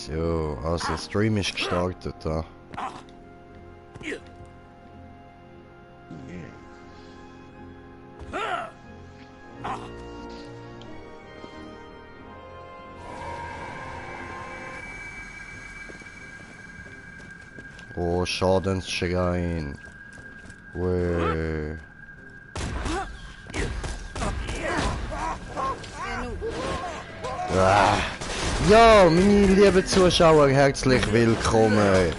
So, also der Stream ist gestartet da. Oh, Schadensschrein. Weh. Ah. Ja, meine lieben Zuschauer, herzlich willkommen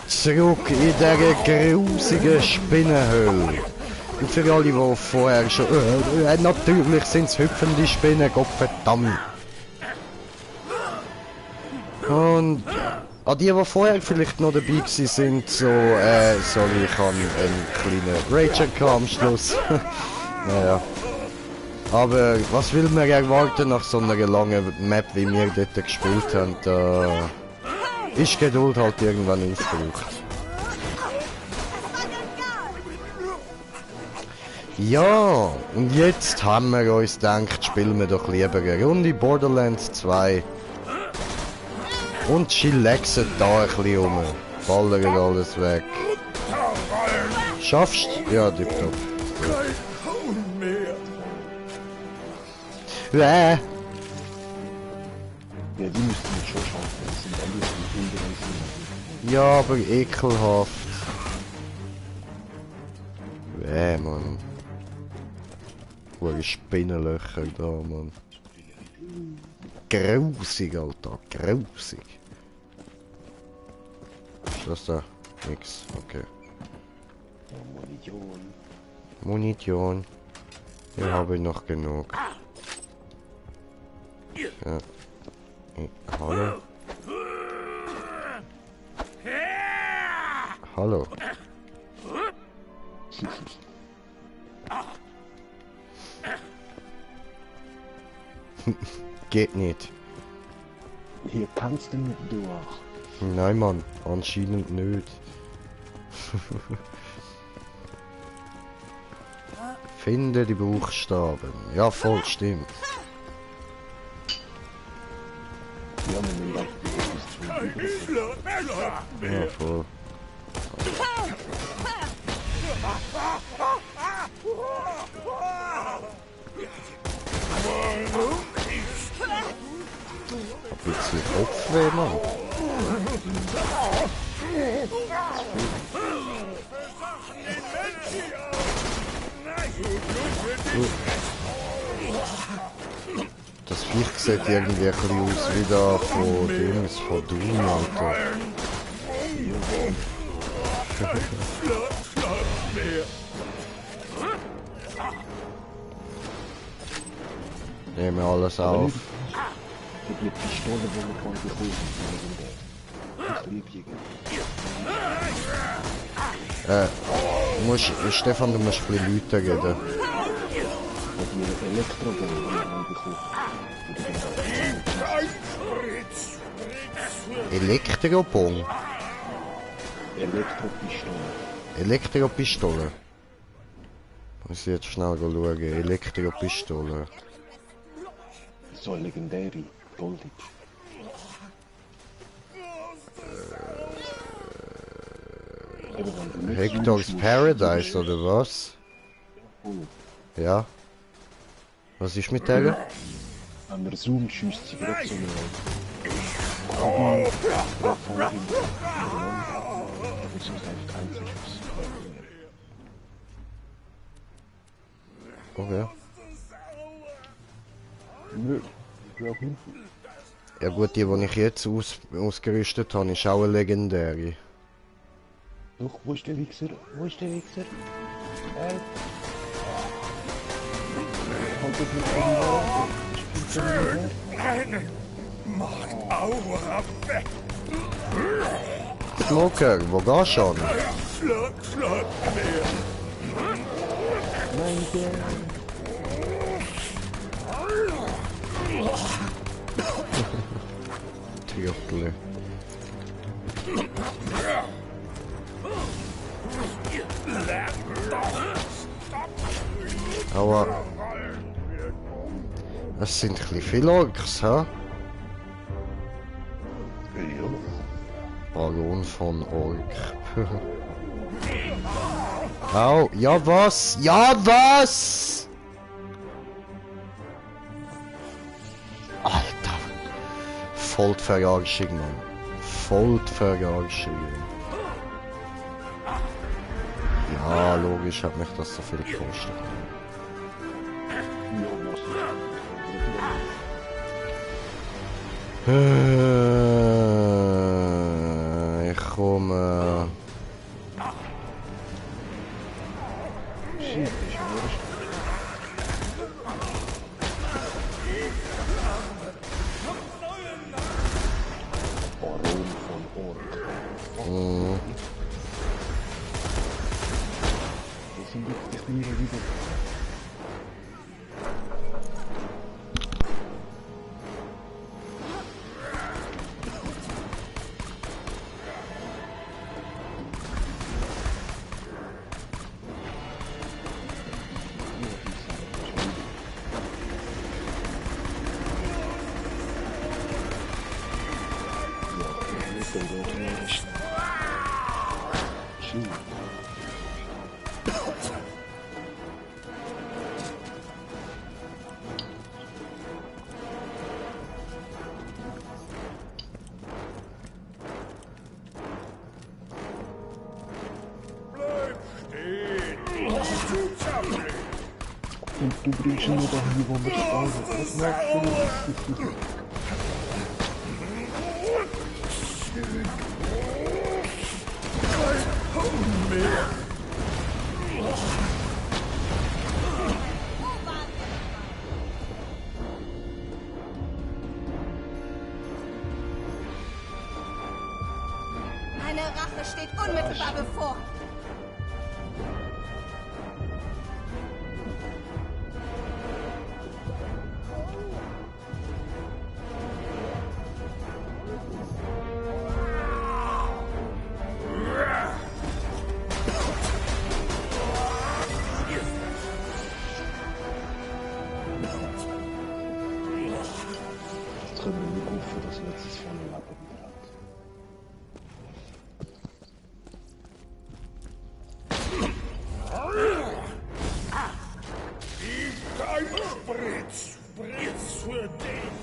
zurück in dieser grusigen Spinnenhöhle. Und für alle, die vorher schon... natürlich sind es hüpfende Spinnen, Gottverdammt. Und an die vorher vielleicht noch dabei gewesen sind, sorry, ich habe einen kleinen Rager am Schluss. Naja. Aber was will man erwarten nach so einer langen Map, wie wir dort gespielt haben? Da ist Geduld halt irgendwann aufgebraucht. Ja, und jetzt haben wir uns gedacht, spielen wir doch lieber eine Runde Borderlands 2. Und chillaxen da ein bisschen rum. Ballern alles weg. Schaffst du? Ja, tipptopp. Ja, die müssten wir schon schaffen, das sind alles die ja, aber ekelhaft. Mann. Hohe Spinnenlöcher da, Mann. Grausig, Alter, grausig. Ist das da? Nix, okay. Munition. Hier habe ich noch genug. Ja. Hallo? Hallo? Geht nicht. Hier kannst du nicht durch. Nein, Mann, anscheinend nicht. Finde die Buchstaben. Ja, voll, stimmt. Ja, man Ja, voll. Ein bisschen Kopfweh, Mann. Das Viech sieht irgendwie ein bisschen aus wie da von Dings, von Doom, Alter. Nehmen wir alles auf. Die Pistole, die wir gerade bekommen haben. Stefan, du musst ein bisschen lauter reden. Die Elektrobombe, die wir bekommen. Elektrobombe? Elektropistole. Elektropistole? Muss ich jetzt schnell schauen. Elektropistole. So legendäre, goldig. Hector's Paradise, oder was? Ja. Was ist mit der? Wenn man zoomt, schießt sie gerade so eine Okay. Nö, ich auch nicht. Ja gut, die ich jetzt ausgerüstet habe, ist auch eine legendäre. Doch, wo ist der Wichser? Wo ist der Wichser? Halt das nicht irgendwo. Macht Aura weg! Smoker, wo gehst du schon? Schlag mehr! Nein, der... Triotle. Aber... Es sind ein bisschen viele Orks, ha? Ja. Baron von Ork. Au, ja was? Ja was? Alter. Voll die Verarschung, Mann. Voll die Verarschung. Ja, logisch hat mich das so viel gekostet. Ja, was? Ich komme. Shit, ich höre Baron von Ork. Wo sind die Kniere wieder? Und du bringst ihn nur dahin, wo wir spawnen. Was merkst du? Meine Rache steht unmittelbar bevor. Jetzt können wir nicht rufen, dass er jetzt das volle Lappen wieder hat. Kein Spritz! Spritz für dich!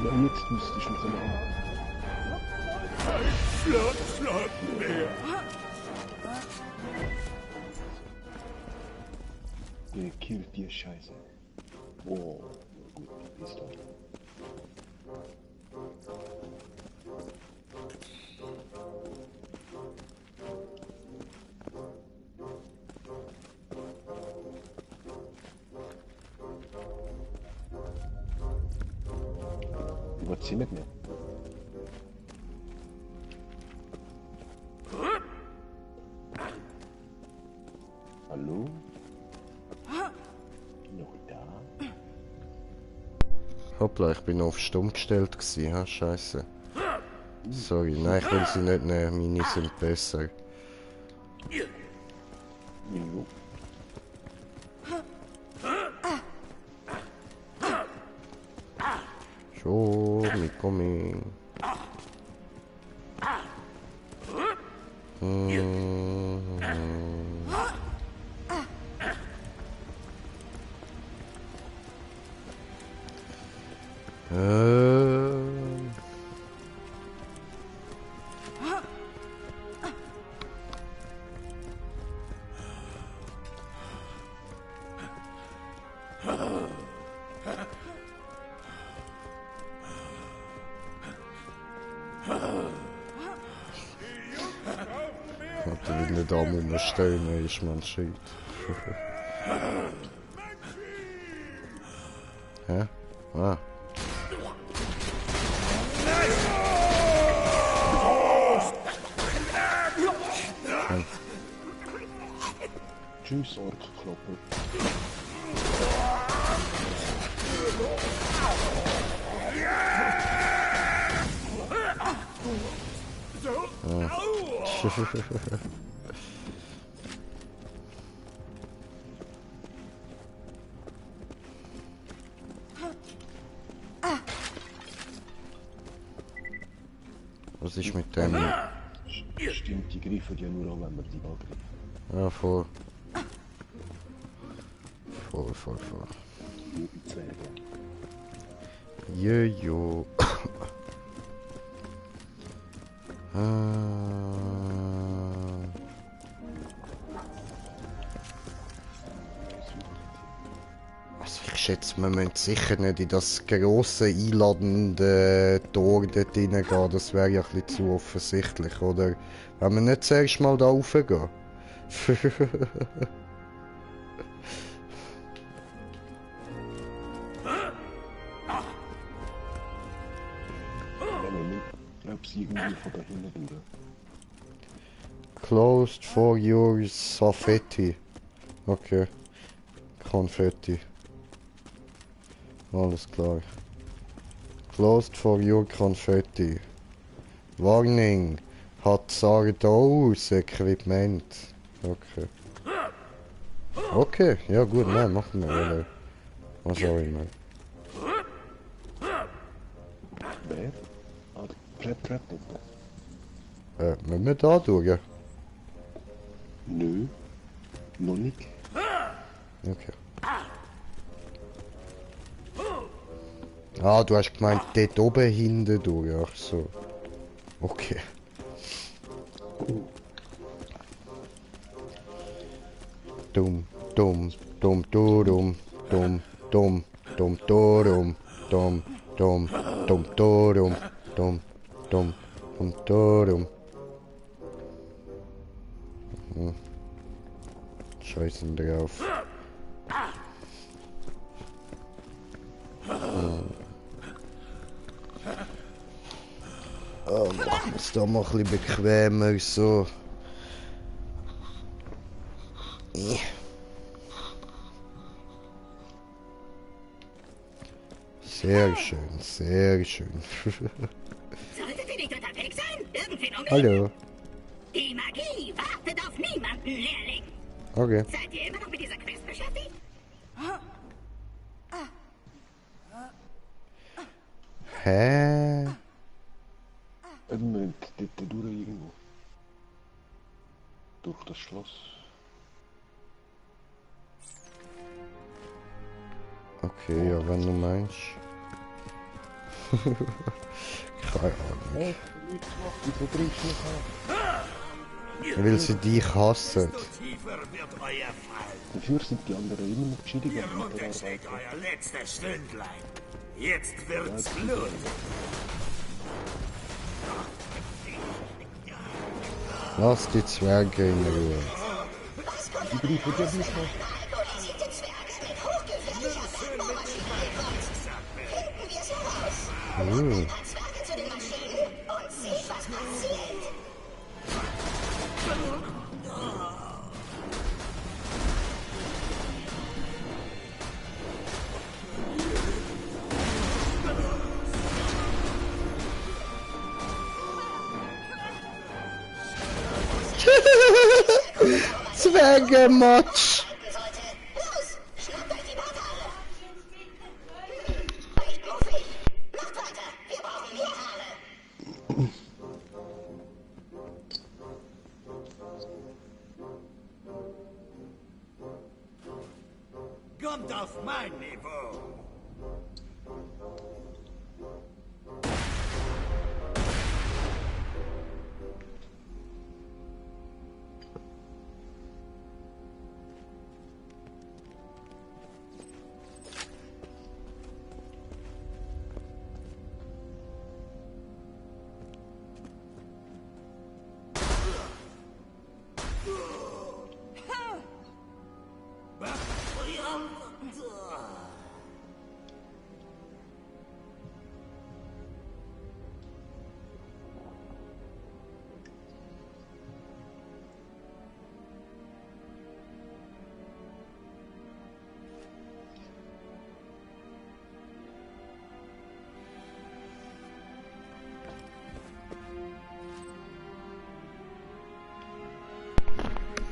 Ja, jetzt müsste ich noch einmal. Schlag, schlag mehr! Der killt die Scheiße. Wow. Gut, ist tot. Was sie mit mir? Hallo? Noch da? Hoppla, ich bin auf stumm gestellt gewesen, ha? Scheiße. Sorry, nein, ich will sie nicht nehmen, meine sind besser. Jo. Show me coming. Warte, wenn nicht da muss man stehen, ist man shit. Hä? Ah. Tschüss, Orkklopper. Was ist mit dem? Stimmt, die greifen ja nur an, wenn wir die angreifen. Ja, voll. Voll. Die Zwerge. Jojo. Also ich schätze, wir müssen sicher nicht in das grosse, einladende Tor dort reingehen. Das wäre ja ein bisschen zu offensichtlich, oder? Wenn wir nicht zuerst mal da raufgehen. Glaubst du irgendwie von da hinten durch? Closed for your Safetti. Okay. Konfetti. Alles klar. Closed for your Konfetti. Warning. Hat Sardaus Equipment. Okay. Okay, ja gut, nein, machen wir. Oder? Was auch immer. Wer? Ah, der Predator. Müssen wir da durch? Nö. Noch nicht. Okay. Ah, du hast gemeint, dort oben hinten durch. Ach so. Okay. Dumm, dumm, dumm, dumm, dumm, dumm, dumm, dumm, dumm, dumm, dumm, dumm, dumm, dumm, dumm, dumm. Scheißen drauf. Oh, machen wir es da mal ein bisschen bequemer so. Sehr schön, sehr schön. Solltet ihr nicht unterwegs sein? Irgendwen umbringen? Hallo. Die Magie wartet auf niemanden, Lehrling. Okay. Seid ihr immer noch mit dieser Quest beschäftigt? Hä? Wir müssen dort durch irgendwo. Durch das Schloss. Okay, ja, wenn du meinst. Keine Ahnung. Hey, wieso bringst du mich an? Weil sie dich hassen. Tiefer wird euer Fall. Dafür sind die anderen immer noch gescheiter Hier am unten steht Mitarbeiten. euer letztes Stündlein. Jetzt wird's Blut. Lass die Zwerge in Ruhe. Die greifen ja nicht an. Alkoholisierte Zwerge mit hochgefährlicher Bohrmaschine Finden wir es heraus. Ein paar Zwerge zu den Maschinen und seht, was passiert. Zwergematsch! Los, schnappt euch die Barthaare. Echt muffig. Macht weiter, wir brauchen mehr Haare. Kommt auf mein Niveau.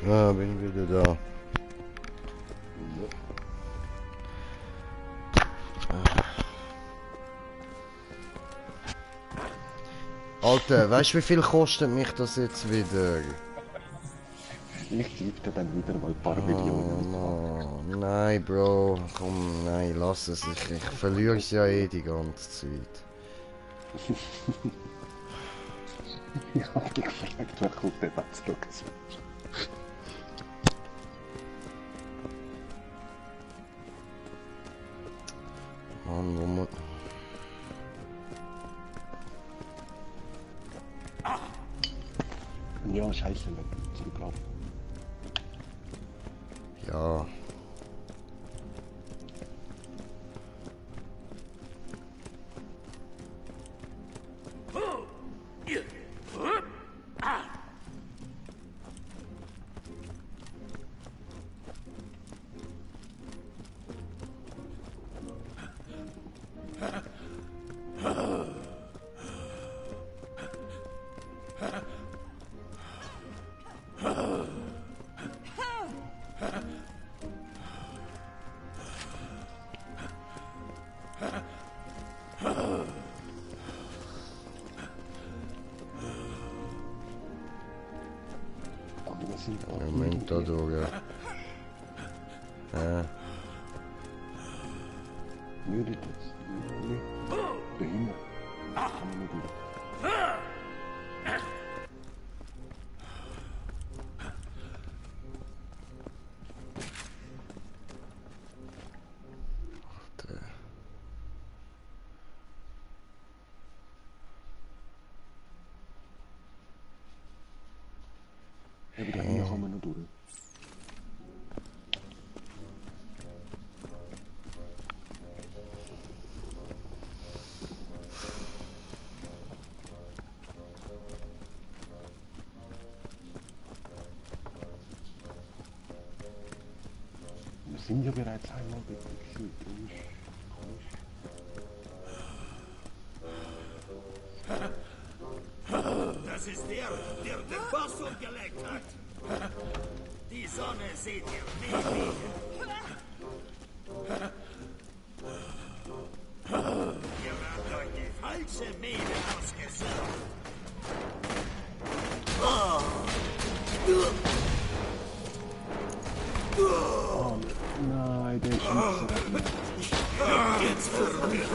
Ja, bin wieder da. Alter, weißt du, wie viel kostet mich das jetzt wieder? Ich gebe dir dann wieder mal ein paar Millionen. Oh, no. Nein, Bro. Komm, nein, lass es. Ich verliere es ja eh die ganze Zeit. Ich hab dich gefragt, wer kommt denn da zurück? Mann, wo muss... Ja, scheiße, zurücklaufen. Ja. Aber wir sind auch Moment da durch. Ja. Müde das. Nee. Behindert. Kann man nicht gut. Aber da hinten kann man noch durch. Wir sind ja bereits einmal gewesen. Das ist der den Boss umgelegt hat. Die Sonne seht ihr nie wieder. Ihr habt euch die falsche Mähne ausgesucht. Oh, nein, der schießt Jetzt verrückt.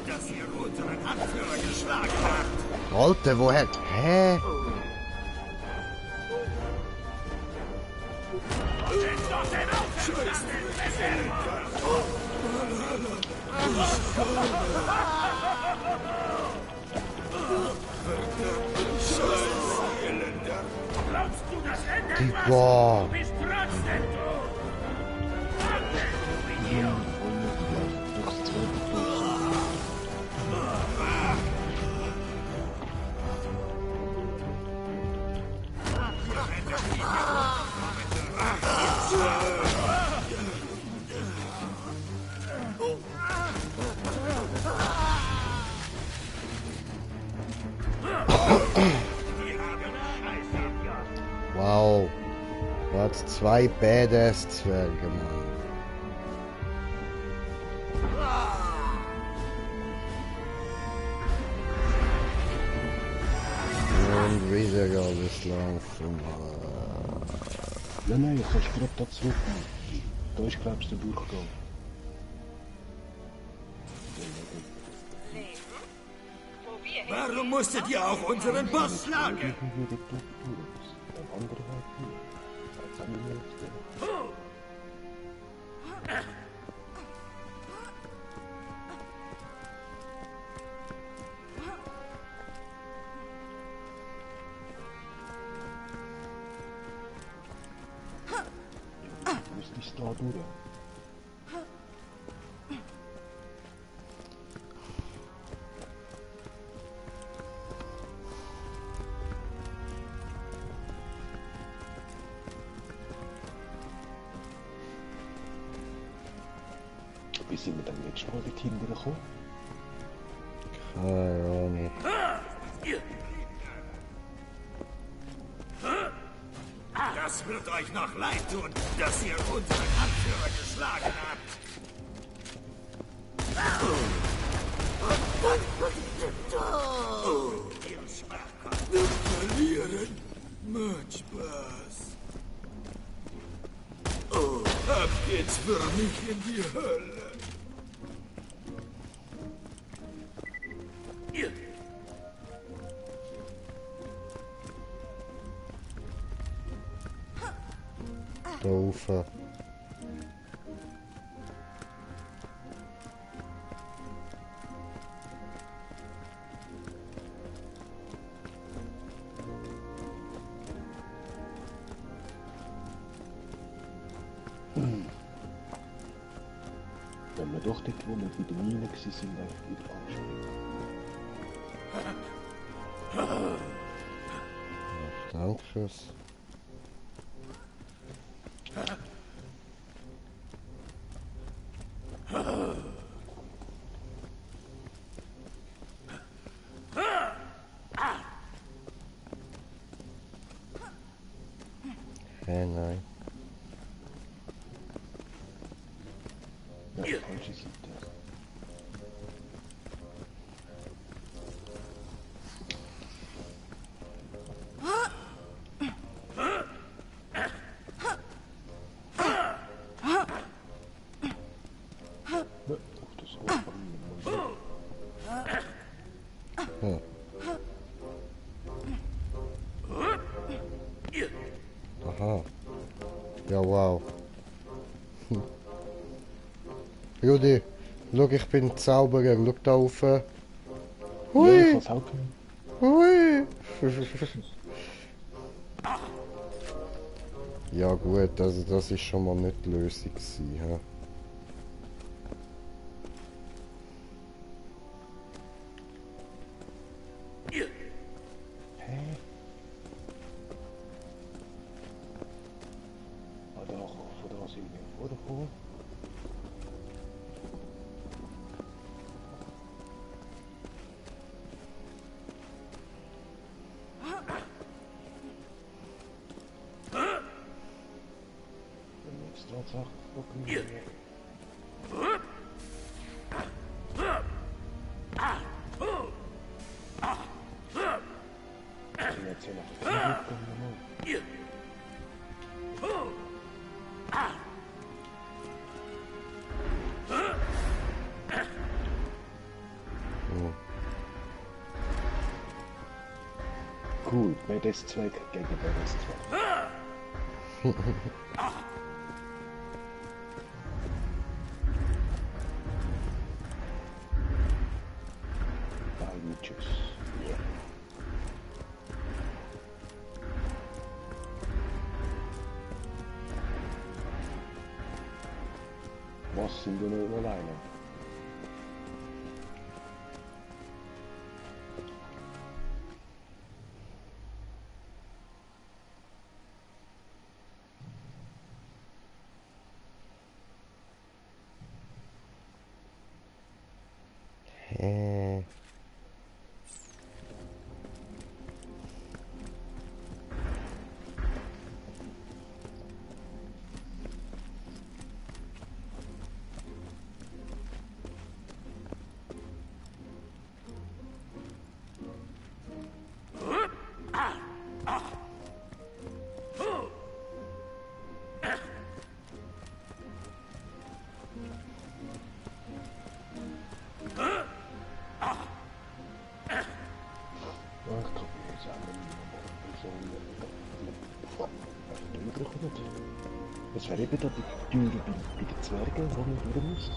Dass ihr unseren Anführer geschlagen habt. Alter, woher? Hä? Glaubst du, das Ende Digga. Du bist trotzdem tot. durchs zweite Tor. Wow. Du hast zwei Badass-Zwerge, Mann. Und wieder alles laufen. Nein, ich kannst gerade da zurück. Da ist, glaubst du, der Durchgang. Warum musstet ihr auch unseren Boss schlagen? Ein anderer Weg nicht. Als eine nächste. Müsste ich da durch? Wie sind wir dann letztes Mal dorthin gekommen? Keine Ahnung. Das wird euch noch leid tun, dass ihr unseren Anführer geschlagen habt. Ihr Schwachkopf. Wir verlieren. Macht Spaß. Ab geht's für mich in die Hölle. Da rauf. Wenn wir doch dort, wo wir bei der Mine waren, einfach wieder anstehen. Danke. Nein. Ja, falsche Seite. Ja, auf das Ohr. Hm. Aha. Ja, wow. Rudi, schau, ich bin Zauberer. Schau da rauf. Ja, ich Hui! hab's auch gemacht. Hui! Ja gut, also das ist schon mal nicht die Lösung gewesen, hä? Hä? Ah, da, von da sind wir vorgekommen. Extra Sache, okay. Sind jetzt hier noch die Cool, BDS2 gegen BDS2. Tschüss. Ja. Was sind wir nur alleine? Das wäre eben da die Tür bei den Zwergen, wo man durch muss.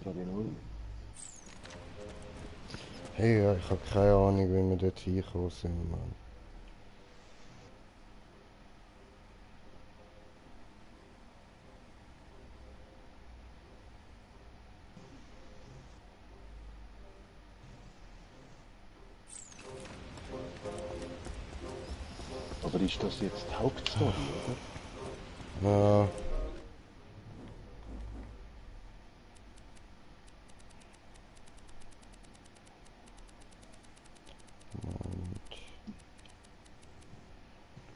frage ich null. Hey, ja, ich habe keine Ahnung, wie wir dort hingekommen sind, Mann. Aber ist das jetzt die Hauptstory, oder? Ja.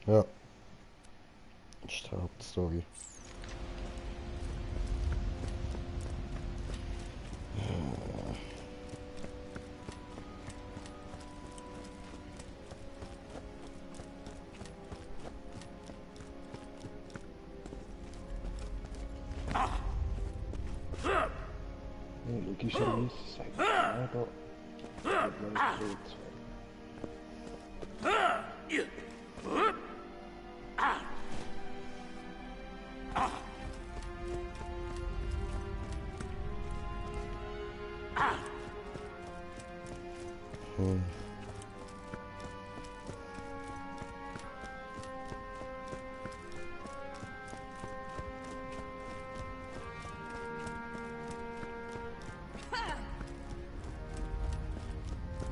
Ja. Das ist die Hauptstory. Ja, logischerweise sagt man, ja, da wird man tot.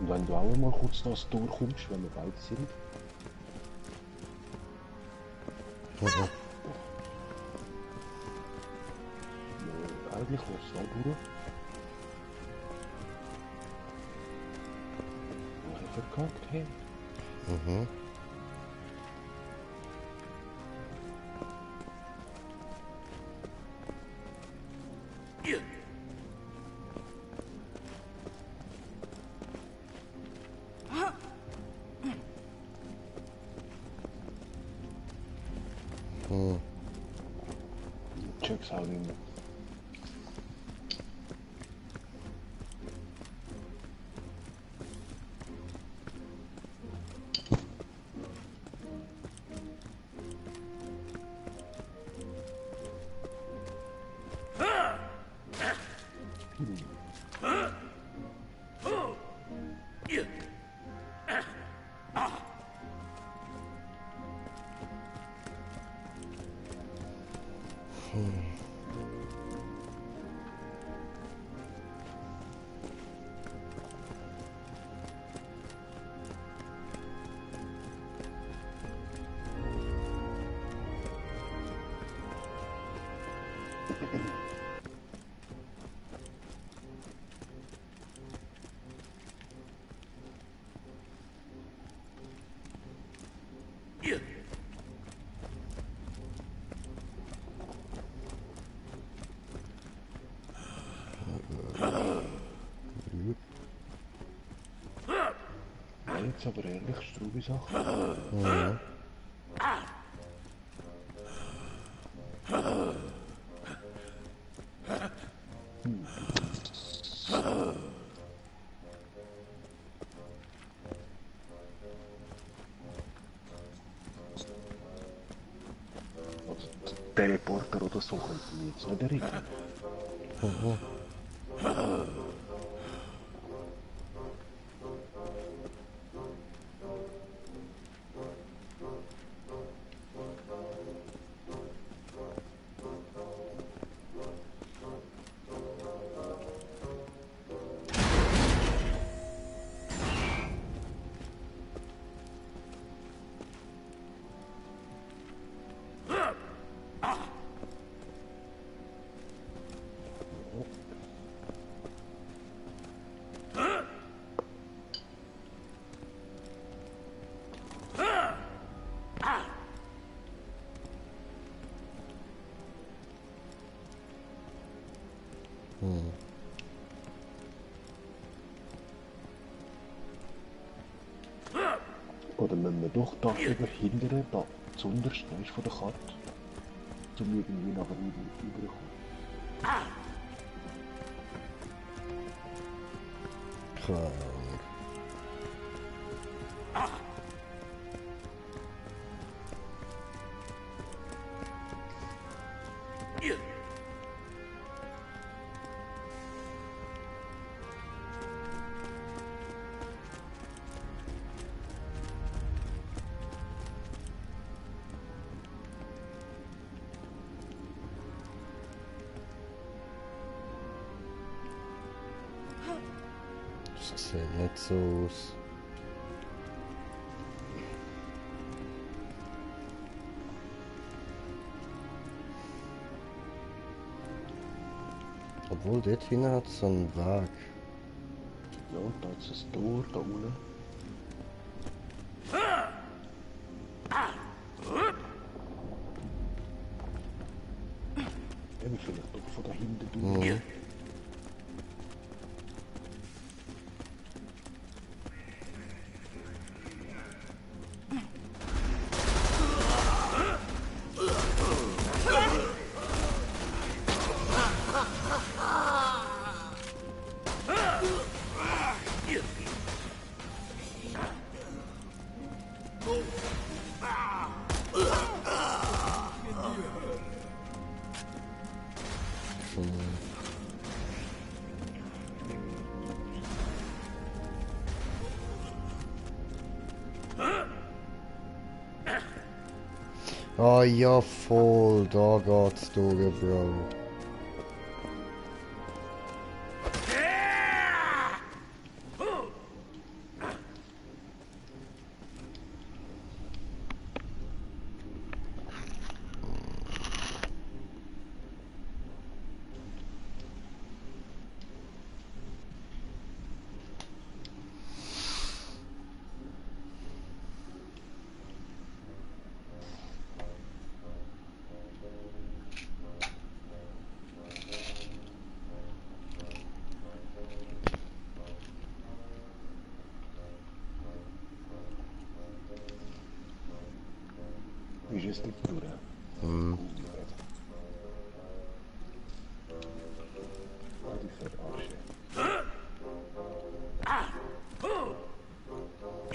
Und wenn du auch mal kurz das durchkommst, wenn wir beide sind. Mhm. Eigentlich was da durch. Was ich verkackt habe. Mhm. Hm. Check's auch nicht mehr. Ja, jetzt aber ehrlich, Strubi Sache. Mhm. Also Teleporter oder so könnte ich mich jetzt nicht erinnern. Mhm. Hm. Oder müssen wir doch da überhindern, da zuunterst weißt, von der Karte, um irgendwie nachher überkommen. Keine Ahnung. Sieht nicht so aus. Obwohl, dort hinten hat es so einen Weg. Ja, da ist das Tor, da unten. Ja, wir vielleicht doch von da hinten durch. Mhm. Ah ja, voll, da geht's durch, Bro. Ist es nicht durch? Mhm. Ah, die Verarsche.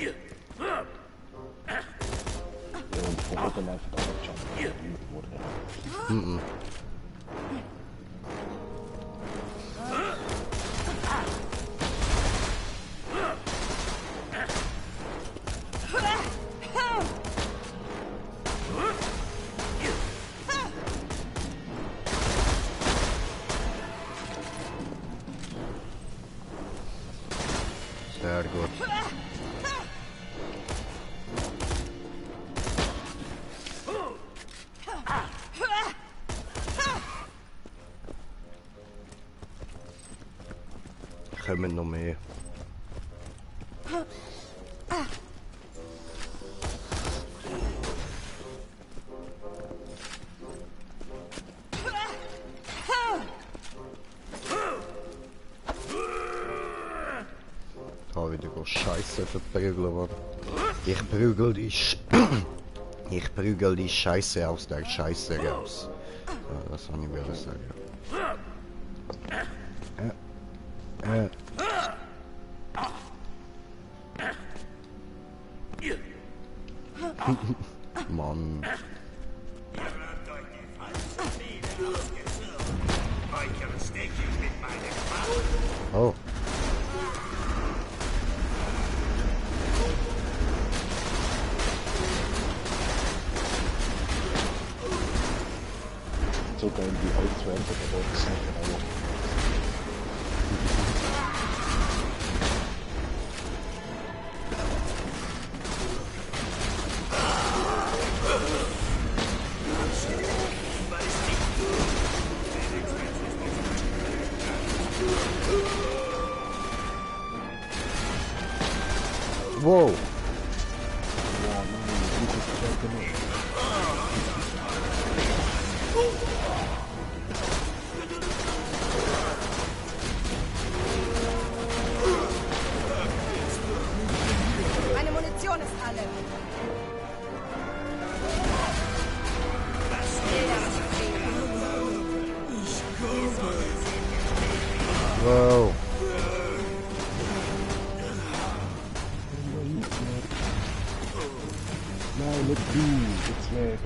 Ja, und vorher dann einfach da Jump wurde. Mhm. Sehr gut. Kommen noch mehr. Da wieder go Scheiße verprügeln, Mann. Ich prügel die ich prügel die Scheiße aus der Scheiße raus. Ja, das kann ich wieder sagen. Mann. Ihr habt euch die falschen Ziele ausgesucht. Euch erstecke ich mit meinem Maul. Oh. Sogar in die Holzwände der Rückseite auch. Wow. Ja, nein, das ist ja genug. Meine Munition ist alle. Wow. Nein, nicht du, jetzt wäre ich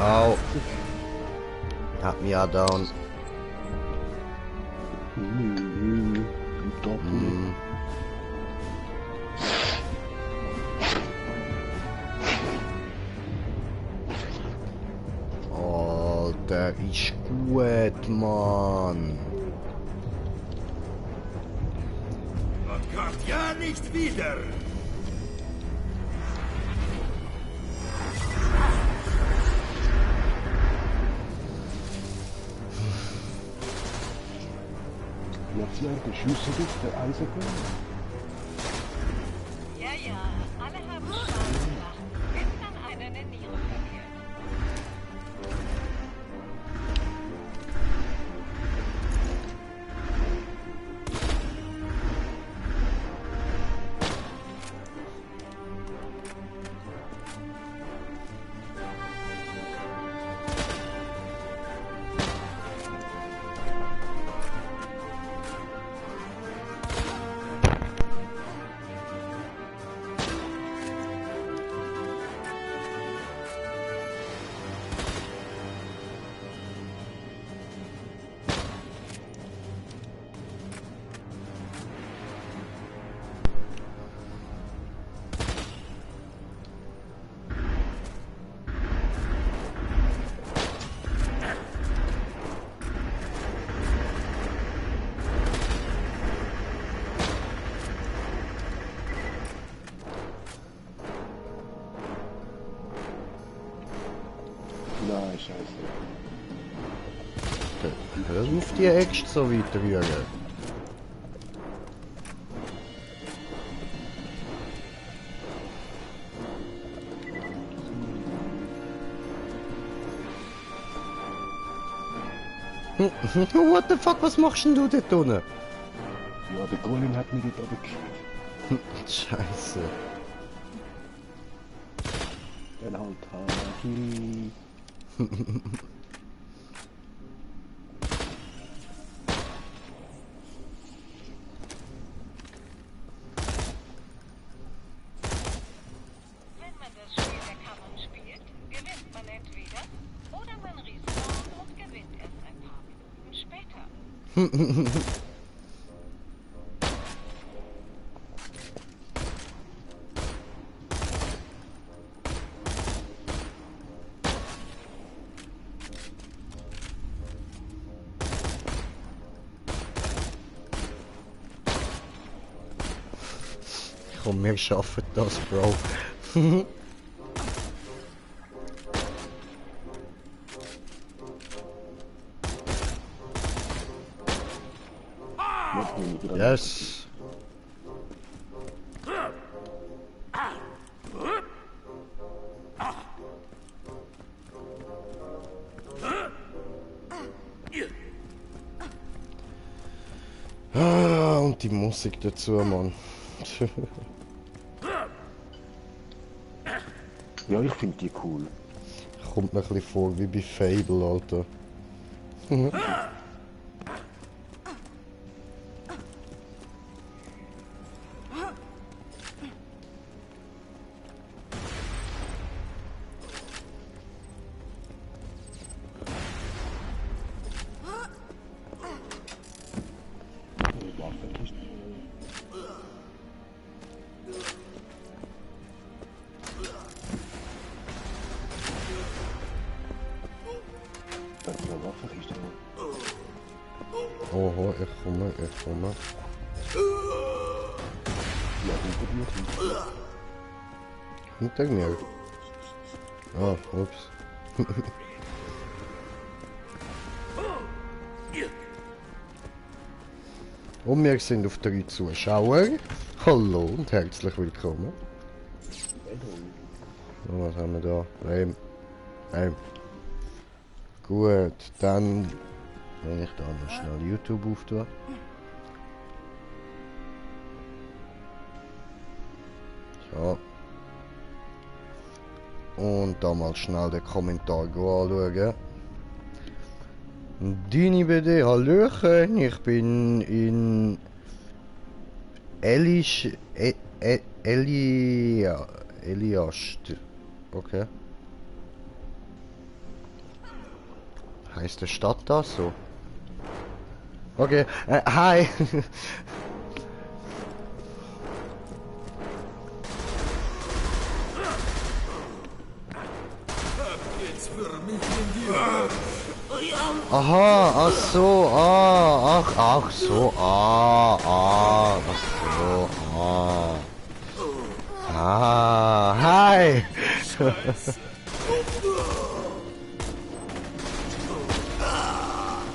Au. Hat mich ja down. Doppel. Mm. gut, Mann. Und kommt ja nicht wieder. Jetzt ja, die Schüsse durch der Eisenbahn. Ja, ja, alle haben Spaß gemacht, bis dann einer eine Niere verliert. Nein, scheiße. Hör auf die Äxte so weit rühren. What the fuck, was machst denn du dort unten? Ja, der Golem hat mich dort runtergeschickt. Scheiße. Dann halt Harakiri. Wenn man das Spiel der Kammern spielt, gewinnt man entweder oder man respawnt und gewinnt erst ein paar Minuten später. Komm, wir schaffen das, Bro. Jetzt nehme ich wieder. Yes. Ah, und die Musik dazu, Mann. Ja, ich finde die cool. Kommt mir ein bisschen vor wie bei Fable, Alter. Die Waffe ist. Das ist eine Waffe, ist das Oho, ich komme. ja hinter dir. Hinter mir. Ah, ups. Und wir sind auf 3 Zuschauer. Hallo und herzlich willkommen. Und was haben wir da? Nein. Gut, dann wenn ich da noch schnell YouTube auftue. So. Und da mal schnell den Kommentar anschauen. Dini BD, hallöchen, ich bin in Elias, okay. Heißt der Stadt das so? Okay, hi. Jetzt für mich in die Höhe. Aha, ach so, ach so, ach so, hi!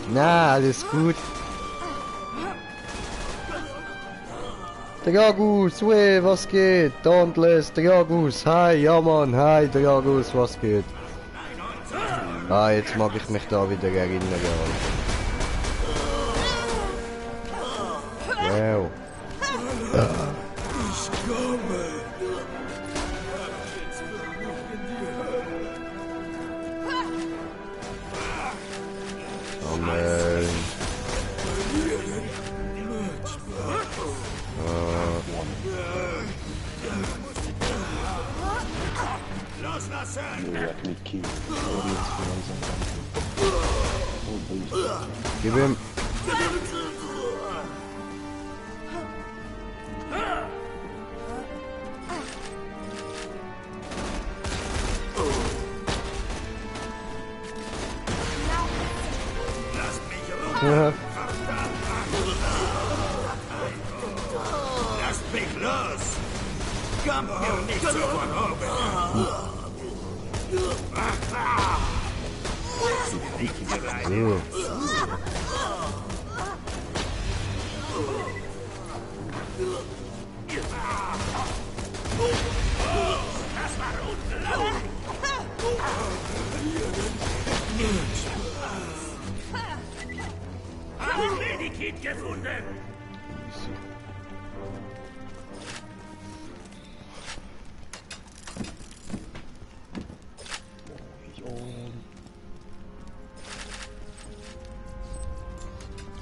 Na, alles gut. Dragus, weh, was geht? Dauntless, Dragus, hi, ja Mann, hi Dragus, was geht? Ah, jetzt mag ich mich da wieder erinnern. Wow. Amen. Loslassen! Let me kill. Gib ihm. Lasst mich runter! Ja. Lasst mich los! Kommt mir nicht so von oben! So. Ein Medikit gefunden!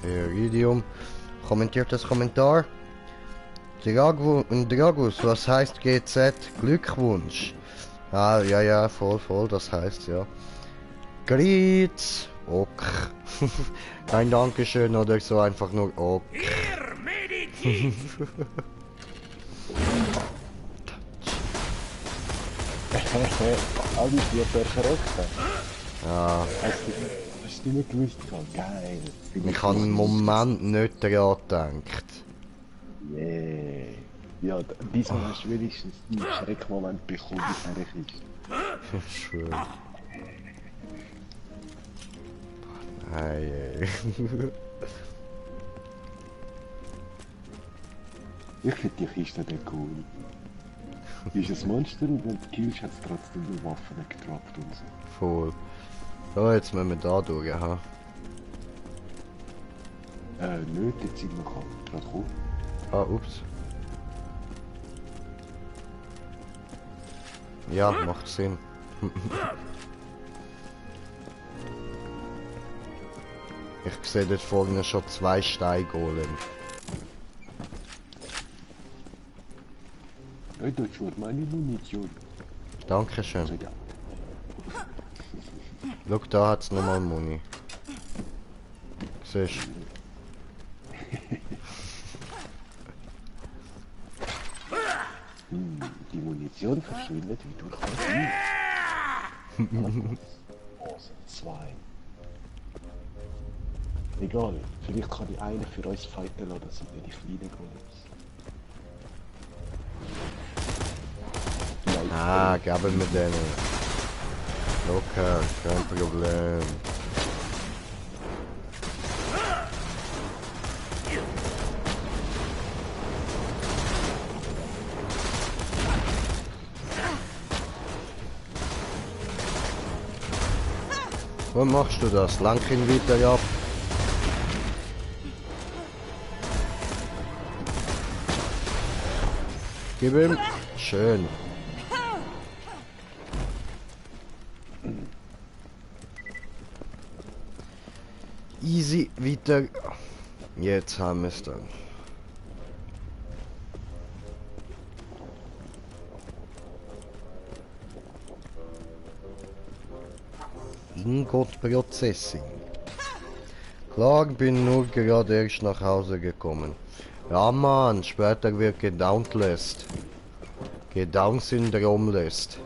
Iridium. Kommentiert das Kommentar. Dragus, was heißt GZ? Glückwunsch. Ah, ja, voll, das heißt ja. Griez. Ok. Kein Dankeschön oder so, einfach nur ok. Hier, Medikit! Alle vier verrückt. Ja, Hast du nicht gewusst? Geil. ich habe einen Moment nicht daran gedacht. Yeah. Ja, diesmal hast du wenigstens einen Schreckmoment bekommen, wie fertig ist. Schön. Hey. Ich finde die Kiste nicht cool. Die ist ein Monster und wenn du killst, hat es trotzdem nur Waffen gedroppt und so. Voll. So, jetzt müssen wir da durch, ha? Nicht, jetzt sind wir gerade gekommen. Ah, ups. Ja, macht Sinn. Ich sehe dort vorne schon 2 Steingolem. Hey, das war meine Munition. Dankeschön. Also, ja. Schau, da hat's nochmal Muni. Siehst Die Munition verschwindet wie durch Oh, sind 2. Egal, vielleicht kann ich einen für uns fighten lassen, das sind nicht die kleinen Golems. Ah, geben wir denen. Locker, kein Problem. Wo machst du das? Lenk ihn wieder ab. Gib ihm. Schön. Easy, wieder. Jetzt haben wir es dann. Ingot Processing. Klar, bin nur gerade erst nach Hause gekommen. Ja Mann, später wird gedownlässt. Gedown-Syndrom lässt.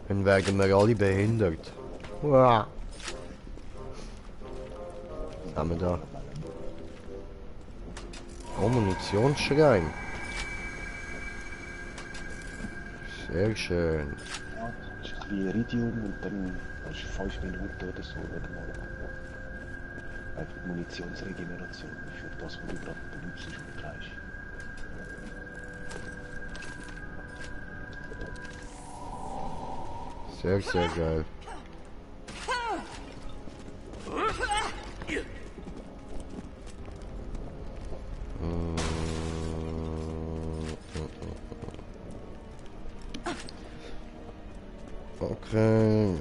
Dann werden wir alle behindert. Uah. Haben wir da? Oh, Munitionsschrein. Sehr schön. Ja, das ist ein bisschen Iridium und dann hast du 5 Minuten oder so wieder mal Munitionsregeneration für das, was du gerade benutzt und trägst. Sehr, sehr geil. Okay.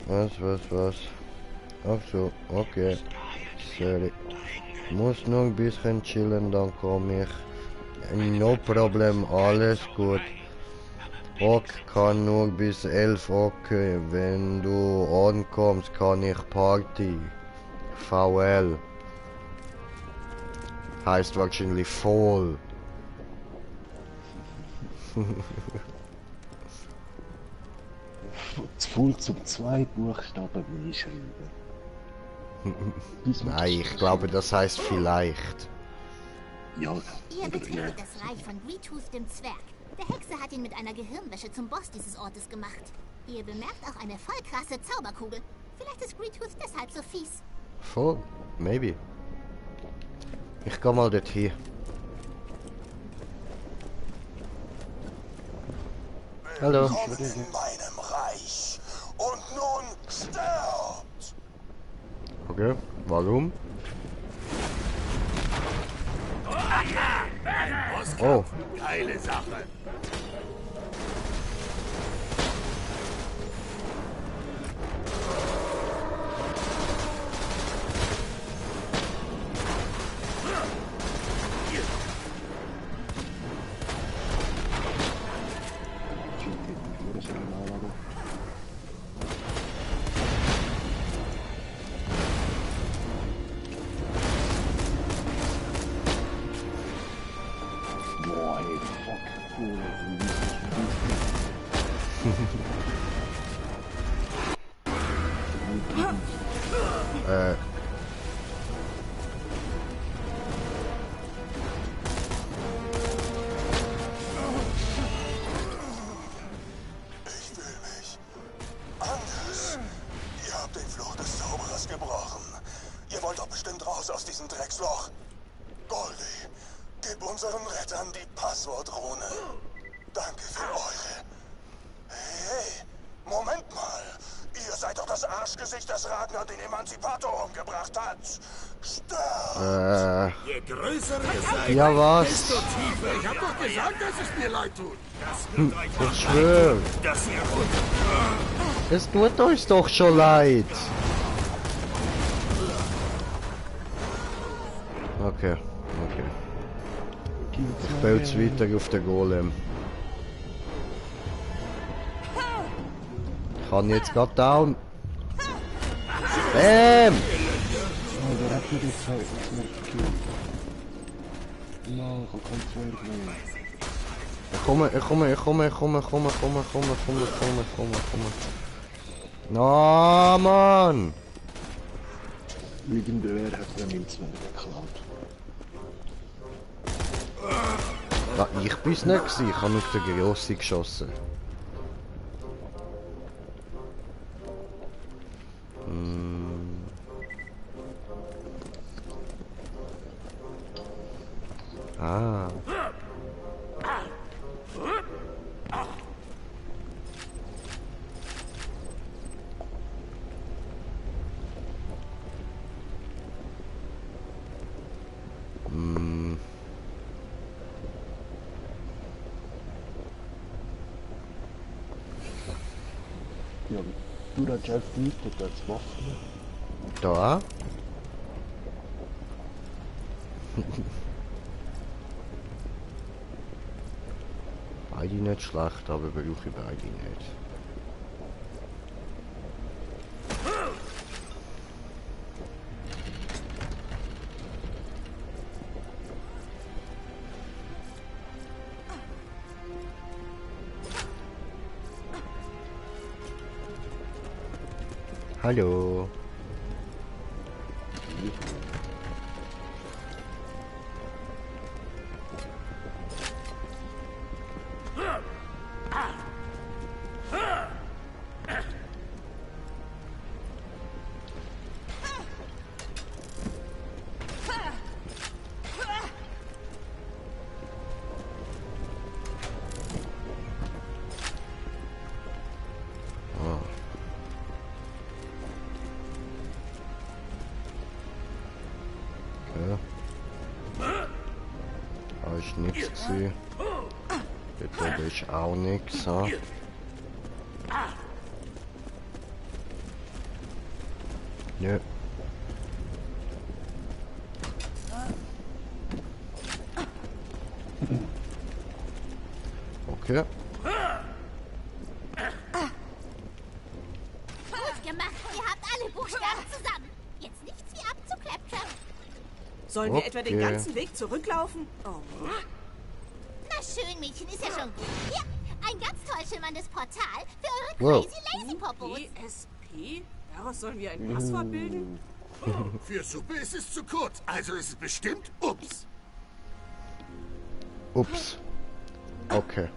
Was? Ach so, okay. Sorry. Muss noch ein bisschen chillen, dann komme ich. No problem, alles gut. Ok kann nur bis 11, okay. Wenn du ankommst, kann ich Party. VL. Heißt wahrscheinlich voll. Zu voll zum 2 Buchstaben einschreiben. Nein, ich glaube, das heißt vielleicht. Ja, Ihr oder betretet ja. das Reich von Greetooth, dem Zwerg. Der Hexe hat ihn mit einer Gehirnwäsche zum Boss dieses Ortes gemacht. Ihr bemerkt auch eine voll krasse Zauberkugel. Vielleicht ist Greetooth deshalb so fies. Voll, maybe. Ich geh mal dorthin. Hallo. Willkommen in meinem Reich. Und nun stirbt! Okay, warum? Oh, Geile Sache. Das Original aber. Boah, ey, fuck. Cool. Ich will mich anders. Ihr habt den Fluch des Zauberers gebrochen. Ihr wollt doch bestimmt raus aus diesem Drecksloch. Goldie, gib unseren Rettern die Passwortrune. Danke für eure. Hey, Moment mal. Ihr seid doch das Arschgesicht, das Ragnar den Emanzipator umgebracht hat. Stirbt! Je größer ihr seid, ja was? desto tiefer. Ich hab doch gesagt, dass es mir leid tut. Das wird euch Ich schwöre. dass ihr Es tut euch doch schon leid. Okay. Ich baue jetzt weiter auf den Golem. Ich kann jetzt gerade down. Bam! Oh, der hat mir die Zeit nicht mehr gekillt. Nein, ich hab keinen Zwerg mehr. Ich komme. Na, Mann! Irgendwer hat mir meinen Zwerg geklaut. Ja, ich bin's nicht gewesen. Ich habe auf den Grossi geschossen. Ah. Ja, du hast Jeff Nico als Waffe. Da. Beide nicht schlecht, aber brauche ich beide nicht. Hallo. Okay. Da ist nichts gewesen. Dort oben ist auch nichts. Ha? Nö. Okay. Gut gemacht. Ihr habt alle Buchstaben zusammen. Jetzt nichts wie abzuklepfen. Sollen wir etwa den Okay. ganzen Weg zurücklaufen? Oh. Na schön, Mädchen, ist ja schon gut. Hier, ein ganz toll schimmerndes Portal für eure Wow. Crazy Lazy Popos. ESP? Daraus sollen wir ein Passwort bilden? Für Suppe ist es zu kurz, also ist es bestimmt Ups. Ups. Okay.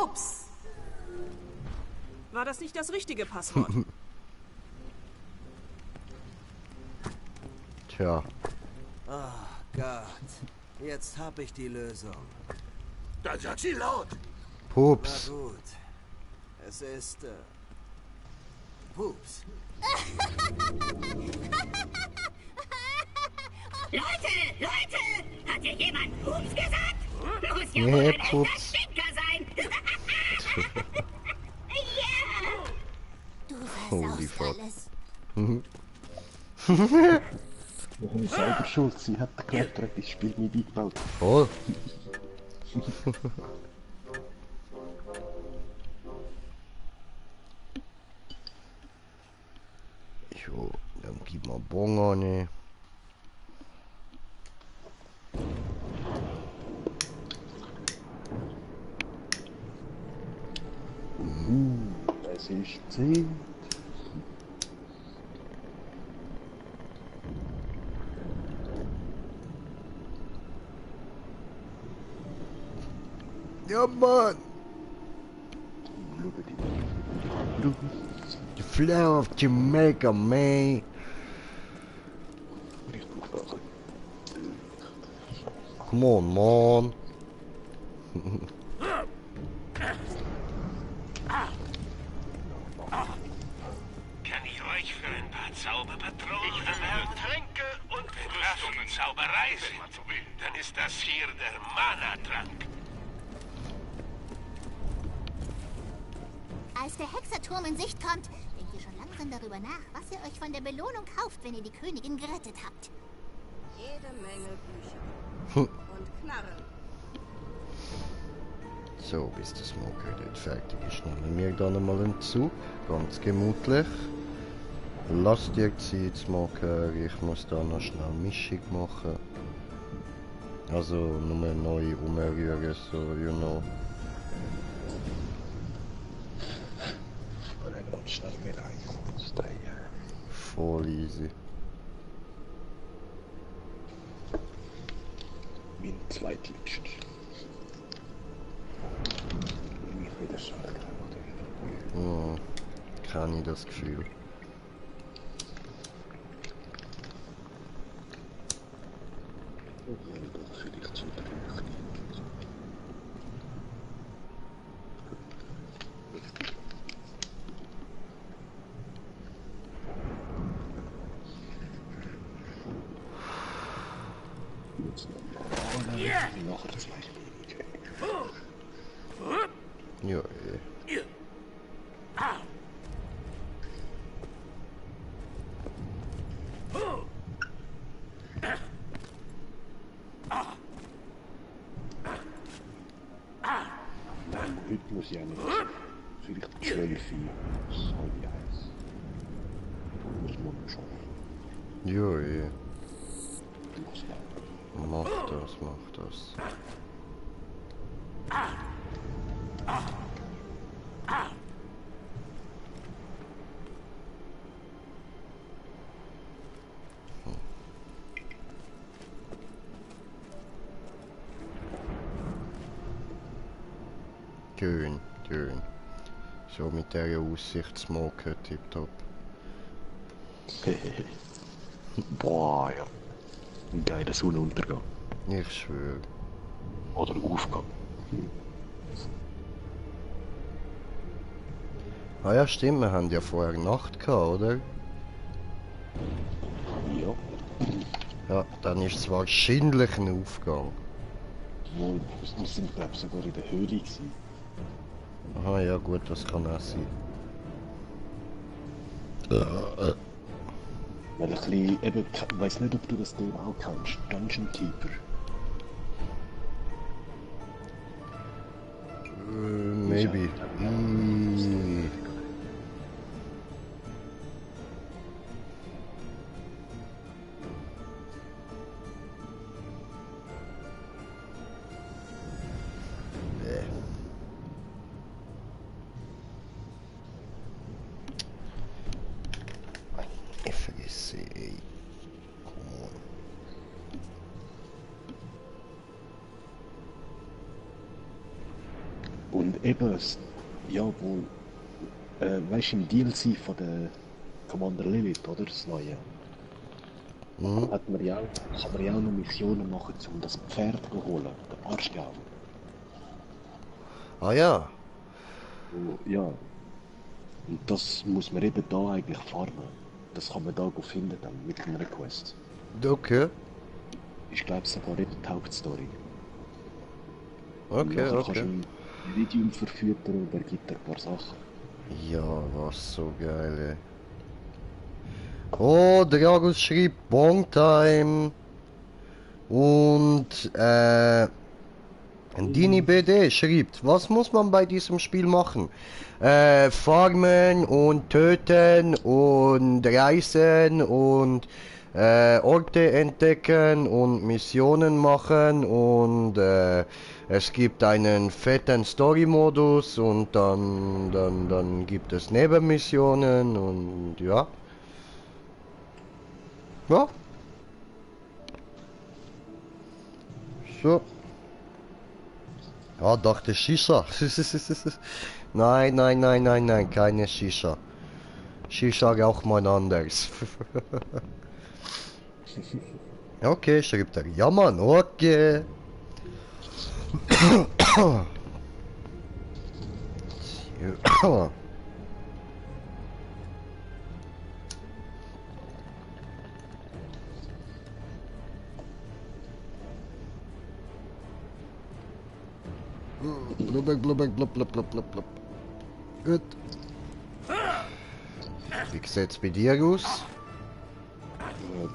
Ups. War das nicht das richtige Passwort? Tja. Oh Gott, jetzt hab ich die Lösung. Dann sag sie laut. Na Pups. gut, es ist Pups. Leute! Hat hier jemand Pups gesagt? Muss ja Nee, wohl ein echter Pups. Stinker sein. Ja! Du Holy versaust fuck. alles. Warum selber schuld? Sie hat geglaubt, er hat das Spiel nicht eingebaut. Voll. Jo, dann gib mal Bon an. Es ist 10. Ja, Mann. Schau die. The flower of Jamaica, man. Come on, man. Kann ich euch für ein paar Zauberpatronen erwerben? Tränke und Rüstungen Zauberei sind, dann ist das hier der Mana-Trank. Als der Hexerturm in Sicht kommt, denkt ihr schon langsam darüber nach, was ihr euch von der Belohnung kauft, wenn ihr die Königin gerettet habt. Jede Menge Bücher. Und Knarren. So, bis das Smoker dort fertig ist, nehmen wir da nochmal einen Zug. Ganz gemütlich. Lasst dir Zeit, Smoker. Ich muss da noch schnell Mischung machen. Also nur neu umrühren, so, you know. Aber dann ganz schnell wieder einkonzentrieren. Voll easy. Mein zweitletzter. Ich wieder schnell gemacht. Kann ich das Gefühl. Vielleicht zu drücken. Jetzt noch. Nachher zwei weniger. Ja, Nein, heute muss ich auch nicht. Vielleicht 12 Uhr. Halb 1. Muss man schon. ja. Mach's mal. Mach das. Schön. So mit der Aussicht smoken, tipptopp. Boah, ja. Ein geiler Sonnenuntergang. Ich schwöre. Oder Aufgang. Ah ja, stimmt, wir haben ja vorher Nacht gehabt, oder? Ja. Ja, dann ist es wahrscheinlich ein Aufgang. Wohl, wir sind glaube ich sogar in der Höhle gewesen. Aha, ja gut, das kann auch sein. Weil ich bisschen, eben, ich weiss nicht, ob du das Game auch kennst. Dungeon Keeper. Maybe. Ich vergesse, ey. Come on. Und eben, ja, wo, weißt du, im DLC von der Commander Lilith, oder? Das neue. Hat man ja auch, kann man ja auch noch Missionen machen, um das Pferd zu holen, den Arschgau. Ah ja. Ja. Und das muss man eben da eigentlich farmen. Das kann man da finden dann mit einer Quest. Okay. Ich glaube sogar eben die Hauptstory. Okay, Kannst du okay. ein Medium verfüttern und er gibt dir ein paar Sachen. Ja, was so geil, ey. Oh, Dragus schrieb Bongtime. Und, Dini BD schreibt, was muss man bei diesem Spiel machen? Farmen und töten und reisen und Orte entdecken und Missionen machen und es gibt einen fetten Story-Modus und dann gibt es Nebenmissionen und ja. Ja. So. Ja, dachte Shisha. Nein, nein, nein, nein, nein, keine Shisha. Shisha raucht man anders. Okay, schreibt er. Ja, Mann, okay. Blubbeck, blubbeck, blub, blub, blub, blub, blub. Gut. Wie sieht's bei dir aus?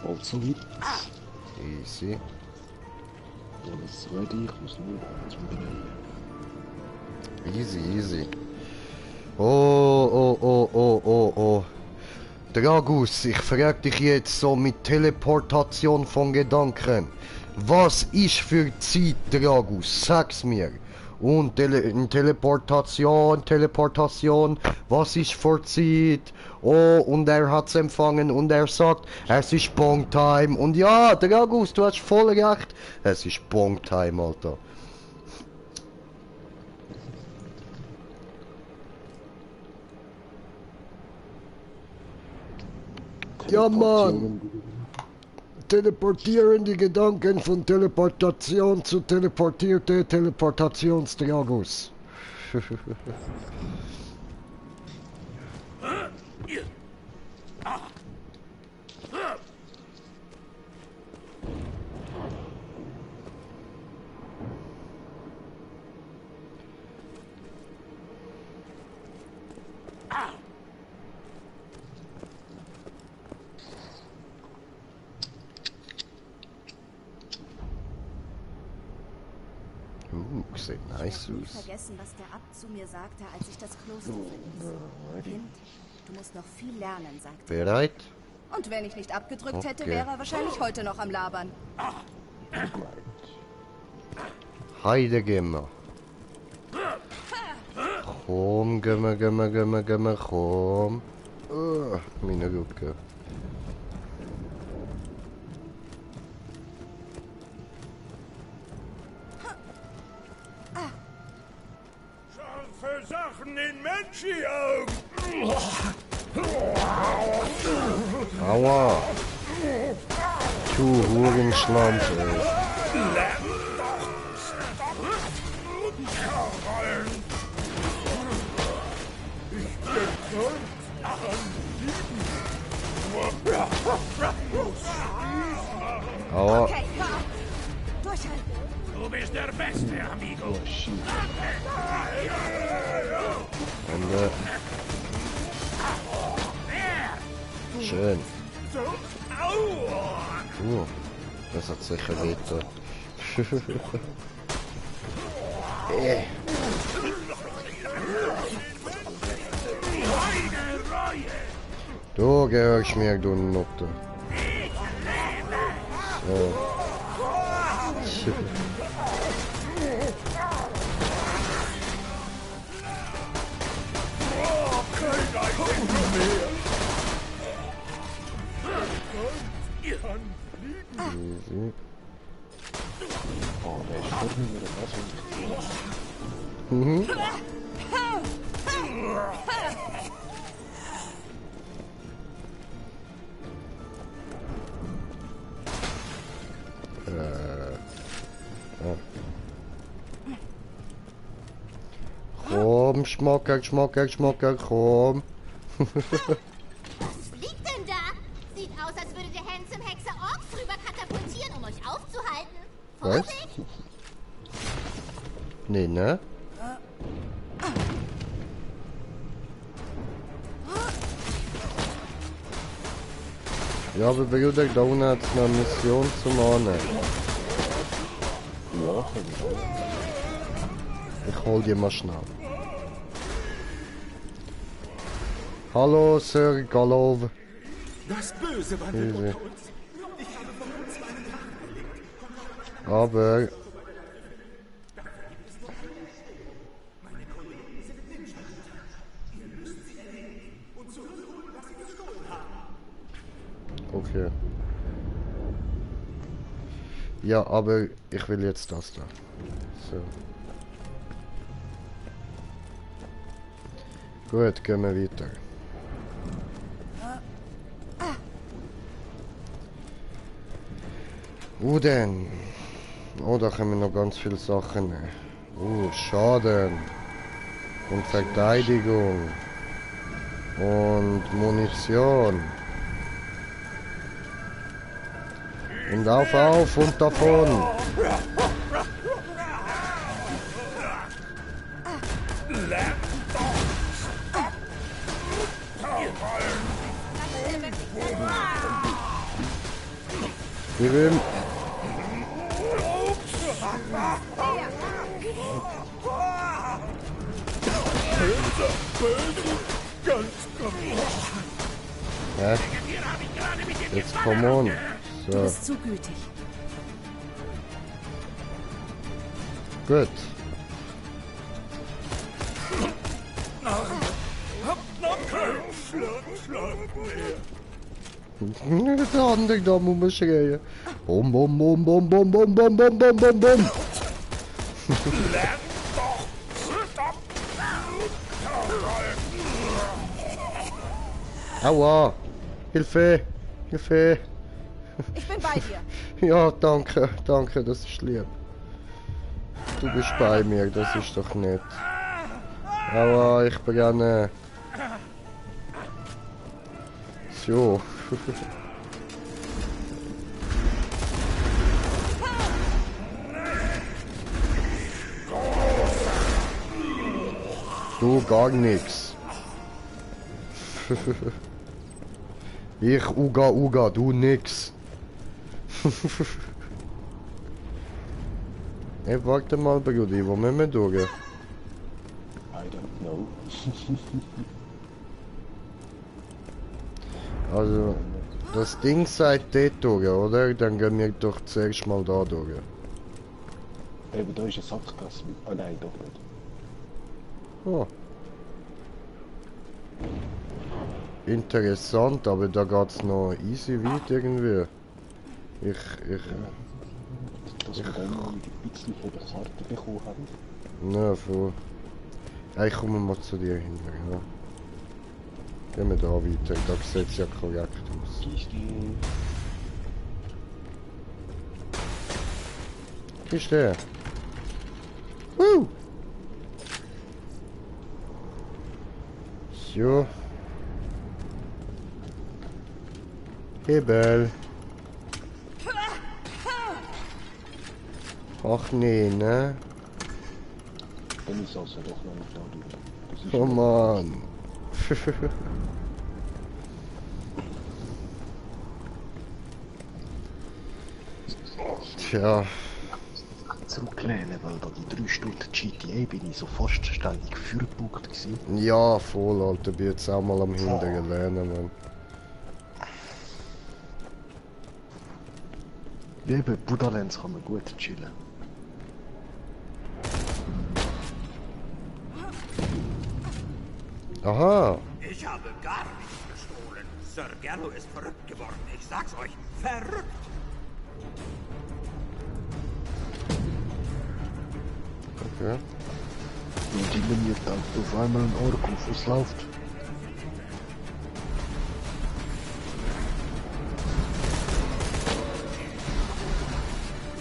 Bald so weit. Easy. Alles ready, ich muss nur zum Drehen. Easy, easy. Oh. Dragus, ich frag dich jetzt so mit Teleportation von Gedanken. Was ist für Zeit, Dragus? Sag's mir. Und Teleportation, was ist für Zeit? Oh, und er hat's empfangen und er sagt, es ist Bong-Time. Und ja, Dragus, du hast voll recht. Es ist Bong-Time, Alter. Ja, Mann. Teleportieren die Gedanken von Teleportation zu teleportierte Teleportationsdragus. Sieht nice Ich werde nie aus. vergessen, was der Abt zu mir sagte, als ich das Kloster verließ. Kind, du musst noch viel lernen, sagte er. Bereit? Und wenn ich nicht abgedrückt hätte, Okay. wäre er wahrscheinlich heute noch am Labern. Heide gehen Komm, gehen wir, komm. Meine Rücke. Scharfe Sachen in Menschenaugen! Aua. Du Hurenschlampe, ey. Aua. Okay, komm. Durchhalten. Du bist der Beste, amigo. Ende. Schön. Das hat sicher weiter. Du gehörst mir, du Nutte. So. Easy. Oh, der ist schon wieder was. Mhm. Komm, Schmocker, komm. Was fliegt denn da? Sieht aus, als würde der Handsome Hexer Orks rüber katapultieren, um euch aufzuhalten. Was? Vorsicht! Nee, ne? Ja, aber Bruder, da unten hat es noch eine Mission zum Annehmen. Ja, Ich hol die mal schnell. Hallo, Sir Galov. Das Böse wandelt Easy. unter uns. Ich habe vor kurzem einen Drachen erlegt. Aber... Okay. Ja, aber ich will jetzt das da. So. Gut, gehen wir weiter. Denn? Oh, da können wir noch ganz viele Sachen nehmen. Schaden. Und Verteidigung. Und Munition. Und auf und davon. Gewinn. Ja. Jetzt komm on. Du So, bist zu gütig. gut. Der andere da muss man schreien. Bum bum bum bum bum bum bum bum bum bum bum. Aua! Hilfe! Hilfe! Ich bin bei dir. Ja, danke, danke, das ist lieb. Du bist bei mir, das ist doch nett. Aua, ich brenne. So. Du gar nix. Ich Uga, du nix. Ey, warte mal, Brudi, wo müssen wir durch? I don't know. Also, das Ding sagt dort durch, oder? Dann gehen wir doch zuerst mal da durch. Eben, da ist eine Sackgasse. Ah nein, doch nicht. Oh. Interessant, aber da geht's noch easy weit irgendwie. Dass wir dann noch ein bisschen von der Karte bekommen haben. Na, voll. Ich komme mal zu dir hin, ja. Gehen wir da weiter, da sieht's ja korrekt aus. Ist der? Woo! So. Hebel. Ach nee, ne? Dann ist also doch noch nicht da. Das ist Oh Mann. Tja. Zurücklehnen, weil da die 3 Stunden GTA bin ich so fast ständig vorgebucht gewesen. Ja, voll, Alter. Bin jetzt auch mal am Hinteren lernen, Mann. Wie eben Budalands kann man gut chillen. Aha. Ich habe gar nichts gestohlen. Sir Gerlo ist verrückt geworden. Ich sag's euch. Verrückt! Okay. Und die mir dann auf einmal ein Ork auf uns läuft.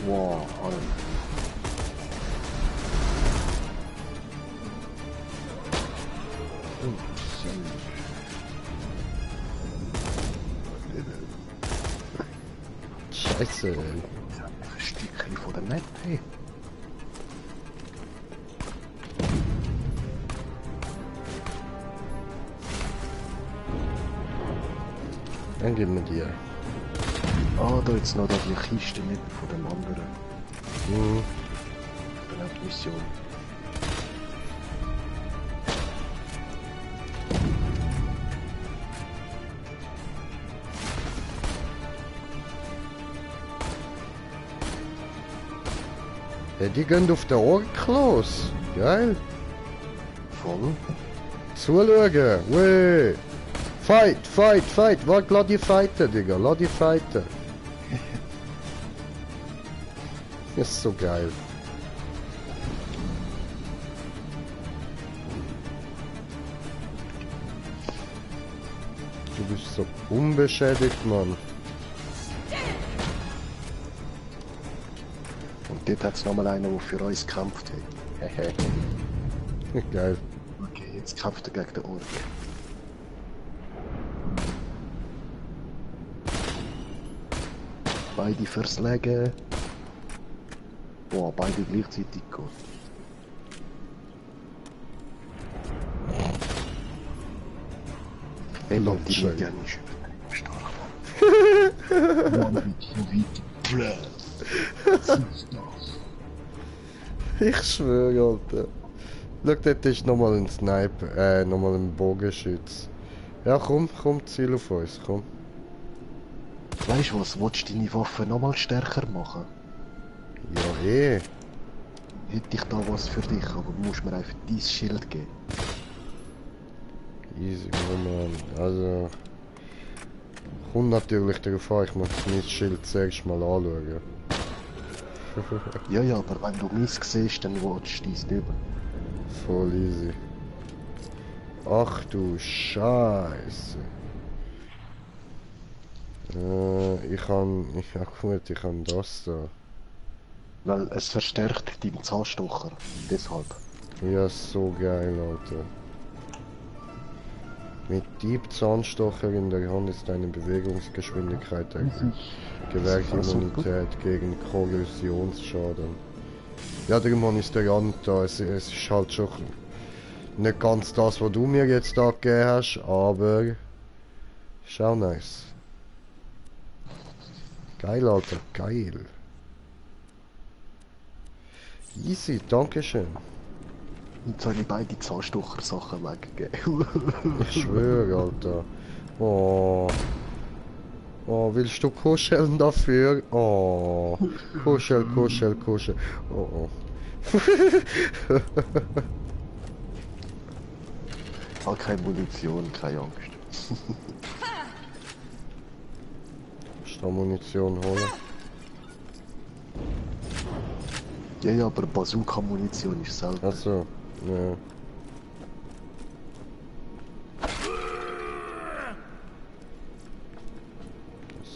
Wow, Alter. Scheiße, ey. Ein Stückchen von der Map, hey. Dann gib mir dir. Ah, da jetzt noch da die Kiste mit von dem anderen. Mhm. Von der Mission. Ja, die gehen auf den Ork los. Geil. Voll. Zuschauen. Weh. Fight, fight, fight. Warte, lass die fighten, Digga. Lass die fighten. Das ist so geil. Du bist so unbeschädigt, Mann. Und dort hat es nochmal einen, der für uns gekämpft hat. Hehe. Geil. Okay, jetzt kämpft er gegen den Ork. Beide verslegen. Boah, beide gleichzeitig gut. Ey, Mann, die Liga ist übertrieben stark. Mann, mit so weit. Blöd. Was ist das? Ich schwöre, Alter. Schau, dort ist nochmal ein Sniper, nochmal ein Bogenschütz. Ja, komm, Ziel auf uns, komm. Weißt du was, willst du deine Waffe nochmal stärker machen? Ja, eh. Hätte ich da was für dich, aber du musst mir einfach dein Schild geben. Easy, Mann. Also... Kommt natürlich darauf an, ich muss mein Schild zuerst mal anschauen. Ja, aber wenn du meins siehst, dann willst du deins nicht. Voll easy. Ach du Scheiße. Ich kann das da. Weil es verstärkt deinen Zahnstocher. Deshalb. Ja, so geil, Alter. Mit Dieb Zahnstocher in der Hand ist deine Bewegungsgeschwindigkeit erhöht. Gewährt Immunität gegen Korrosionsschaden. Ja, darum habe ich es dir angetan. Es ist halt schon nicht ganz das, was du mir jetzt da gegeben hast, aber schau nice. Geil, Alter, geil. Easy, dankeschön. Und soll ich beide Zahnstocher-Sachen weggeben? Ich schwöre, Alter. Oh. Oh, willst du kuscheln dafür? Oh. Kuschel. Oh. Hat keine Munition, keine Angst. Musst du Munition holen? Ja, aber Bazooka-Munition ist selten. Achso, ja.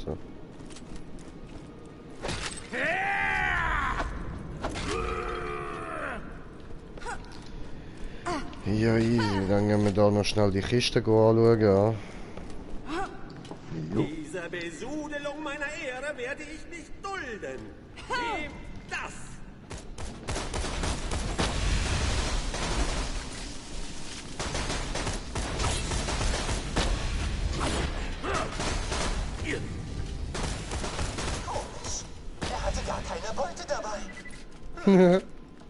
So. Ja, easy. Dann gehen wir da noch schnell die Kiste anschauen. Ja. Diese Besudelung meiner Ehre werde ich nicht dulden. Nehmt das! Komisch. Er hatte gar keine Beute dabei.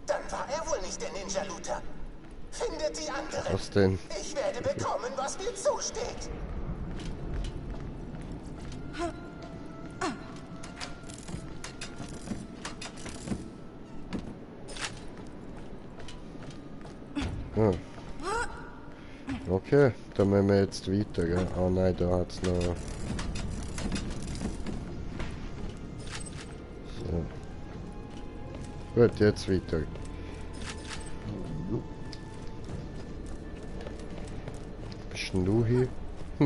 Dann war er wohl nicht der Ninja Looter. Findet die anderen. Was denn? Ich werde bekommen, was mir zusteht. Ah. Okay, dann müssen wir jetzt weiter, gell? Ah nein, da hat's noch... So. Gut, jetzt weiter. Bist denn du hier?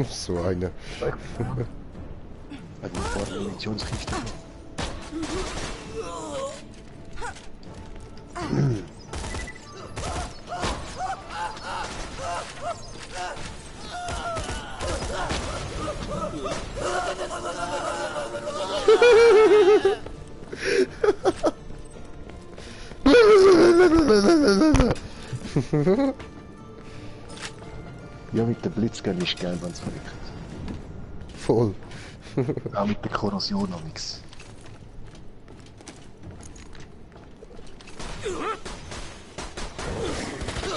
So eine. Hat mir vor der Munitionskiste. Ja, mit dem Blitzgun ist geil, wenn es verrückt. Voll. Auch mit der Korrosion am nix.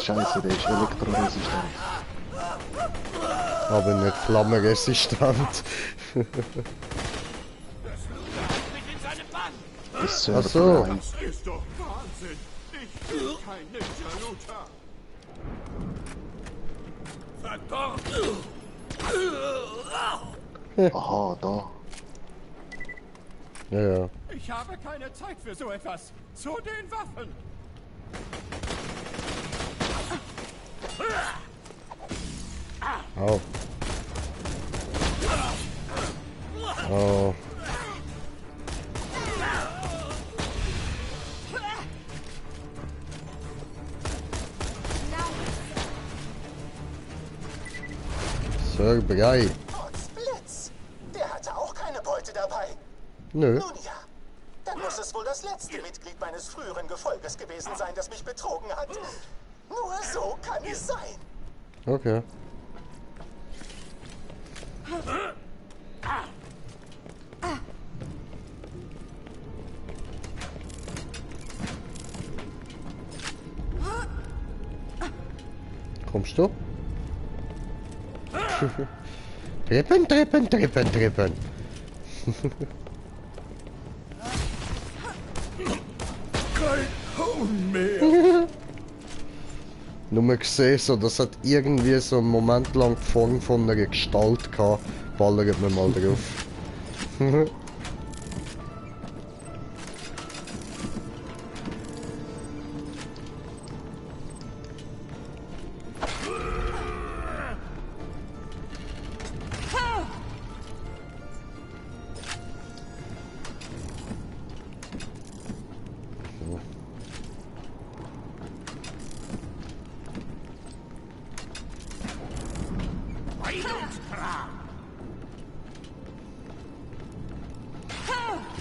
Scheiße, der ist elektroresistent. Aber nicht flammenresistent. Das Ach so. Das ist doch Wahnsinn! Ich bin kein Ninja-Looter! Verdammt! Aha, da. Ja, ja. Ich habe keine Zeit für so etwas! Zu den Waffen! Au. Oh. So, bereit. Potzblitz. Der hatte auch keine Beute dabei. Nö. Nun ja, dann muss es wohl das letzte Mitglied meines früheren Gefolges gewesen sein, das mich betrogen hat. Nur so kann es sein. Okay. Kommst du? Treppen, Treppen, Treppen, Treppen. Nur gesehen, so, das hat irgendwie so einen Moment lang die Form von einer Gestalt gehabt. Ballert mir mal drauf.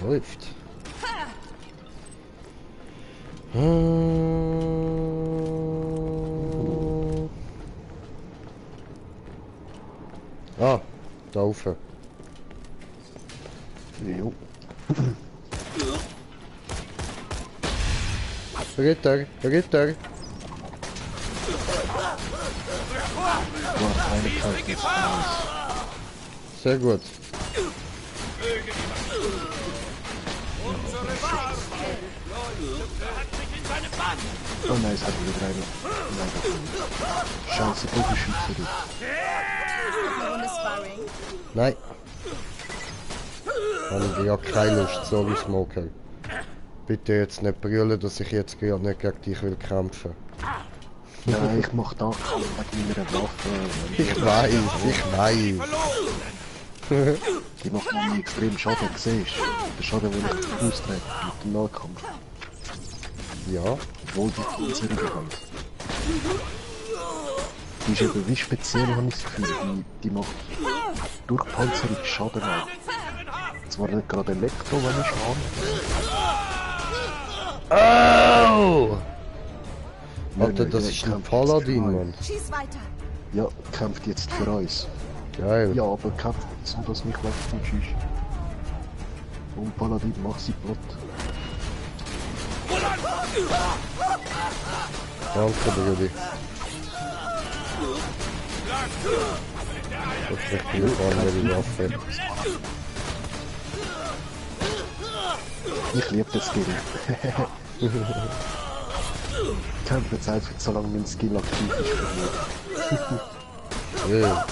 Läuft. Ah, da rauf. Jo. Ritter, Ritter. War keine Karte. Sehr gut. Oh nein, es hat wieder rein. Scheiße, Bogenschütze, du. Ohne Sparring. Nein. Habe ich ja keine Lust, sorry Smoker. Bitte jetzt nicht brüllen, dass ich jetzt gerade nicht gegen dich will kämpfen. Nein, ich mach da wegen meiner Waffe. Ich weiß, ich weiß. Die macht mir extrem Schaden, siehst du? Der Schaden, den ich austrete mit dem Nahkampf. Ja. Obwohl die unsere Hand. Die ist eben wie speziell, habe ich das Gefühl. Die macht durch Panzerung Schaden auch. Zwar nicht gerade Elektro, wenn ich schaue. Oh! Alter, das ist ein Paladin, Mann. Schieß weiter. Ja, kämpft jetzt für uns. Geil. Ja, aber kämpft so, dass mich wegkommt, tschüss. Und Paladin macht sie platt. Danke, Brudi. Das ist echt eine andere Waffe. Ich liebe das Skill. Kämpfe jetzt einfach so lange mein Skill aktiv ist für mich. Ja.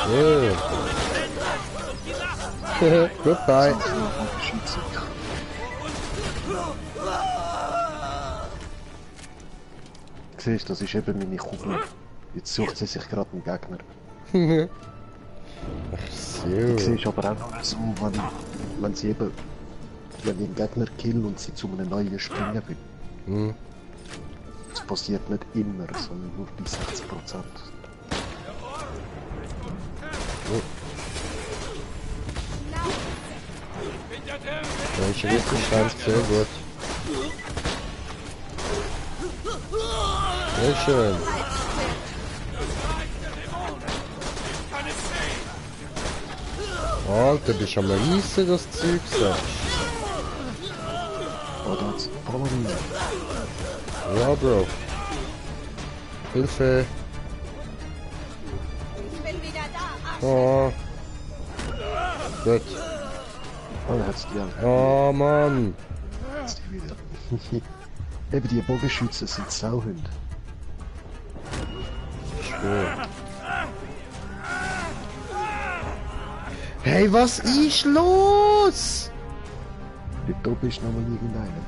Yeah. Goodbye. Siehst du, das ist eben meine Kugel. Jetzt sucht sie sich gerade einen Gegner. Ach so. Ich sehe aber auch noch so, wenn sie eben, wenn ich einen Gegner kill und sie zu einem neuen springen will. Hm. Das passiert nicht immer, sondern nur bei 60%. Ja, ich richtig scheint sehr gut. Sehr schön. Alter, bist am Reissen, das Zeug, sagst Oh, da hat's Paladin. Ja, Bro. Hilfe. Ich bin wieder da. Oh. Gut. Oh, da hat's die Oh, Mann. hat's die wieder. Eben die Bogenschützen sind Sauhunde. Schwör. Hey, was ist los? Dort oben ist nochmal irgendeiner.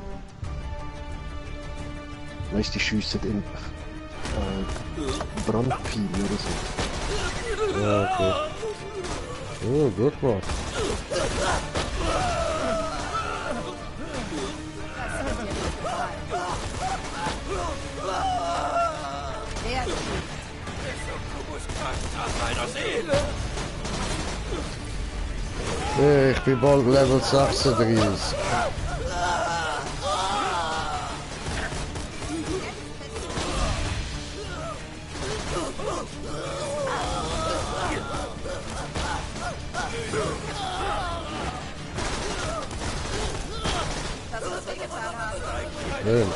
Weißt du, die schiessen in Brandpfeile oder so. Ja, okay. Oh, gut mal. Ja, ich bin bald Level 36. Das, was wir getan haben. Schön.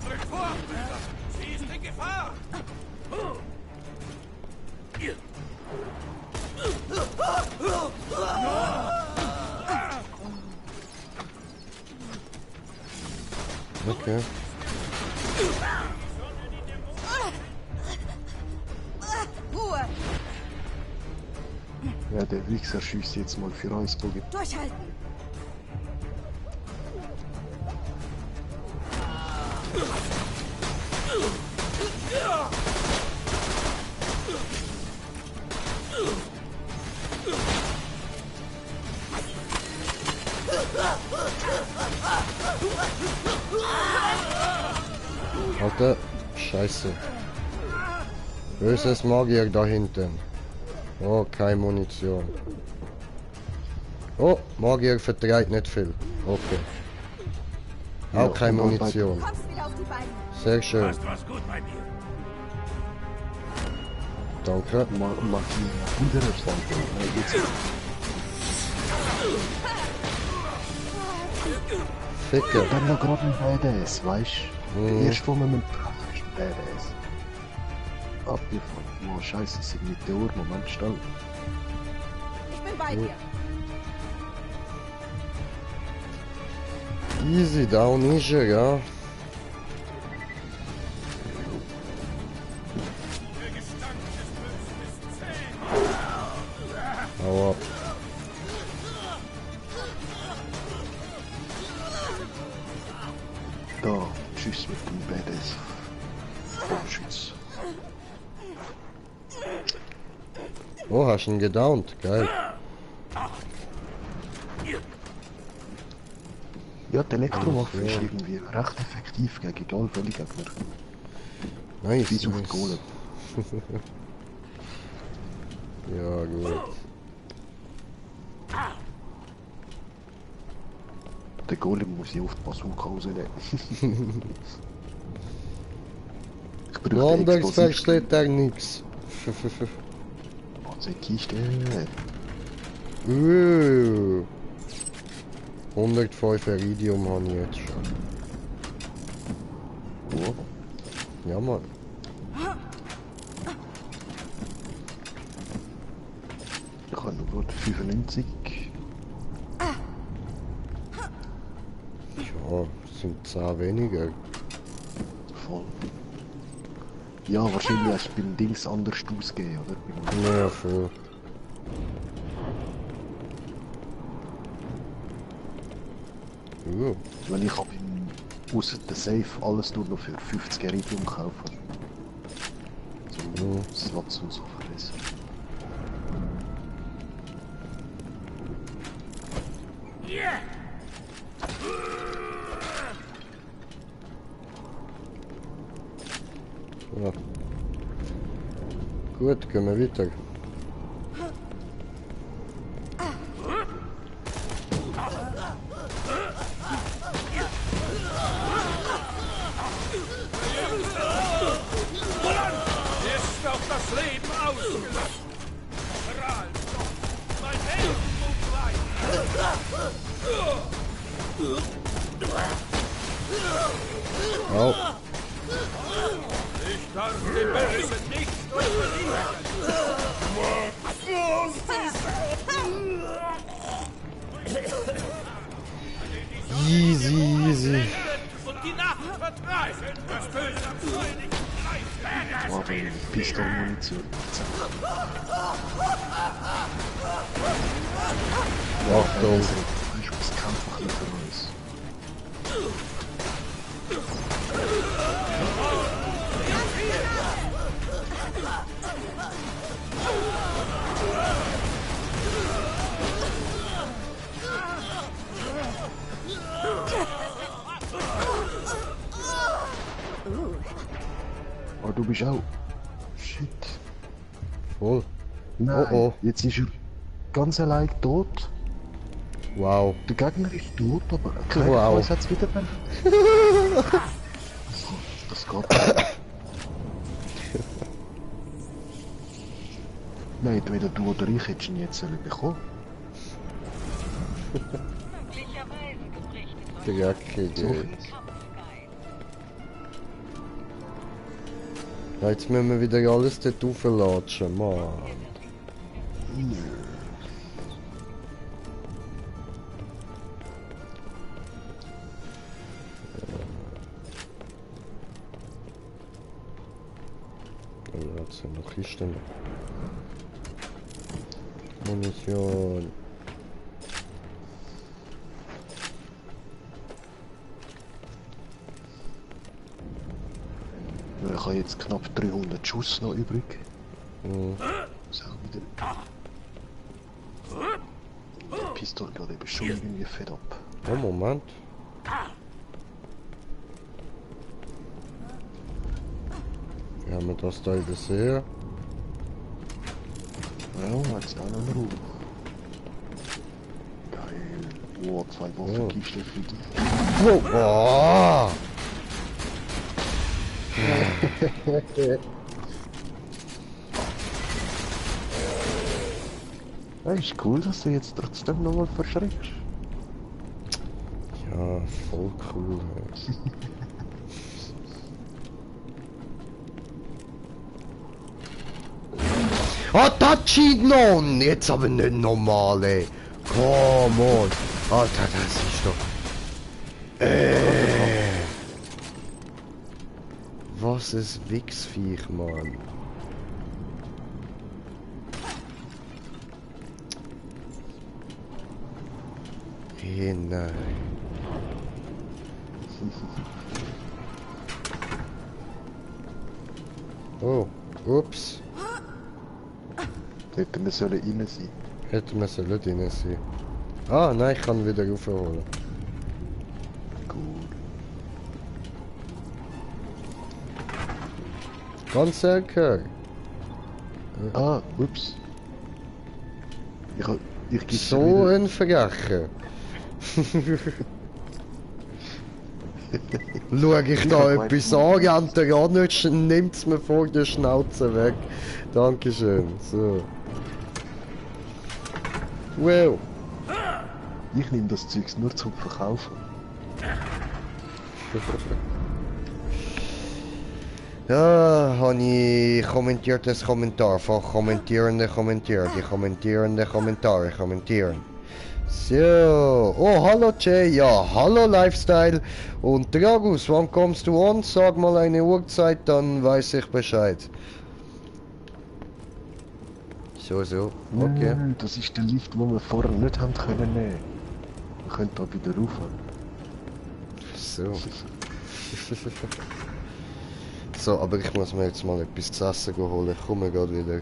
Rückt vor! Sie ist in Gefahr! Okay. Ruhe. Ja, der Wichser schießt jetzt mal für uns Bogen. Durchhalten. Alter, Scheiße. Böses Magier da hinten. Oh, keine Munition. Oh, Magier vertreibt nicht viel. Okay. Auch keine Munition. Kommst wieder auf die Beine. Sehr schön. Passt was gut bei mir. Danke. Magie, Widerstand. Ficker. Ich bin noch gerade ein Badass, weißt du? Mhm. Erst wo man mit Pracht ist ein Badass. Abgefahren. Oh, scheiße, es sind Meteor, Moment, stopp. Ich bin bei dir. Easy down ist er, ja. Hau ab. Da, tschüss mit dem Badass. Bogenschütz. Oh, hast du ihn gedownt? Geil. Ja, die Elektrowaffe ist irgendwie recht effektiv gegen egal welche Gegner. Nice. Bis auf die Golem. Ja, gut. Der Golem muss ich oft Bazooka rausnehmen. Ich brauche Anderes versteht er nix. Was Kiste? 105 Iridium habe ich jetzt schon. Oh. Ja, Mann. Ich habe nur gut 95. Ja, sind 10 weniger. Voll. Ja, wahrscheinlich hast du beim Dings anders ausgegeben, oder? Ja, voll. Weil ich habe ausser der Safe alles nur noch für 50 Iridium gekauft. So Slots und so vergessen. Ja. Gut, gehen wir weiter. Ist doch das Leben ausgelöscht. Strahl doch. Mein Heldenmut weiter. Au. Ich darf den Bösen nicht unterliegen. Easy, easy. Und die Nacht vertreiben. Das Böse am Freudigen Preis. Aber Pistolenmunition. Achtung. Ich muss Kampf nicht für uns. Oh, du bist auch. Shit. Voll. Nein, Oh, oh. jetzt ist er ganz allein tot. Wow. Der Gegner ist tot, aber kein Wow. Kreuz hat es wieder beim. Das geht. Nein, entweder du oder ich hättest ihn jetzt bekommen. Möglicherweise berichtet euch Dreckige. So viel. Kampfgeist. Ja, jetzt müssen wir wieder alles dort rauflatschen, Mann. Ja, jetzt sind noch Kisten. Munition. Ich habe jetzt knapp 300 Schuss noch übrig. Mhm. So, wieder. Die Pistole geht eben schon irgendwie fett ab. Oh, Moment. Wie haben wir das da übersehen? Ja, jetzt auch noch Ruhe. Geil. Oh, 2 Waffenkisten für dich. Wow. Oh. Ja, ist cool, dass du jetzt trotzdem nochmal verschreckst. Ja, voll cool. Ah, Tachi non! Jetzt aber nicht normal, ey. Come on. Alter, das ist doch... Was ist Wichsviech, Mann? Hey, nein. Oh, ups. Hätten wir sollen rein sein. Hätten wir sollen drin sein. Ah, nein, ich kann wieder raufholen. Gut. Ganz okay. Ah, ups. Ich gebe So ein Vergechen. Schau ich da hab etwas gemeint, an, und der Ranitsch nimmt's mir vor der Schnauze weg. Dankeschön. So. Wow. Ich nehme das Zeugs nur zum Verkaufen. Ja, habe ich kommentiertes Kommentarfach kommentierende kommentiert. Die kommentierende Kommentare kommentieren. So, oh hallo Jay, ja hallo Lifestyle und Dragus, wann kommst du an? Sag mal eine Uhrzeit, dann weiß ich Bescheid. So, okay. Nein, das ist der Lift, den wir vorher nicht haben können nehmen. Wir können da wieder rauf. So. So, aber ich muss mir jetzt mal etwas zu essen holen. Ich komme gerade wieder.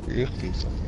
Ich weiß auch nicht.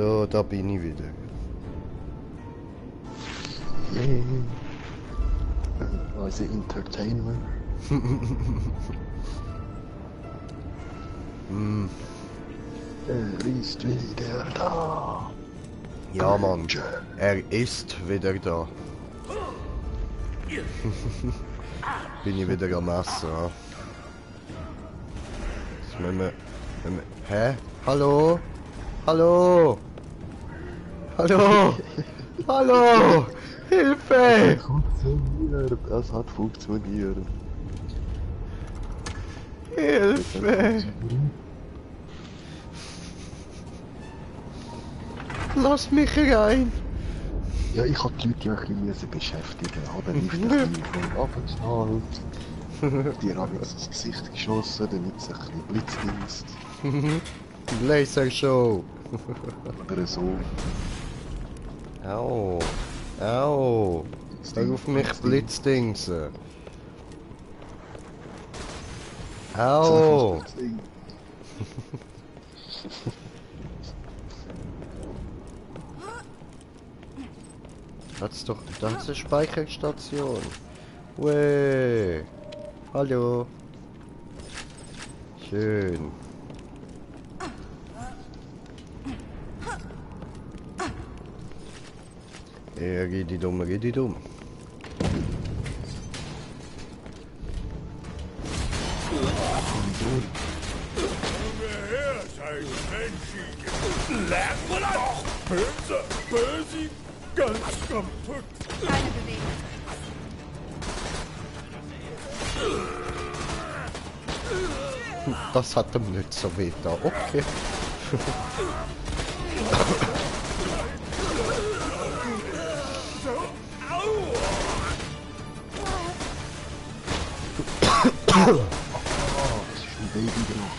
So, da bin ich wieder. Yeah. Also Entertainment. Er ist wieder da. Ja, Mann. Er ist wieder da. Bin ich wieder am Essen, ja. Jetzt müssen wir... Hä? Hallo? Hallo? Hallo? Hallo? Hilfe! Funktioniert, das hat funktioniert. Hilfe! Lass mich rein! Ja, ich hab die Leute ja ein bisschen müssen beschäftigen, aber nicht ein bisschen von abgeschnallt. Die haben jetzt ins Gesicht geschossen, damit es ein bisschen Blitzdingst. Lasershow! Oder so. Au! Au! Hör auf mich Blitzdingsen! Au! Das ist doch das ist eine Speicherstation. Weh. Hallo. Schön. Geh die dumm, geh die dumm. Böse, ganz kaputt. Keine Bewegung. Das hat ihm nicht so weh da. Okay. Das ist ein Baby genug.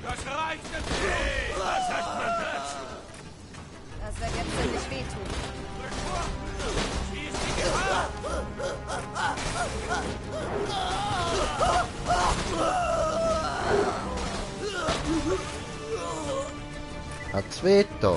Das reicht nicht. Was sagt man dazu? Das wird jetzt ziemlich wehtun. Hat's weh da?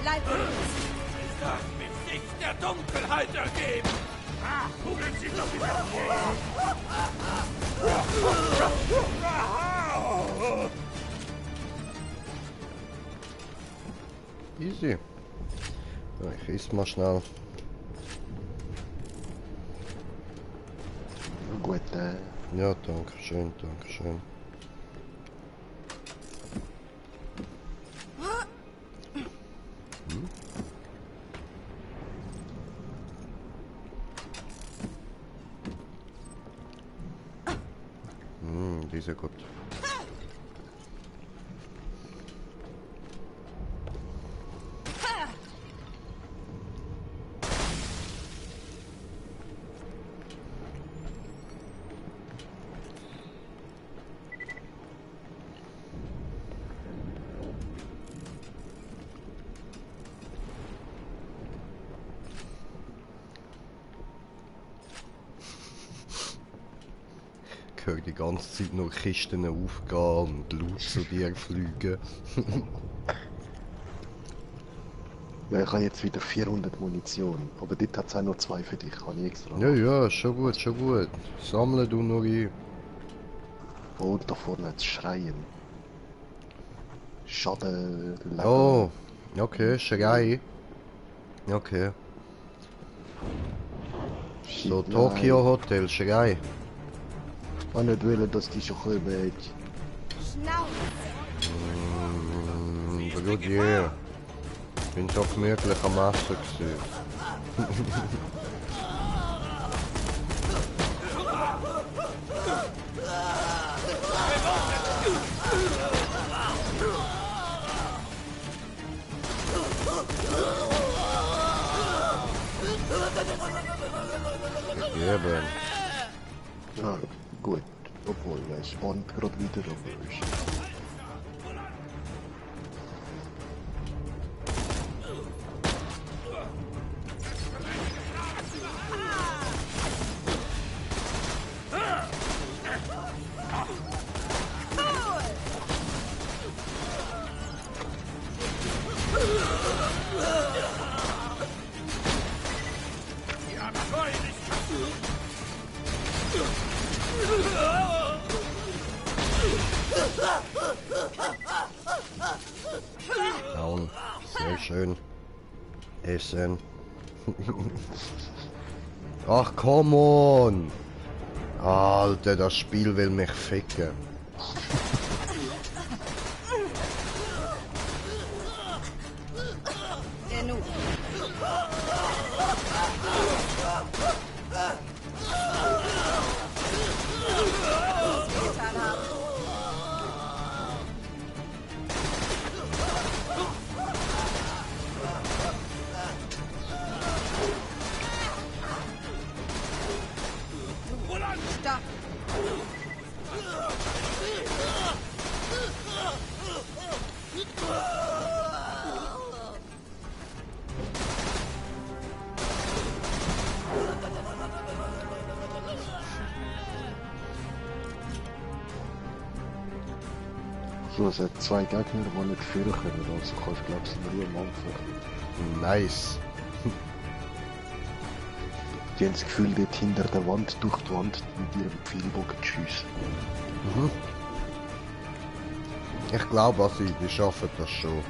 Bleib uns. Das mit Licht der Dunkelheit ergeben. Ach, kugeln Sie doch wieder Easy. Ja, ich esse mal schnell. Gut, Ja, danke schön, danke schön. Die ist ja gut. Ich höre die ganze Zeit nur Kisten aufgehen und laut zu dir fliegen. ja, ich habe jetzt wieder 400 Munition, aber dort hat es auch noch 2 für dich, kann ich extra. Ja, ja, schon gut, schon gut. Sammle du noch ein. Und da vorne hat es Schreien. Schaden, Leben. Oh, okay, Schrei. Okay. So, Shit, Tokyo Hotel, Schrei. Ich kann nicht wollen, dass die schon kommen. Schnauze. Bruder. Ich bin so gemütlich am Essen gewesen. Eben. Ja, gut. Obwohl, er spawnt gerade wieder, aber ist... Mann. Sehr schön. Essen. Ach, come on! Alter, das Spiel will mich ficken. Genug. Was wir getan haben. Stopp. So, es hat 2 Gegner, die nicht führen können, also kannst du glaube ich in Ruhe am Anfang. Nice. Die haben das Gefühl, dort hinter der Wand, durch die Wand mit ihrem Pfeilbogen zu schiessen. Mhm. Ich glaube an sie, die schaffen das schon.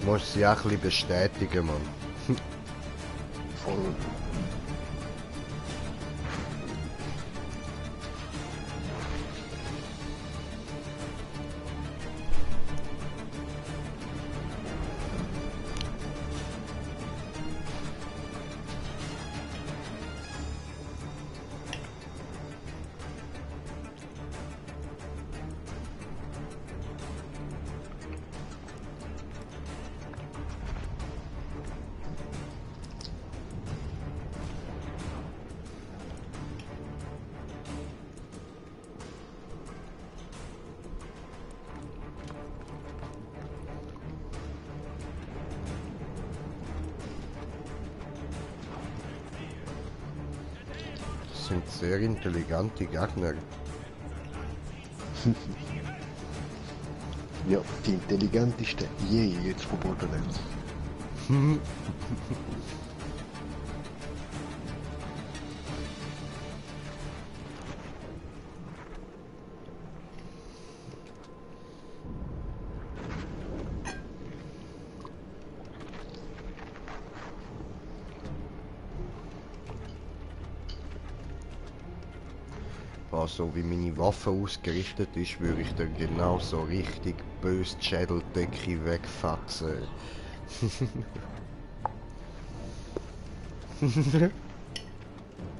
Muss sie auch ein bisschen bestätigen, Mann. Voll. Das sind sehr intelligente Gegner. Ja, die intelligenteste je jetzt von Borderlands. Also wie meine Waffe ausgerichtet ist, würde ich dann genau so richtig böse die Schädeldecke wegfatzen.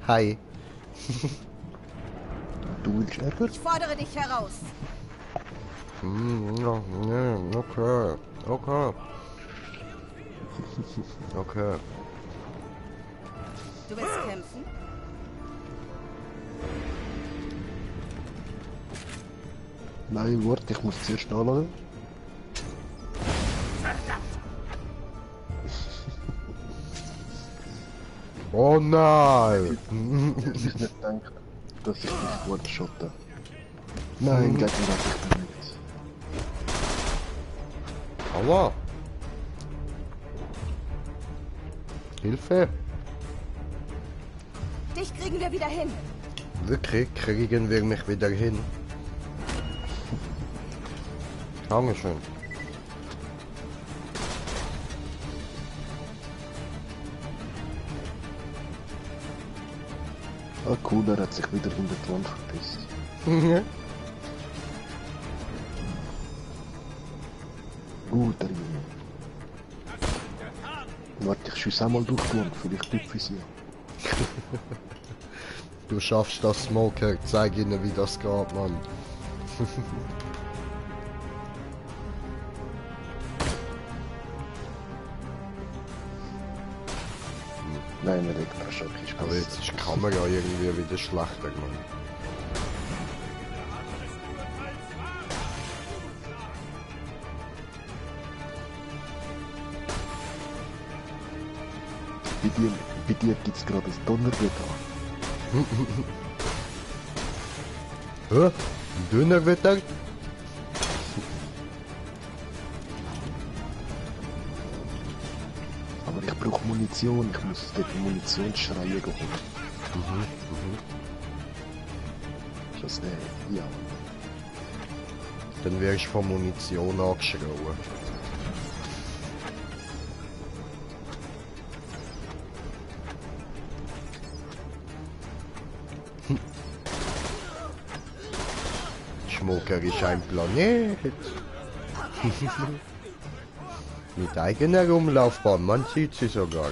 Hi. Du willst Ärger? Ich fordere dich heraus. Ja, nee, okay. Okay. Okay. Du willst kämpfen? Nein, warte, ich muss zuerst anladen. Oh nein! Ich nicht gedacht, dass ich nicht gut schotte. Nein, Gegner hat ich da nicht. Aua! Hilfe! Dich kriegen wir wieder hin. Wirklich kriegen wir mich wieder hin. Dankeschön. Ah cool, er hat sich wieder hinter die Wand verpisst. Guter Junge. Warte, ich schieße einmal durch die Wand, vielleicht tüpfe ich sie. Du schaffst das, Smoker. Zeig ihnen, wie das geht, Mann. Nein, der Elektroschock ist Aber jetzt ist die Kamera irgendwie wieder schlechter, Mann. Bei dir gibt es gerade ein Donnerwetter. Hä? Dünnerwetter? Aber ich brauche Munition, ich muss dort Munitionsschreie holen. Das ja. Dann wirst du von Munition angeschrien. Schmucker ist ein Planet. Mit eigener Umlaufbahn, man sieht sie sogar.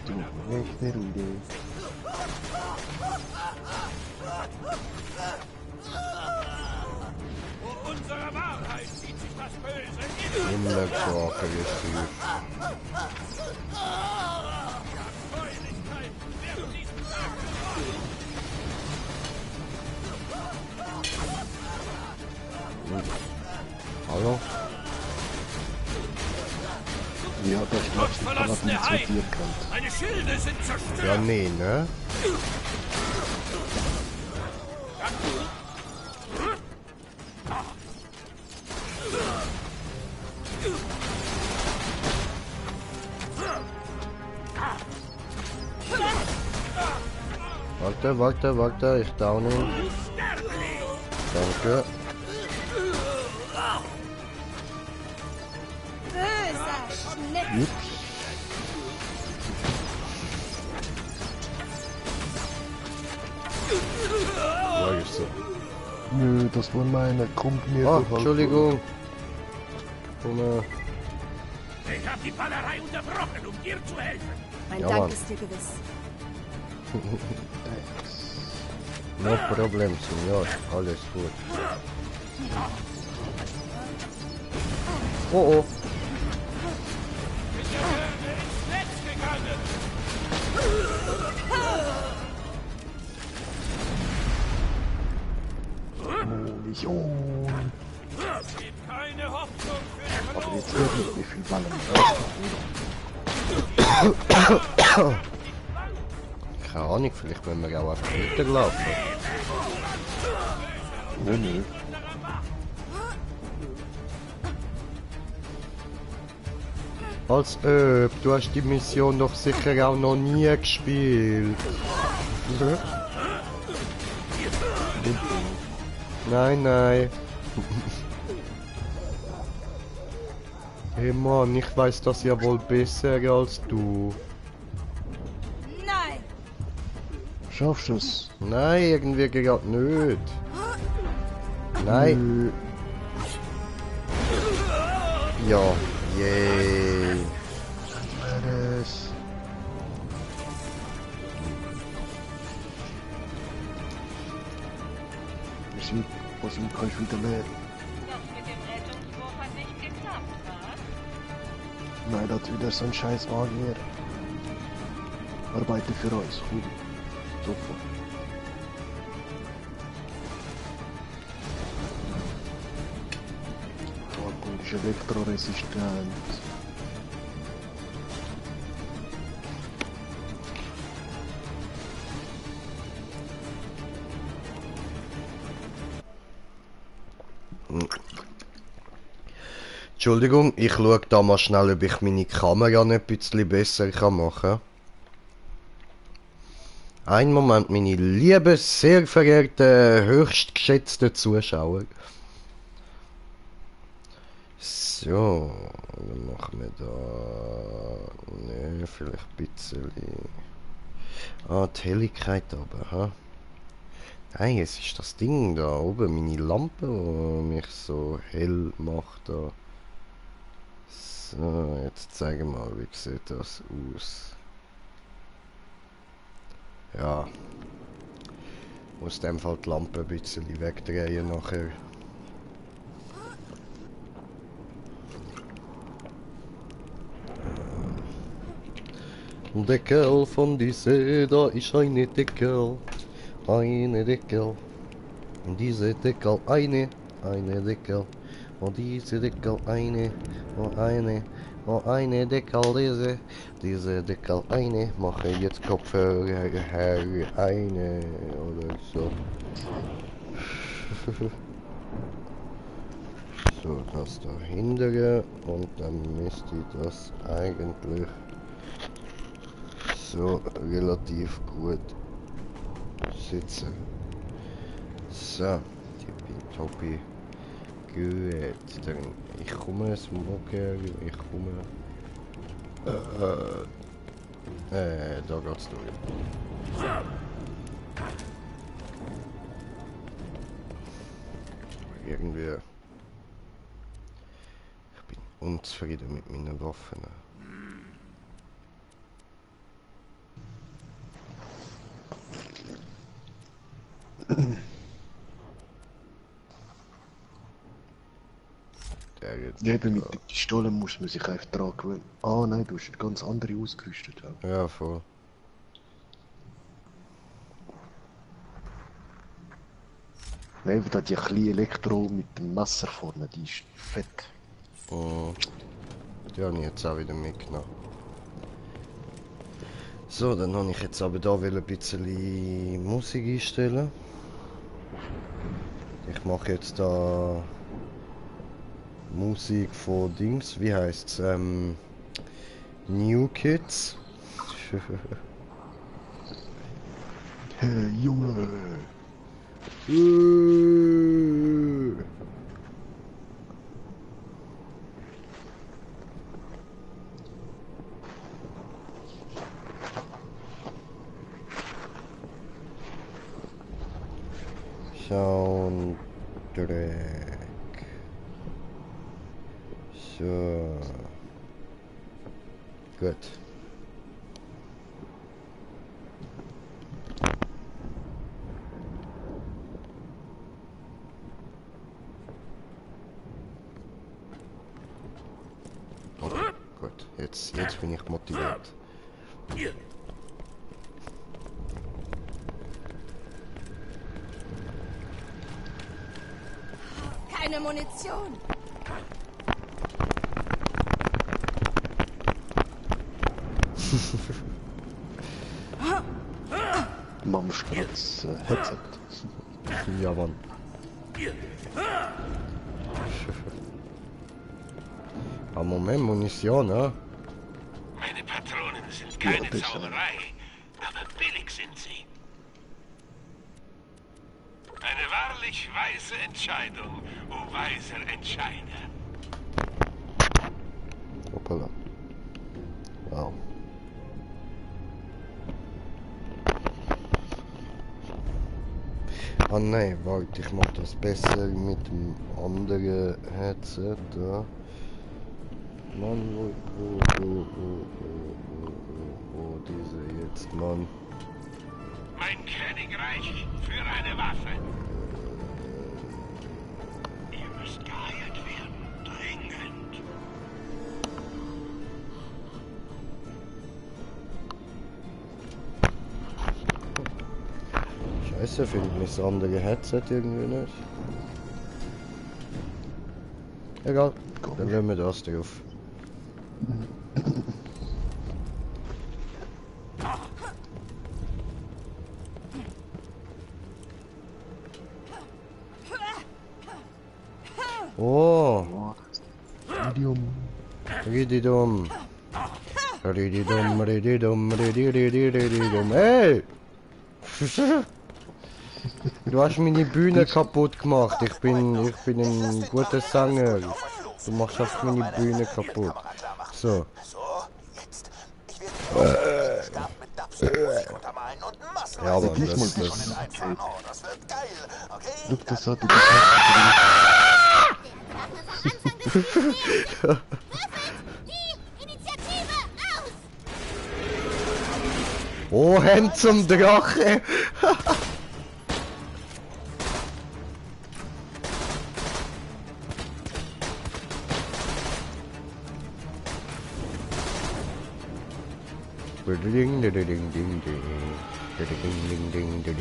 Du, rechte Runde. Unserer Wahrheit zieht sich das Böse in Immer so aggressiv. Freudigkeit während diesem Tag geworden. Hallo? Ja, da Gott schlägt die verlassene Paladin Heim. zu dir kommt. Meine Schilde sind zerstört. Ja, nee, ne? Warte, ich down ihn. Danke. Böser Schnitt. Wo ist sie? Nö, das war meine. Kommt mir Oh, doch Entschuldigung. Ohne... Ich habe die Ballerei unterbrochen, um dir zu helfen. Mein Ja, Dank Mann. ist dir gewiss. No problem, Senor. Alles gut. Oh oh. Ins Netz gegangen. Munition. Es gibt keine Hoffnung für die Aber Verlorenen. jetzt wird nicht, wie viel Ballen Keine Ahnung, vielleicht müssen wir auch einfach weiterlaufen. Nö. Als ob, du hast die Mission doch sicher auch noch nie gespielt. Nein. Hey Mann, ich weiß das ja wohl besser als du. Nein! Schaffst du es? Nein, irgendwie gerade nicht. Nein. Ja, yay. Das. Was kann ich wieder lernen? Das mit dem Rettungswurf hat nicht geklappt, was? Nein, das wieder so ein scheiß Magier. Arbeite für uns. Cool. Super. Warum ist elektroresistent? Entschuldigung, ich schaue da mal schnell, ob ich meine Kamera ein bisschen besser machen kann. Einen Moment, meine lieben, sehr verehrten, höchst geschätzten Zuschauer. So, dann machen wir da... Ne, vielleicht ein bisschen... Ah, die Helligkeit aber, ha? Nein, es ist das Ding da oben, meine Lampe, die mich so hell macht da. So, jetzt zeige mal, wie sieht das aus. Ja. Muss in dem Fall die Lampe ein bisschen wegdrehen nachher. Deckel von diese, da ist eine Deckel. Eine Deckel. Und diese Deckel, eine Deckel. Und diese Deckel, eine Deckel, diese Deckel, eine. Mache jetzt Kopfhörer, eine oder so. So, das da hintere und dann müsste das eigentlich so relativ gut sitzen. So, tippitoppi. Gut, dann ich komme, Smoker, ich komme. Da geht's durch. Irgendwie. Ich bin unzufrieden mit meinen Waffen. Eben mit der Pistole muss man sich einfach dran gewöhnen. Ah nein, du hast eine ganz andere ausgerüstet. Ja, voll. Nein, da die kleine Elektro mit dem Messer vorne, die ist fett. Oh, die habe ich jetzt auch wieder mitgenommen. So, dann habe ich jetzt aber da ein bisschen Musik einstellen. Ich mache jetzt da Musik von Dings, wie heißt's? New Kids. Hey, Junge! Soundtrack. So. Gut. Okay, gut. Jetzt bin ich motiviert. Keine Munition. Mama das Headset. Ja, Mann. Aber Moment, Munition, ne? Meine Patronen sind keine Zauberei, aber billig sind sie. Eine wahrlich weise Entscheidung, o weiser Entscheider. Hoppala. Wow. Ah nein, warte, ich mach das besser mit dem anderen Headset da. Mann, wo diese jetzt, Mann? Mein Königreich für eine Waffe. Ihr müsst geheilt werden, dringend. Scheiße, findet mich das andere Headset irgendwie nicht. Egal, dann lassen wir das drauf. Oh! Rididum! Rididum! Hey! Du hast meine Bühne kaputt gemacht. Ich bin ein guter Sänger. Du machst einfach meine Bühne kaputt. So. Ja, aber das Look, das hat Oh, Hand zum Drache! Ding ding ding ding ding ding ding ding ding ding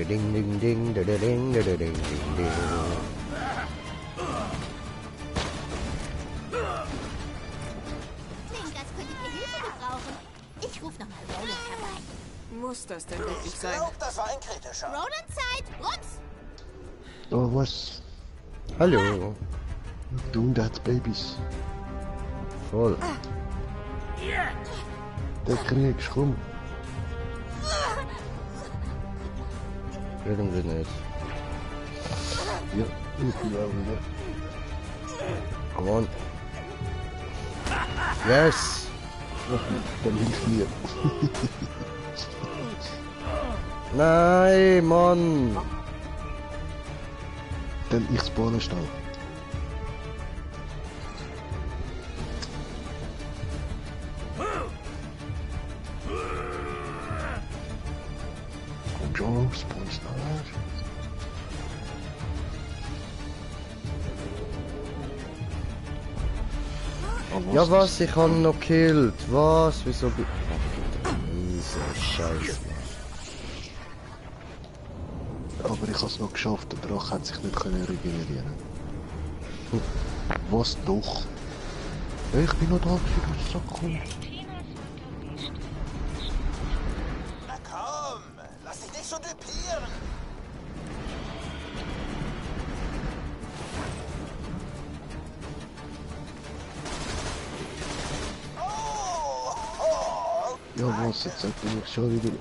ding ding ding ding ding. Das könnte ihr Hilfe gebrauchen. Ich rufe nochmal Roland herbei. Muss das denn wirklich Ich, ich, ich, ich, ich, ich, ich, ich, ich, ich, ich, ich, ich, ich, ich, ich, sein? glaube, das war ein kritischer. Roland Zeit, Rutz! Oh, was? Hallo. Du und hat Babys. Voll. Der kriegst, komm. Irgendwie nicht. Ja, ich bin auch wieder. Come on. Yes! Dann hilf mir. Nein, Mann! Dann ich spawne schnell. Komm schon, spawn schnell. Oh, Ja was, ich habe ihn noch gekillt. Was? Wieso? Diese Scheiße. Aber ich habe es noch geschafft, der Drache hat sich nicht können regenerieren. Was doch? Ich bin noch da, du Sack, komm. Na komm, lass dich nicht so düpieren. Ja was, jetzt sagt er mich schon wieder.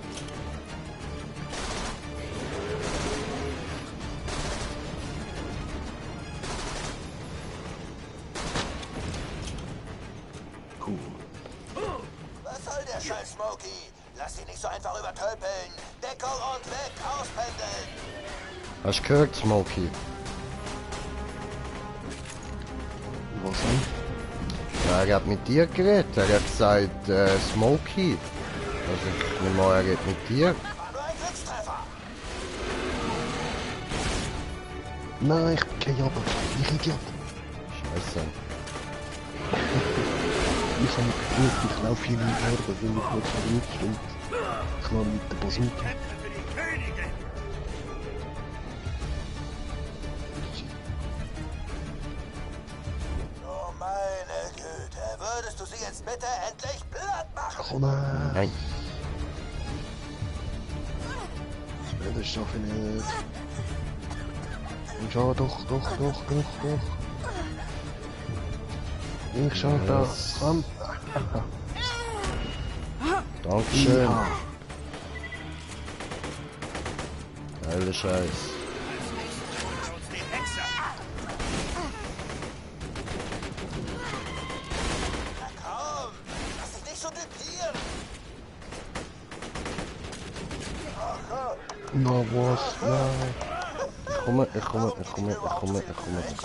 Cool. Was soll der Scheiß, Smokey? Lass dich nicht so einfach übertölpeln. Deckung und weg, auspendeln. Hast du gehört, Smokey? Was denn? Ja, er hat mit dir geredet. Er hat gesagt, Smokey. Also ich nehme an, er redet mit dir. War nur ein Glückstreffer. Nein, ich bin kein Jabber. Ich Idiot. Scheiße. Ich habe gedacht, ich laufe hier nicht mehr, weil ich nicht verrückt stimmt. Ich war mit der Bazooka. Für die Königin. Oh meine Güte, würdest du sie jetzt bitte endlich platt machen? Oh nein. Nein. Ja, das schaffe ich nicht. Und ja, doch. Ich schaffe das. Komm. Dankeschön. Ja. Geile Scheiß. Uns den Hexer. Na komm, lass dich nicht so düpieren. Na was? Nein. Ich komme. Ich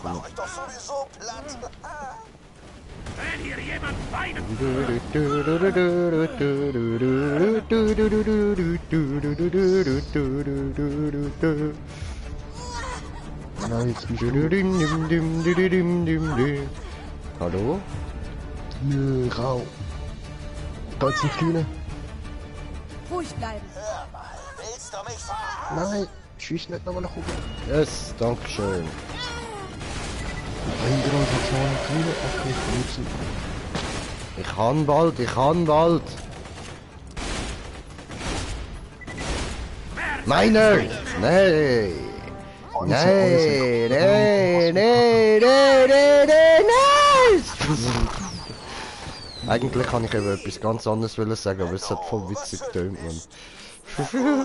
mach euch doch sowieso platt. Wenn hier jemand weinen Nein, jetzt bist du. Hallo? Nö, rau. Da ist ein Kleiner. Ruhig bleiben. Hör mal, willst du mich verarschen? Nein, schieß nicht nochmal nach oben. Yes, dankeschön. Hinter uns hat noch einen Kleiner. Okay, nutzen. Ich kann bald. Meiner! Nee! Nee! Eigentlich kann ich eben etwas ganz anderes sagen, aber es hat voll witzig getönt, man.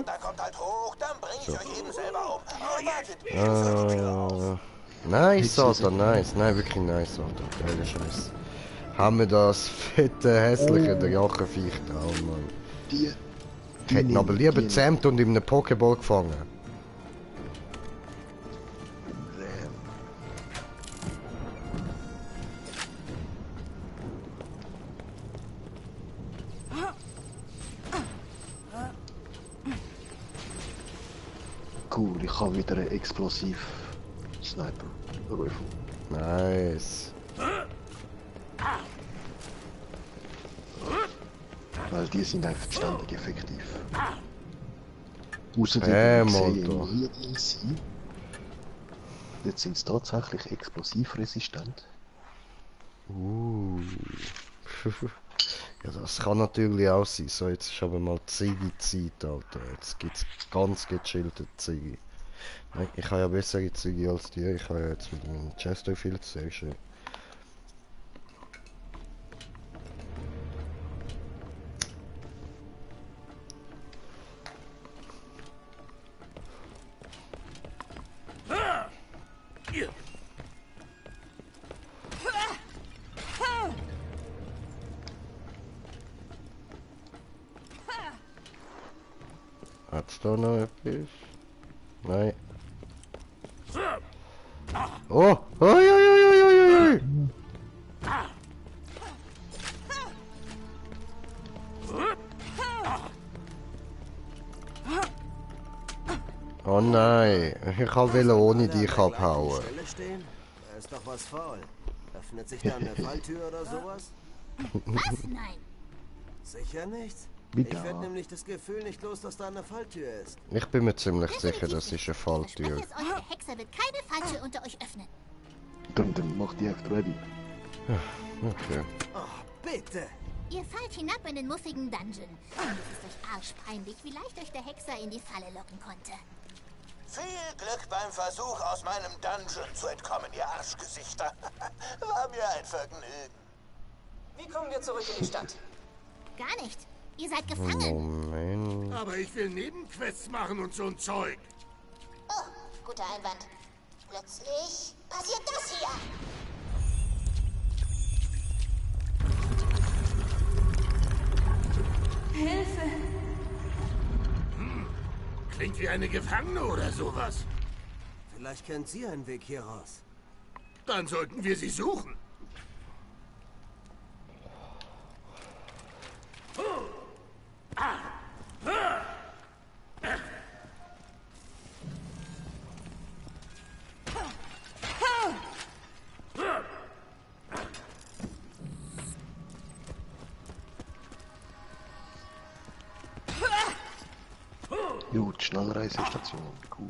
Da kommt halt hoch, dann bring ich euch eben selber um. Wartet, Nice, Alter, nice. Nein, wirklich nice, Alter. Geile Scheiße. Haben wir das fette, hässliche Drachenviech drauf, Mann. Die. Ich hätte ihn aber lieber gezähmt und in einem Pokéball gefangen. Cool, ich habe wieder einen explosiv Sniper Rifle. Nice. Weil die sind einfach ständig effektiv. Außer Motor. Jetzt sind sie tatsächlich explosivresistent. Ja, das kann natürlich auch sein. So, jetzt ist aber mal Ziggy-Zeit, Alter. Jetzt gibt's ganz gechillte Ziggy. Nein, ich habe ja bessere Züge als die. Ich habe ja jetzt mit meinem Chester viel sehr schön. Hat's da noch etwas? Nein. Oh! Oi, oi, oi, oi, oi, oi. Oh nein, ich wollte ohne dich abhauen. Stelle stehen? Da ist doch was faul. Öffnet sich da eine Falltür oder sowas? Was? Nein. Sicher nicht? Bitte. Ich werde nämlich das Gefühl nicht los, dass da eine Falltür ist. Ich bin mir ziemlich sicher, das ist eine Falltür. Ich verspreche es euch, der Hexer wird keine Falltür unter euch öffnen. Dann mach die echt ready. Okay. Oh, bitte! Ihr fallt hinab in den muffigen Dungeon. Und es ist euch arschpeinlich, wie leicht euch der Hexer in die Falle locken konnte. Viel Glück beim Versuch, aus meinem Dungeon zu entkommen, ihr Arschgesichter. War mir ein Vergnügen. Wie kommen wir zurück in die Stadt? Gar nicht. Ihr seid gefangen. Moment. Aber ich will Nebenquests machen und so ein Zeug. Oh, guter Einwand. Plötzlich passiert das hier. Hilfe! Klingt wie eine Gefangene oder sowas. Vielleicht kennt sie einen Weg hier raus. Dann sollten wir sie suchen. Gut, Schnellreisestation. Cool.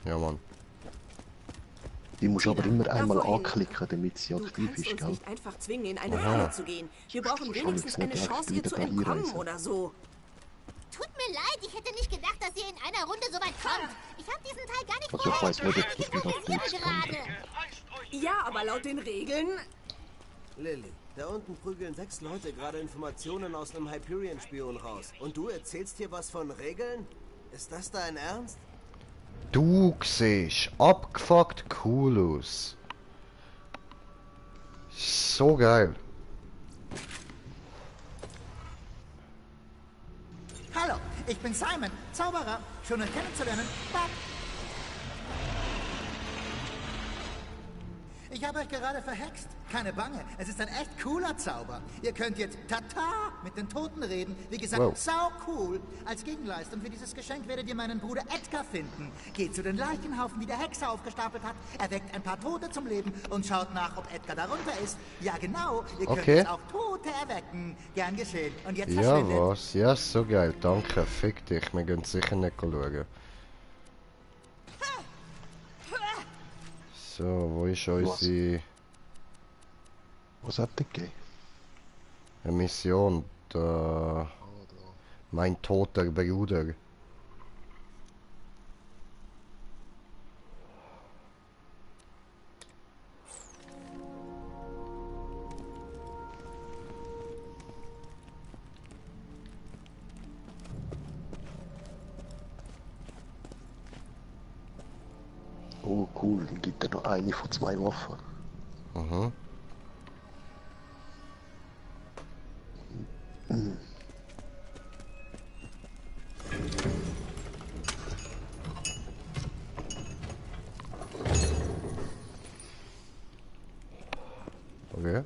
Ja, Mann. Die musst du aber immer einmal vorhin. anklicken, damit sie Du aktiv kannst ist, uns gell? nicht einfach zwingen, in eine Falle zu gehen. Wir brauchen wenigstens eine Chance, hier zu entkommen oder so. Tut mir leid, ich hätte nicht gedacht, dass ihr in einer Runde so weit kommt. Ich habe diesen Teil gar nicht Also ich weiß nicht, ob Ich das wieder interessiere gut gerade. Ja, aber laut den Regeln... Lilly, da unten prügeln 6 Leute gerade Informationen aus einem Hyperion-Spion raus. Und du erzählst hier was von Regeln? Ist das dein Ernst? Du siehst abgefuckt cool aus. So geil. Hallo, ich bin Simon, Zauberer. Schön euch kennenzulernen. Bob. Ich habe euch gerade verhext. Keine Bange, es ist ein echt cooler Zauber. Ihr könnt jetzt Tata mit den Toten reden. Wie gesagt, Wow. sau cool. Als Gegenleistung für dieses Geschenk werdet ihr meinen Bruder Edgar finden. Geht zu den Leichenhaufen, die der Hexer aufgestapelt hat. Erweckt ein paar Tote zum Leben und schaut nach, ob Edgar darunter ist. Ja, genau. Ihr könnt Okay. jetzt auch Tote erwecken. Gern geschehen. Und jetzt Ja, verschwindet. was? Ja, so geil. Danke. Fick dich. Wir gehen sicher nicht schauen. So, wo ist unsere Was hat der gegeben? Mission? Da. Mein toter Bruder. Oh cool, dann gibt er noch eine von 2 Waffen. Mhm. Okay.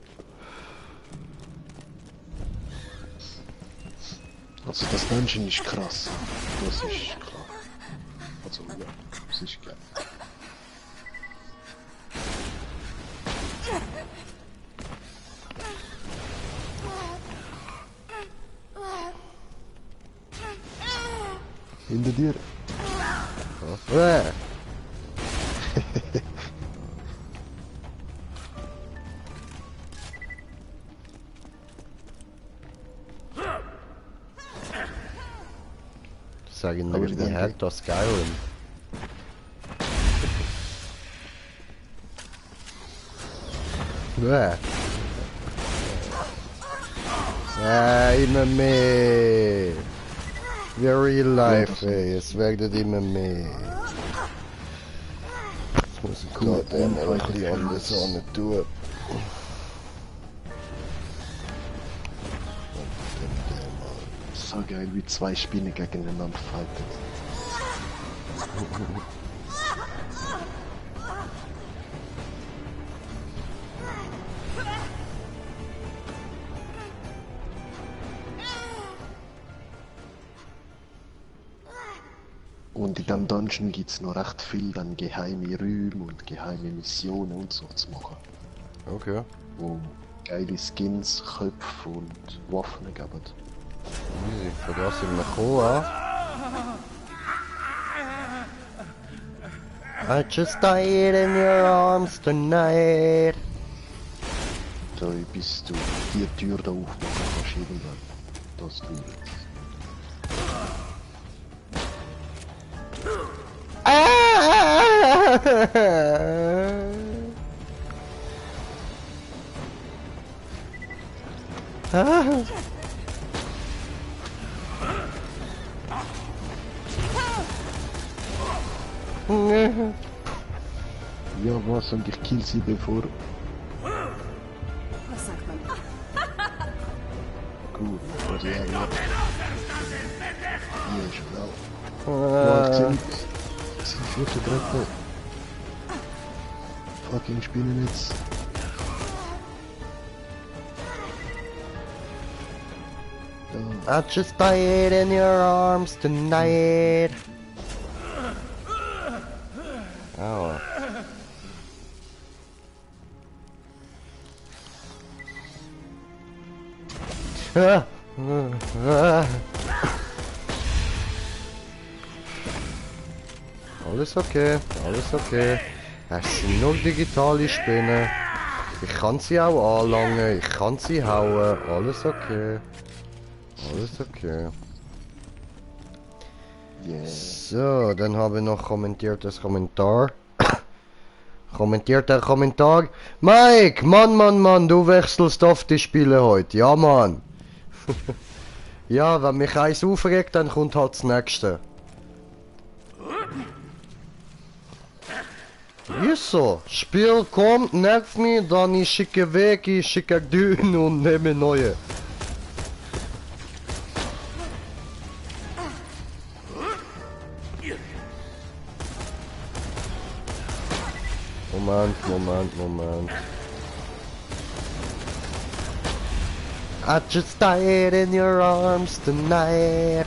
Also das Dungeon ist krass. Das ist klar. Also ja, das ist geil. Hinter dir. Was? Sagen Aber wir, ich wie denke- hält das Skyrim? Immer mehr. Wie real life, ey. Es werden immer mehr. Jetzt muss ich gerade mal ein bisschen anders an tun. So geil, wie zwei Spiele gegeneinander fighten. Und in diesem Dungeon gibt es noch recht viel dann geheime Räume und geheime Missionen und so zu machen. Okay. Wo geile Skins, Köpfe und Waffen geben. Easy, von da sind wir gekommen. I just died in your arms tonight. So, bis du die Tür da aufmachen kannst, irgendwann. Das tut es. Ja, was? Und ich kill sie bevor... Was sagt man? Gut, was ja, ja. Hier ist blau. Warte, sie führt die Treppe. Fucking spielen jetzt. I just died in your arms tonight. Oh. Alles okay, alles okay. Es sind nur digitale Spinnen. Ich kann sie auch anlangen, ich kann sie hauen. Alles okay. Alles okay. Yeah. So, dann habe ich noch kommentiertes Kommentar. Kommentierter Kommentar. Mike, Mann, du wechselst oft die Spiele heute. Ja, Mann. Ja, wenn mich eins aufregt, dann kommt halt das nächste. Ist so. Spiel kommt, nervt mich, dann ich schicke weg, ich schicke Dünn und nehme neue. Moment. I just died in your arms tonight.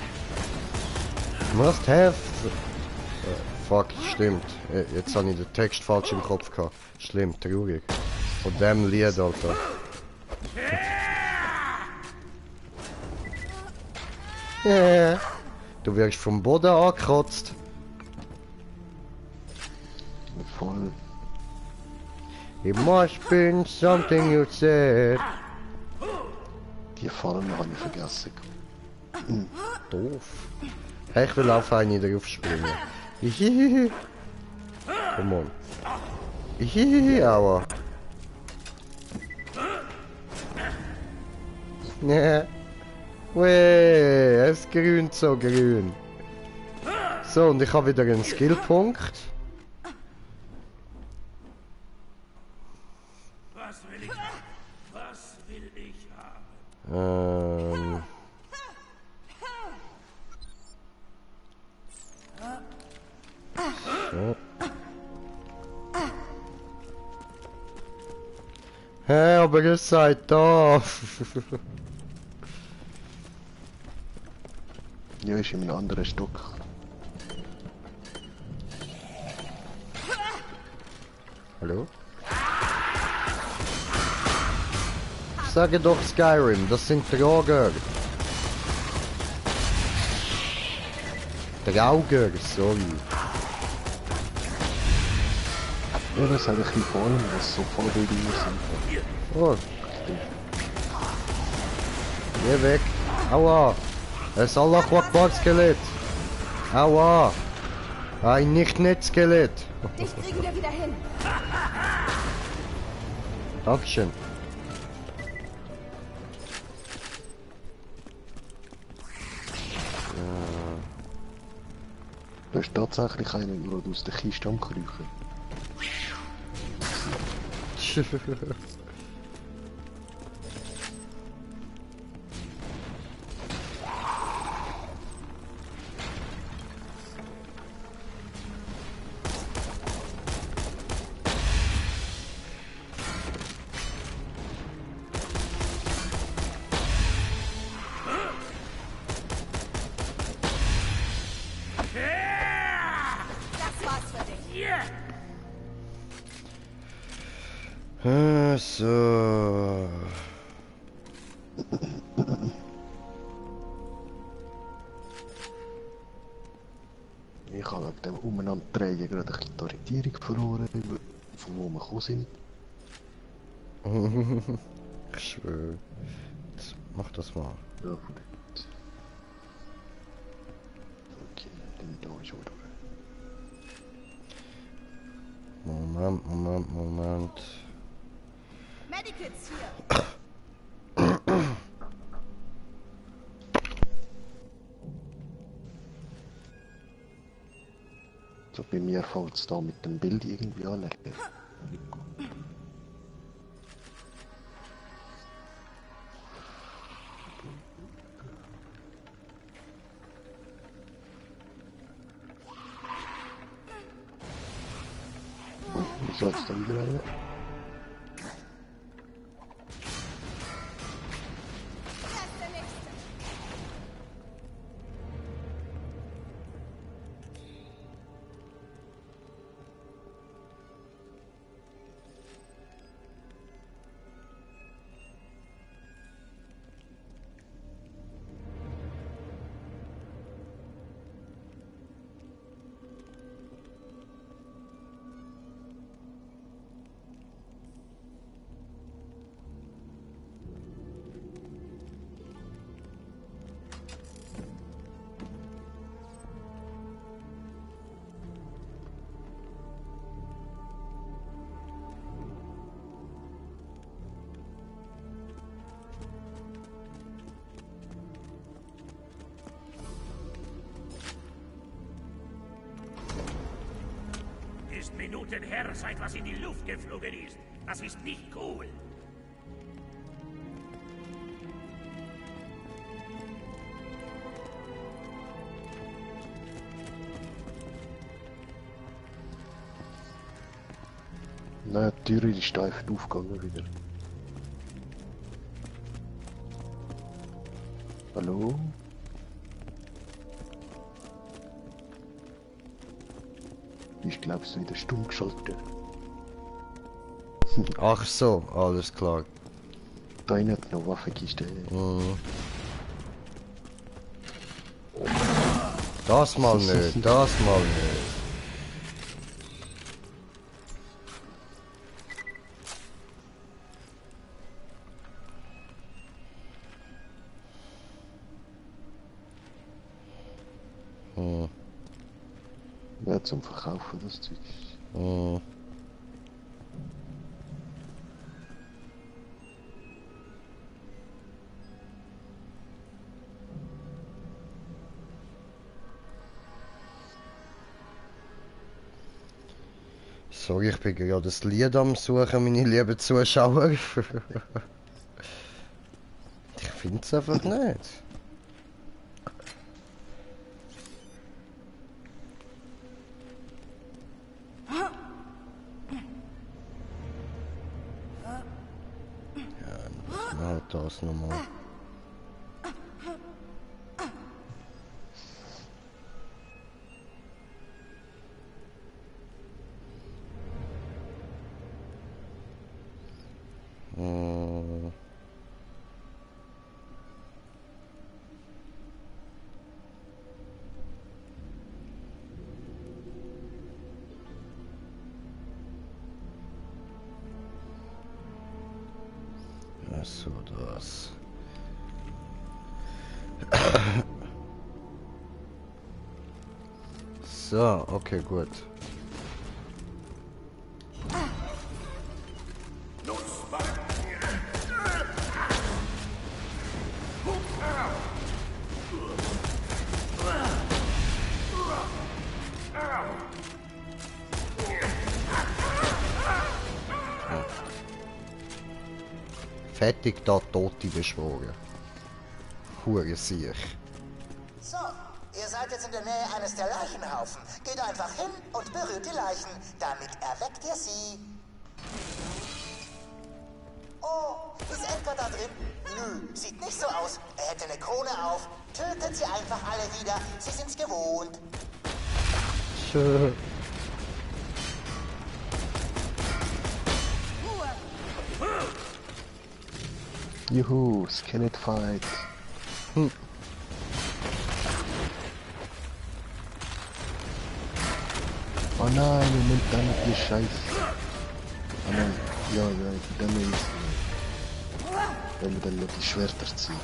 Must have... fuck, stimmt. Jetzt habe ich den Text falsch im Kopf gehabt. Schlimm, traurig. Von dem Lied, Alter. Yeah. Du wirst vom Boden angekotzt. Voll. It must been something you said. Die Fallen habe ich vergessen. Doof. Hey, ich will auf eine drauf springen. Hihihi. Come on. Hihihi, aua. Ne. Weh, es grünt so grün. So, und ich habe wieder einen Skillpunkt. Was will ich haben? So. Hä, aber ihr seid da. Ja, ist in einem anderen Stock. Hallo? Sage doch Skyrim, das sind Trauger. Trauger, sorry. Ja, das hat ein bisschen gefallen, was so voll bei dir sind. Oh. Geh weg. Aua. Es Allah Akbar Skelett. Aua. Ein Nicht-Skelett. Dich kriegen wir wieder hin. Dankeschön. Da ist tatsächlich einer gerade aus der Kiste am Kriechen. Das war's für dich. So. Ich habe wegen dem Umeinanderdrehen gerade ein bisschen die Orientierung verloren, von wo wir gekommen sind. Ich schwöre. Jetzt mach das mal. Ja, von dort. Okay, dann da ist wieder. Moment. Medikits hier. So, bei mir fällt es da mit dem Bild irgendwie an. Wie soll es dann wieder rein? Ist Minuten her, seit was in die Luft geflogen ist. Das ist nicht cool. Nein, die Tür ist einfach aufgegangen wieder. Hallo? Ich glaube, es ist wieder stumm geschaltet. Ach so, alles klar. Da innen hat noch Waffenkiste. Das mal nicht, das mal nicht. Ja, zum Verkaufen, das Zeug. So, ich bin gerade das Lied am Suchen, meine lieben Zuschauer. Ich finde es einfach nicht. Ja, das nochmal. So, das. So, okay, gut. Los, Fertig da Tote beschworen. Hure sich. So, ihr seid jetzt in der Nähe eines der Leichenhaufen. Geht einfach hin und berührt die Leichen. Damit erweckt ihr sie. Oh, ist Edgar da drin? Nö, sieht nicht so aus. Er hätte eine Krone auf. Tötet sie einfach alle wieder. Sie sind's gewohnt. Schön. Juhu, Skeleton Fight. Oh nein, ihr nimmt damit die Scheiße. Oh nein, ja, dann ist wenn wir dann noch die Schwerter ziehen.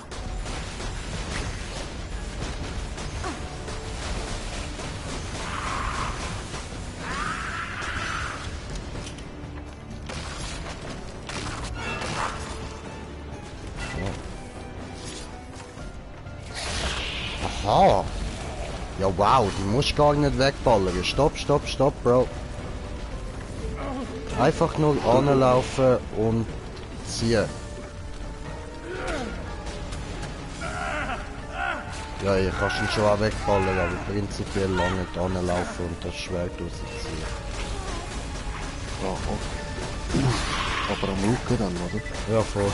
Aha. Ja wow, die musst gar nicht wegballern. Stopp, stopp, stopp, Bro. Einfach nur anlaufen und ziehen. Ja, ich kann ihn schon auch wegballern, aber prinzipiell lange nicht anlaufen und das Schwert rausziehen. Oh, okay. Aber am Rücken dann, oder? Ja, voll.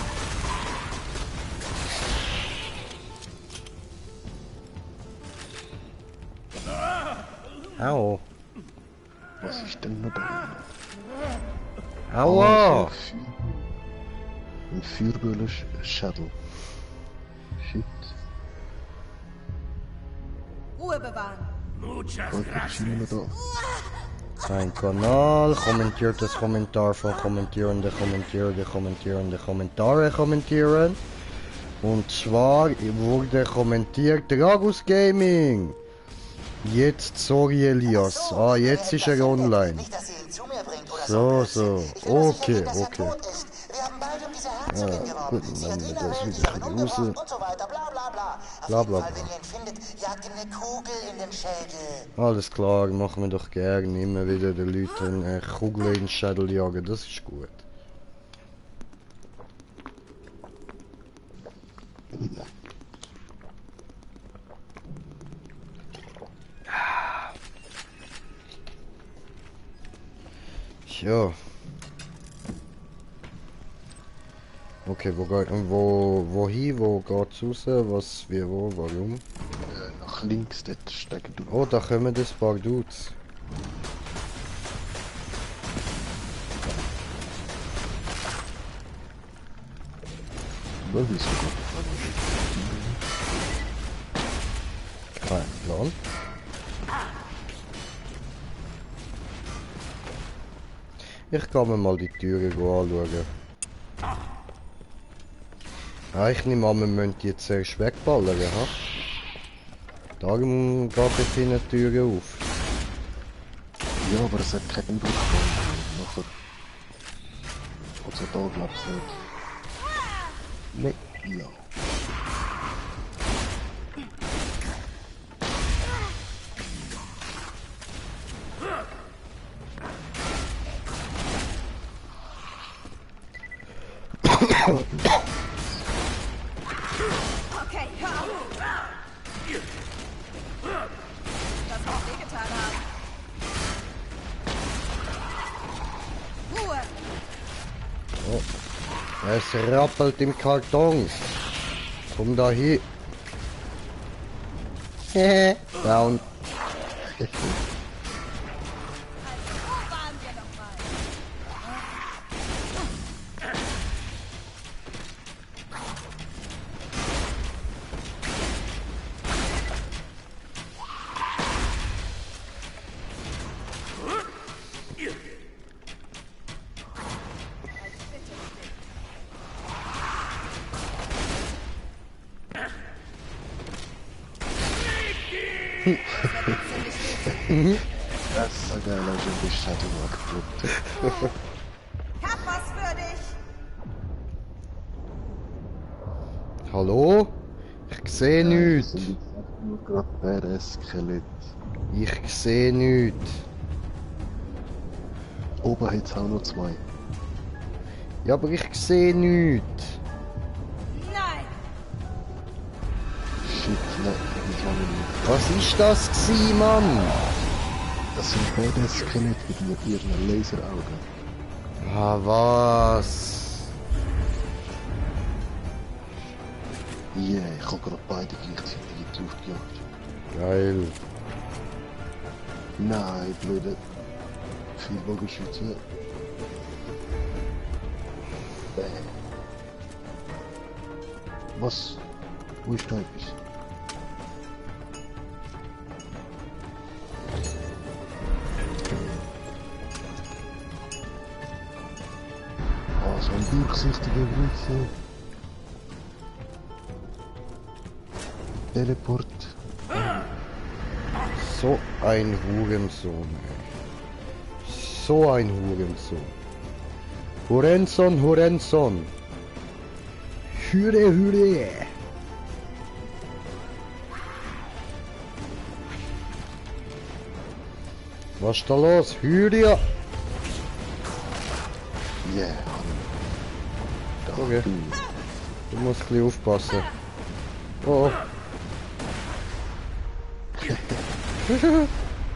Au. Was ist denn noch da? Aua! Ein Feuerböllen-Schädel. Shit. Ruhe bewahren. Was ist immer da? Sein Kanal, kommentiertes Kommentar von Kommentierende, Kommentare kommentieren. Und zwar wurde kommentiert Dragus Gaming. Jetzt, sorry Elias. Ah, jetzt ist er online. So, so. Okay, okay. Ja, gut, dann nehmen wir das wieder raus. Bla bla bla. Alles klar, machen wir doch gerne. Immer wieder den Leuten eine Kugel in den Schädel jagen, das ist gut. Ja. Okay, wohin, wo geht's raus, was, wie, wo, warum? Nach links, dort steigen du. Oh, da kommen ein paar Dudes. Was ist so gut? Kein Plan. Ich kann mir mal die Türen anschauen. Ah, ich nehme an, wir müssen die jetzt zuerst wegballern, ha? Darum geht jetzt in die Türen auf. Ja, aber es hat keinen Druck nachher. Also da glaubst du nicht. Nee, ja. Okay, hör auf. Das muss wehgetan haben. Ruhe. Oh. Es rappelt im Karton. Komm da hin. Down. Das ist ein geiler Jumbo-Shuttle abgedruckt. Ich hab was für dich. Hallo? Ich sehe nichts. Ich nur gerade Badass-Skelett. Ich sehe nichts. Oben hat es auch noch 2. Ja, aber ich sehe nichts. Nein! Shit, nein, ich habe nicht. Was ist das gsi, Mann? Das sind Badass-Skelett mit ihren Laseraugen. Ah, was? Yeah, ich habe gerade beide gleichzeitig in die Luft gejagt. Geil. Nein, blöde. Viel Bogenschütze. Was? Wo ist da etwas? Ah, so ein durchsichtiger Grüße. Teleport. So ein Hurensohn, ey. So ein Hurensohn. Hurensohn, Hurensohn. Hure, Hure. Was ist da los? Hure. Yeah, Okay. Du musst ein bisschen aufpassen. Oh.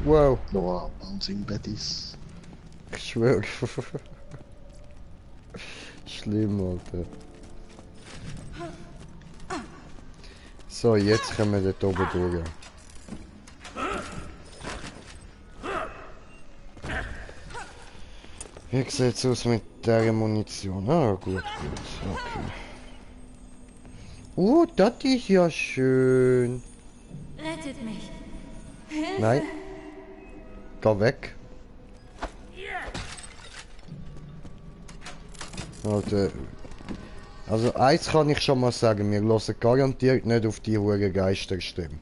Wow. Noah, Bouncing Betties. Ich schwöre. Schlimm, Alter. So, jetzt können wir dort oben durch. Wie sieht's aus mit der Munition? Ah, gut, okay. Das ist ja schön. Rettet mich. Nein. Geh weg. Alter. Also eins kann ich schon mal sagen, wir hören garantiert nicht auf die hohe Geisterstimme.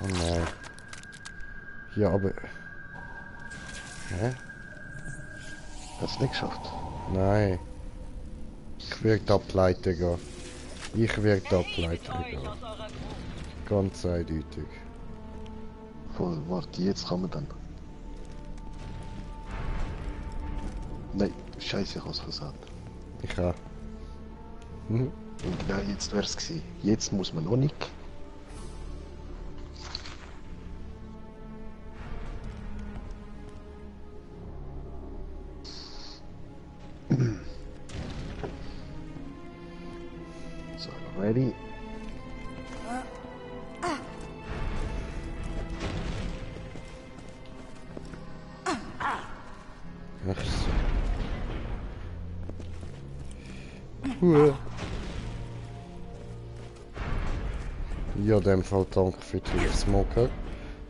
Oh nein. Ja, aber... Hä? Hast du nicht geschafft? Nein. Ich werde da pleite gehen. Ich werde da pleite gehen. Ganz eindeutig. Voll, warte, jetzt kann man dann. Nein, scheiße, ich hab's gesagt. Ich auch. Hm? Und genau jetzt wär's gewesen. Jetzt muss man noch nicht. So, ready? Ach so. Ja, in dem Fall danke für die Smoker.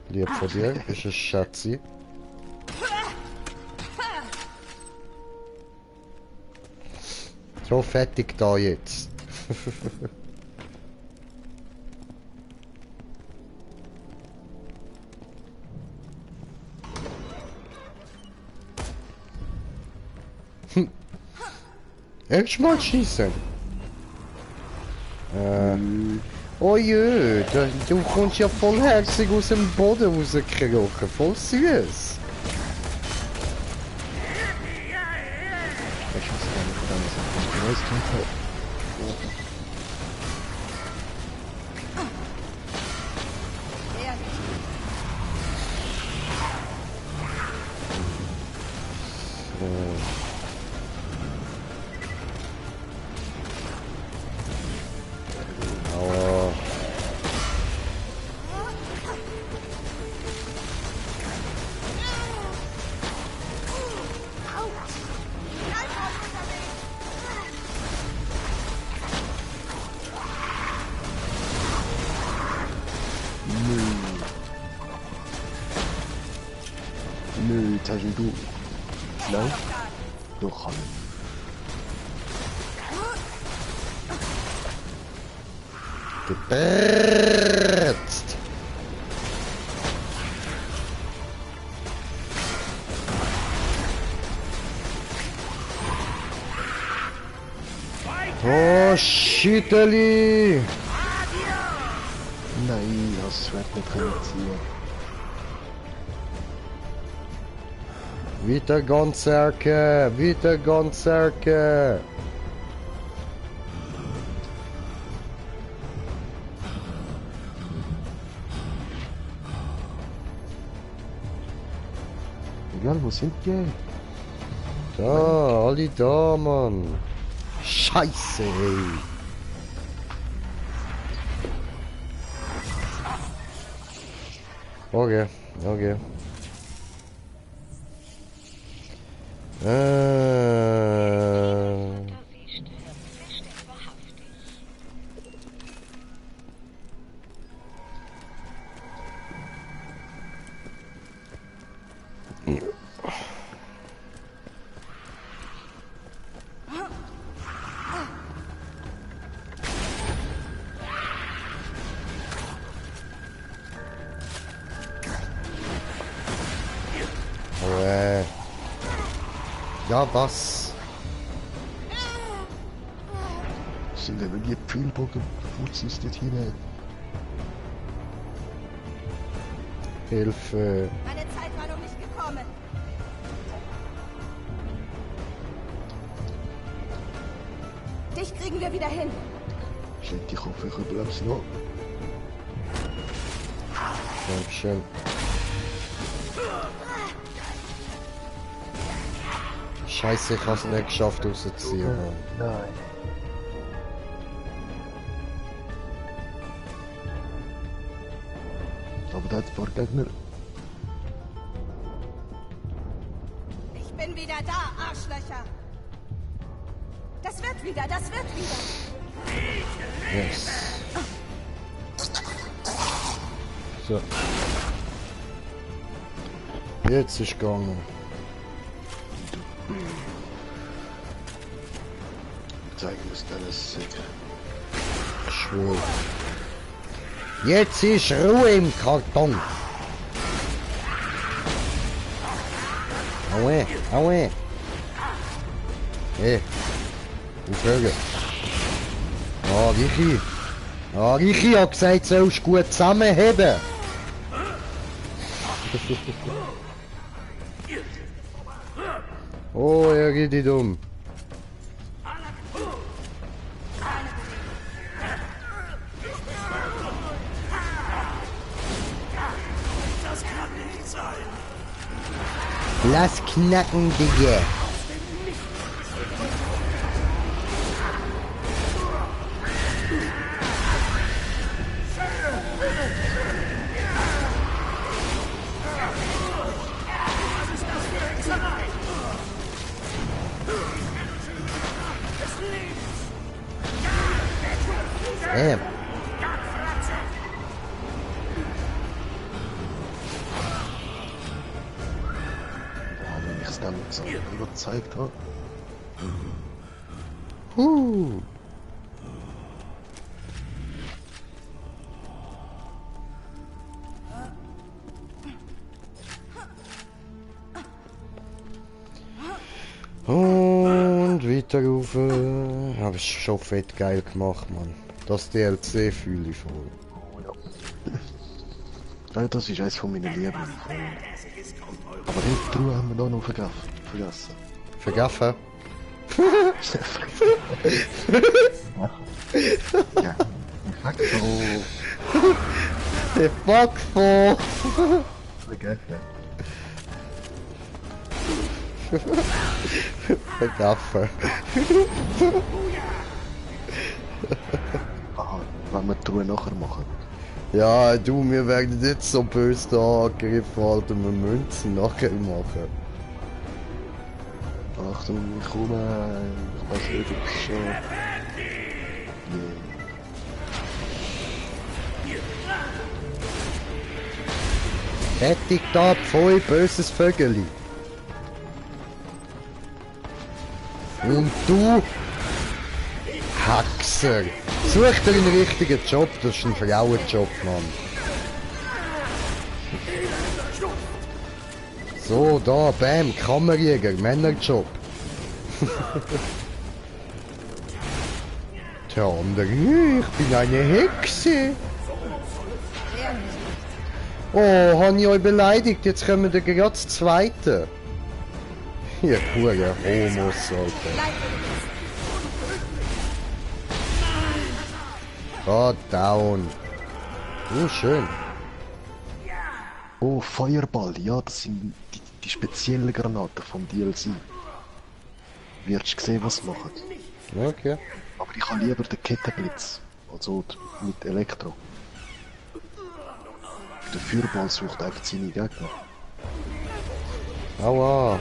Lieb von dir, bist ein Schatzi. So, fertig da jetzt. Erstmal schießen. Oh jö, du kommst ja vollherzig aus dem Boden rausgekrochen. Voll süß. Weißt du, was ich damit sagen? Du weißt einfach. Aua. Jetzt hast du... Nein? Doch, kann Gebrrrzt. Oh, Schütteli! Nein, das Schwert nicht können ziehen. Wieder Gonzerke! Wieder Gonzerke! Egal, wo sind die? Da, alle da, Mann! Scheiße, ey! Okay, okay. Ja, was? Sind aber die Pfeilbogen, Fuß ist dort hinein. Hilfe. Meine Zeit war noch nicht gekommen. Dich kriegen wir wieder hin. Schlägt dich auf, ich überleb's noch. Dankeschön. Scheiße, ich hab's nicht geschafft rauszuziehen. Nein. Aber da hat ein paar Gegner. Ich bin wieder da, Arschlöcher. Das wird wieder, das wird wieder. Yes. So. Jetzt ist gegangen. Zeigen muss alles sicher. Schwul. Jetzt ist Ruhe im Karton. Aue, aue. Hey, aufhören. Ah, Richi. Ah, Richi hat gesagt, du sollst gut zusammenheben. Oh, er geht nicht um. Lass knacken, Digga. Damn. Wenn ich es dann so überzeugt habe. Und weiter rauf. Habe ich schon fett geil gemacht, Mann. Das DLC fühle ich voll. Ja, das ist eines von meinen Lieben. Aber die Truhe haben wir da noch vergessen. Vergessen? Ja. Fuck so. Der Fuck so. Vergessen. Vergessen. Aha, wenn wir die Truhe nachher machen. Ja, du, wir werden nicht so böse da angegriffen, Alter, wir müssen nachher machen. Achtung, ich komme. Ich weiß nicht, ob es schon... Fertig da, voll böses Vögeli. Und du... Hexer! Such dir einen richtigen Job, das ist ein Frauenjob, Mann. So, da, bam, Kammerjäger, Männerjob. Der andere, ich bin eine Hexe. Oh, habe ich euch beleidigt, jetzt kommen wir gerade das Zweite. Ihr hure Homos, Alter. Oh, down. Oh, schön. Oh, Feuerball, ja, das sind die speziellen Granaten vom DLC. Wirst du sehen, was sie machen. Okay. Aber ich habe lieber den Kettenblitz, also mit Elektro. Der Feuerball sucht einfach seine Gegner. Aua.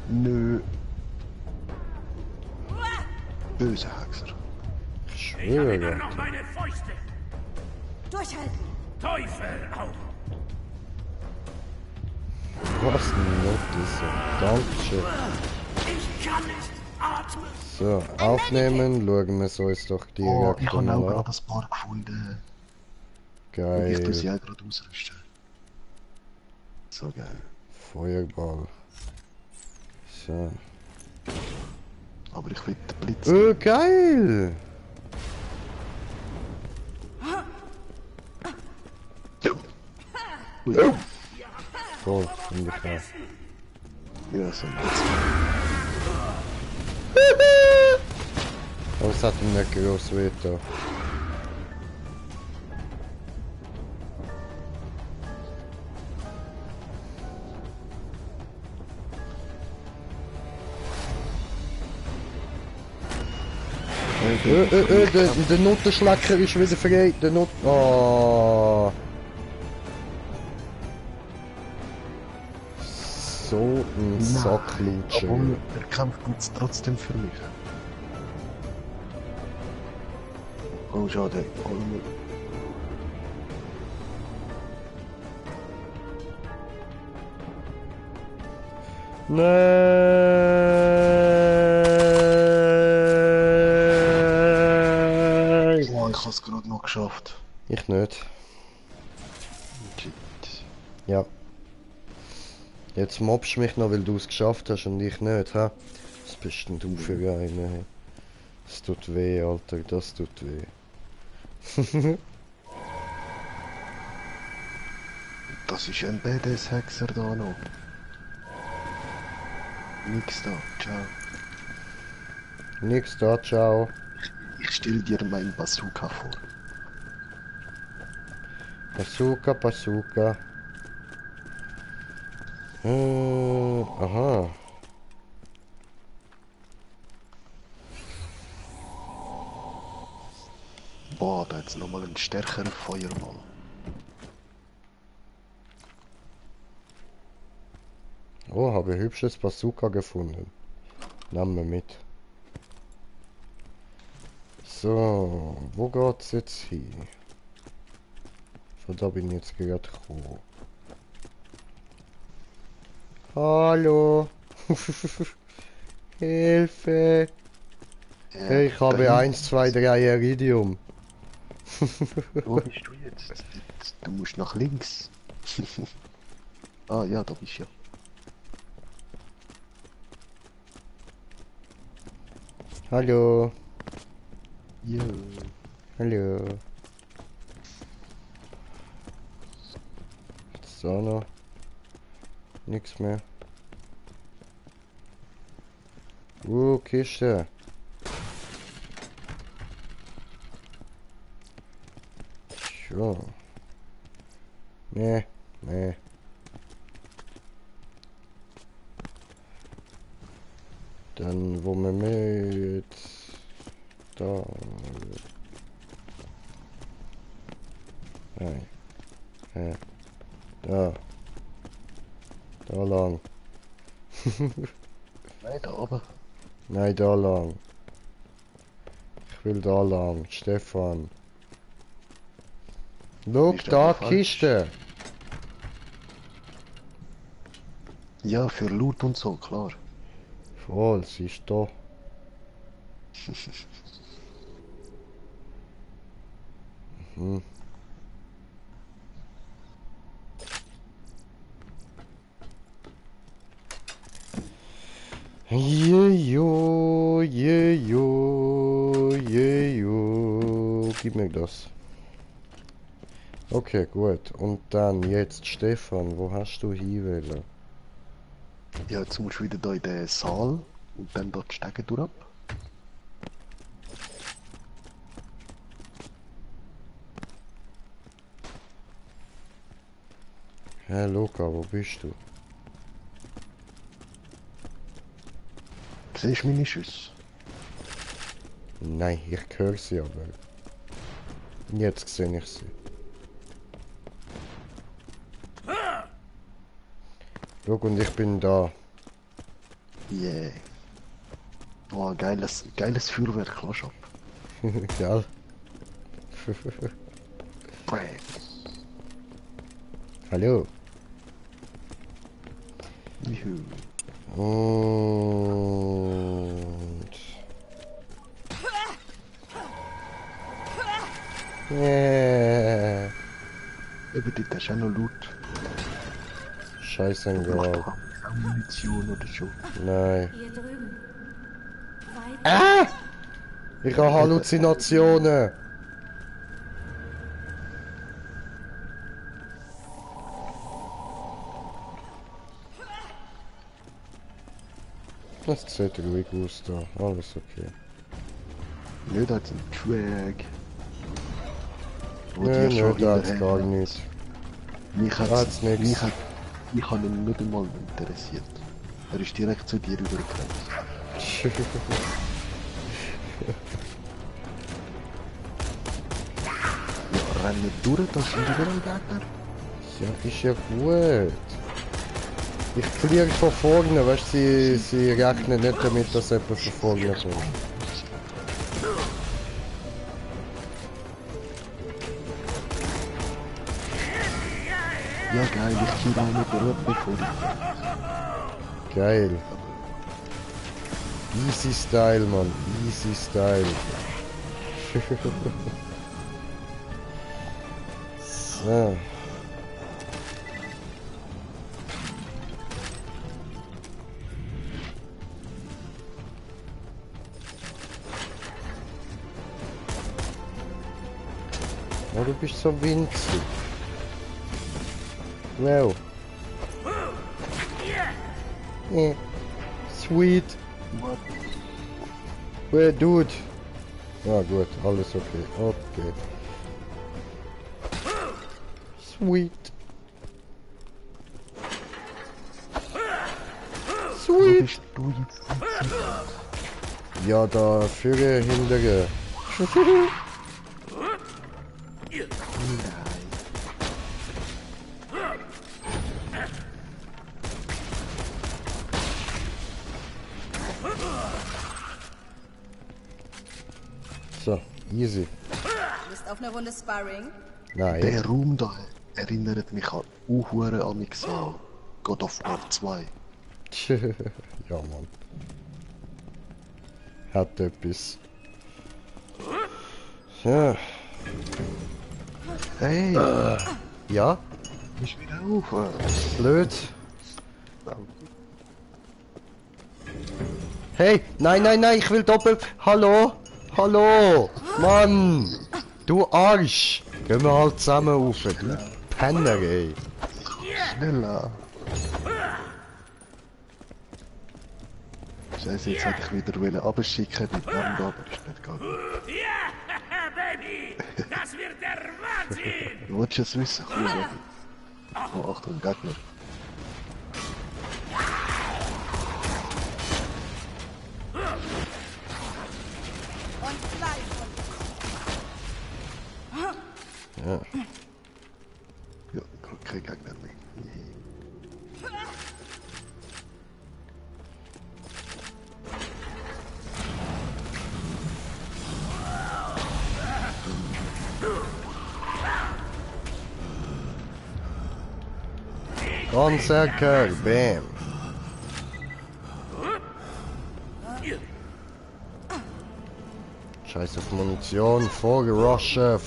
Nö. Böse Hexer. Ich Ich habe schwöre. noch meine Fäuste. Durchhalten. Teufel auch. Was denn Notice? Dankeschön. Ich kann nicht atmen. So, aufnehmen, schauen wir es uns doch Oh, direkt ich habe auch mal gerade an. ein paar gefunden. Ich tue Geil. sie auch gerade ausrüsten. So geil. Feuerball. So. Aber ich will den Blitz. Geil! Ui. Voll, ungefähr. Ja, so ein Blitz. Aber es hat ihm nicht groß wehgetan. Der Notenschlecker ist wieder frei. Der Not... Oh. So ein Sacklutscher. Obwohl, er kämpft jetzt trotzdem für mich. Oh, schade. Oh, Nein! oh, ich habe es gerade noch geschafft. Ich nicht. Shit. Ja. Jetzt mobst du mich noch, weil du es geschafft hast und ich nicht, hä? Was bist denn du für einer? Hey? Das tut weh, Alter, das tut weh. Das ist ein BDS-Hexer da noch. Nix da, ciao. Nix da, ciao. Ich stell dir mein Bazooka vor. Bazooka, Bazooka. Aha. Boah, da hat's nochmal einen stärkeren Feuerball. Oh, habe ein hübsches Bazooka gefunden. Nehmen wir mit. So, wo geht's jetzt hin? Von da bin ich jetzt gerade gekommen. Hallo! Hilfe! Hey, ich habe 1, 2, 3 Iridium. Wo bist du jetzt? Du musst nach links. Ah ja, da bist du ja. Hallo! Ja. Hallo! Jetzt da noch. Nix mehr. Kiste. So. Nee, nee. Dann wo wir mit da. Nein. Da. Da lang. Nein, da oben. Nein, da lang. Ich will da lang. Stefan. Schau, Ist da aber falsch. Kiste. Ja, für Loot und so, klar. Oh, sie ist da. Mhm. Jejo, jejo, jejo. Gib mir das. Okay, gut. Und dann jetzt, Stefan, wo hast du hinwählen? Ja, jetzt musst du wieder da in den Saal und dann dort die Stege durch ab. Hey Luca, wo bist du? Siehst du meine Schüsse? Nein, ich höre sie aber. Jetzt sehe ich sie. Schau, und ich bin da. Yeah. Oh, geiles Feuerwerk, lass ab. Gell? Hallo. Juhu. Und... Yeah. Eben dort hast du auch noch Loot. Scheißegal. Auch Munition oder so. Nein. Hier drüben. Weiter. Ah! Ich habe Halluzinationen. Das sieht ruhig aus da. Alles okay. Nicht als ein Track. Nö, da hat's gar nicht. Mich Da hat's nichts. mich hat ihn nicht einmal interessiert. Er ist direkt zu dir übergekommen. Ja, renn nicht durch, das sind überall Gegner. Ja, ist ja gut. Ich clear von vorne, weißt du, sie rechnen nicht damit, dass jemand von vorne kommt. Ja geil, ich kill auch nicht rot bevor ich... Geil. Easy Style, Mann. Easy Style. So. Oh, du bist so winzig. Wow. Yeah. Sweet. Well, dude. Ja gut, alles okay. Okay. Sweet. Sweet. Bist du jetzt? Ja, da Vögel hinterher. So, easy. Lust auf eine Runde Sparring? Nein. Der Raum da erinnert mich an Uhuere an mich an God of War 2. Ja, Mann. Hat etwas. Ja. Hey! Ja? Ist wieder auf. Blöd. Hey, nein, nein, nein, ich will doppelt. Hallo? Hallo? Mann! Du Arsch! Gehen wir halt zusammen rauf, du Penner, ey. Schneller! Scheiße, jetzt hätte ich wieder abschicken mit dem aber ist nicht gegangen. Ja, Baby! Das wird der Wahnsinn! Du wolltest es wissen, cool. Oh, Achtung, Gegner. Und gleich. Ja. Ja, kein Gegner mehr. Konzerker, bam. Scheiß auf Munition, vorrushen.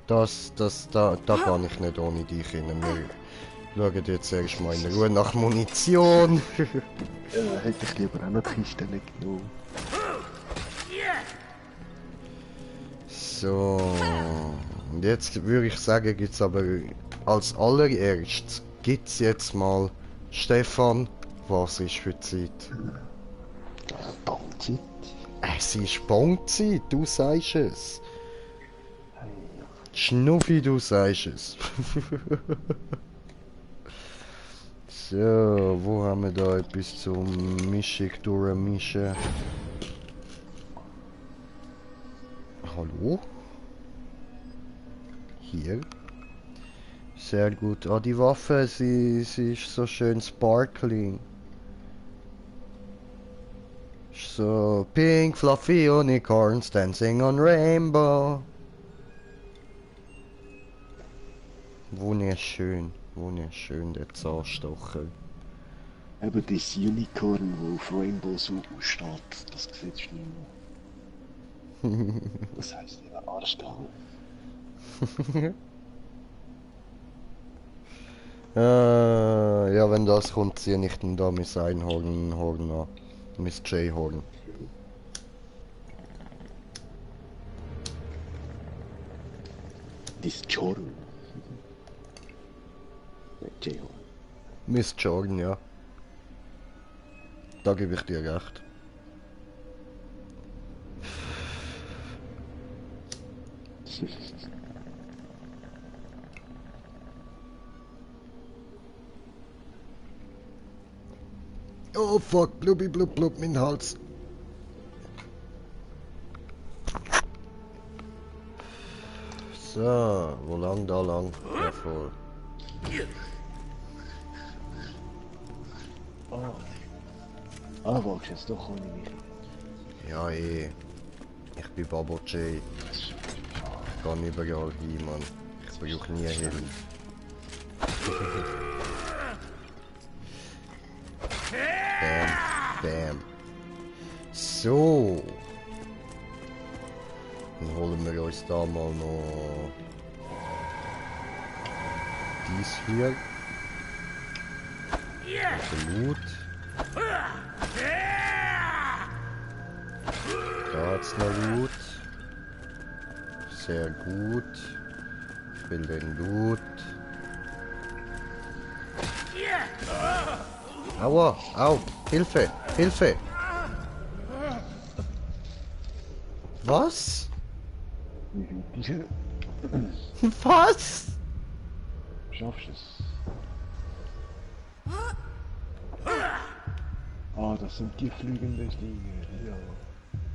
Da kann ich nicht ohne dich rein. Wir schauen jetzt erstmal in Ruhe nach Munition. Hätte ich lieber auch noch die Kiste nicht genommen. So, und jetzt würde ich sagen, gibt's aber als allererstes gibt's jetzt mal Stefan, was ist für Zeit? Bonzeit. Es ist Bonzeit, du sagst es. Schnuffi, du sagst es. So, wo haben wir da etwas zum Mischung durchmischen? Hallo? Hier. Sehr gut. Ah, die Waffe, sie ist so schön sparkling. So, pink fluffy unicorns dancing on rainbow. Wunderschön, der Zahnstocher. Eben das Unicorn, wo auf Rainbow so steht, das sieht du nicht mehr. Das heisst ja Arschgau. Ja, wenn das kommt, ziehe ich dann da mein Einhorn an. Mein J-Horn. Das Jorn. J-Horn. Miss Jordan, ja. Da gebe ich dir recht. Oh fuck, blubbi blub blub, mein Hals. So, wo lang, da lang, ja voll. Wagst jetzt doch ohne mich. Ja ich bin Babo J. Ich kann überall hin, Mann. Ich brauche nie Hilfe. Bam. So. Dann holen wir uns da mal noch dies hier. Also Loot. Da hat's noch Loot. Sehr gut. Ich will den Loot. Aua, au, Hilfe. Was? Was? Schaffst du es? Das sind die fliegenden Dinge, ja.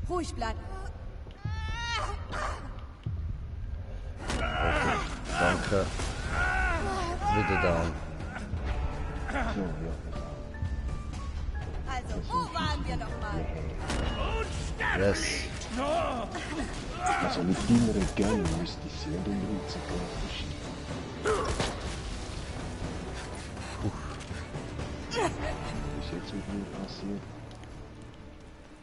Ruhig bleiben. Okay, danke. Wieder down. So, ja. Also, wo waren wir nochmal? Yes. Also mit deiner Gang müsste ich sehr umrützen können. Was ist jetzt mit mir passiert?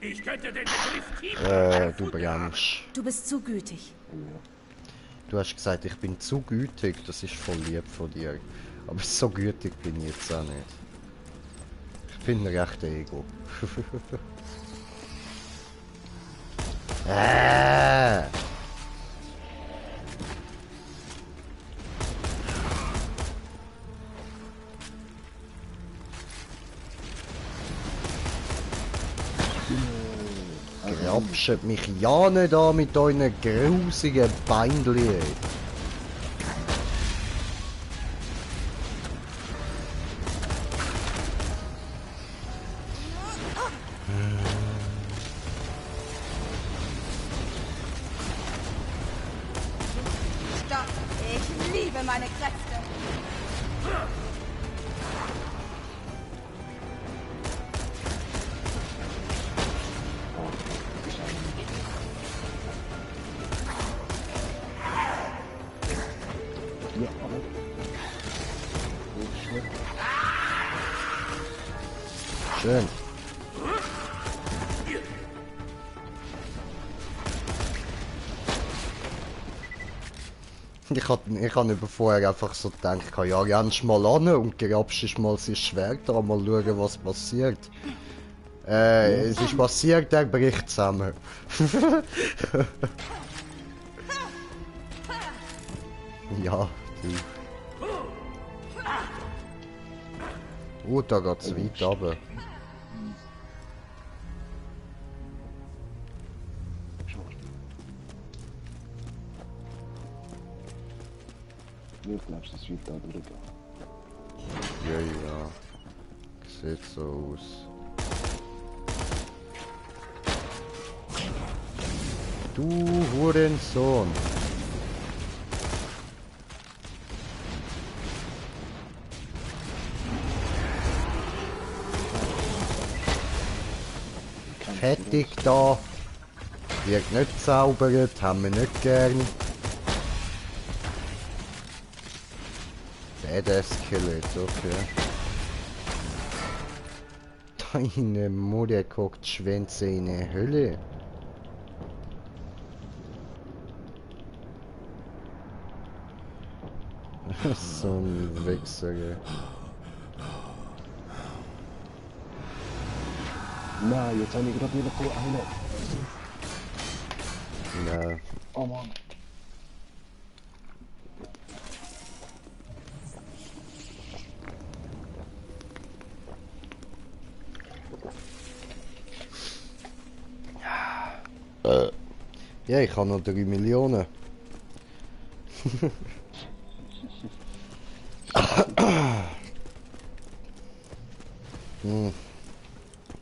Ich könnte den Begriff tiefer Du bremst. Du bist zu gütig. Du hast gesagt, ich bin zu gütig. Das ist voll lieb von dir. Aber so gütig bin ich jetzt auch nicht. Ich bin ein rechter Ego. Grapscht mich ja nicht an mit euren grusigen Beinli. Stopp! Ich liebe meine Kräfte! Schön. Ich hab über vorher einfach so gedacht, ja, rennst mal an und grabst mal sein Schwert an, mal schauen, was passiert. Es ist passiert, er bricht zusammen. Ja, du. Da geht's weit runter. Wie glaubst du, das wird da durchgehen? Ja. Sieht so aus. Du Hurensohn. Fertig da. Wird nicht zaubert, haben wir nicht gern. Badass Skelett, okay. Deine Mutter guckt Schwänze in eine Hölle. So ein Wichser, ey. Nein, jetzt habe ich gerade wieder eine. Ja. Oh Mann. Ja, ich habe noch 3 Millionen.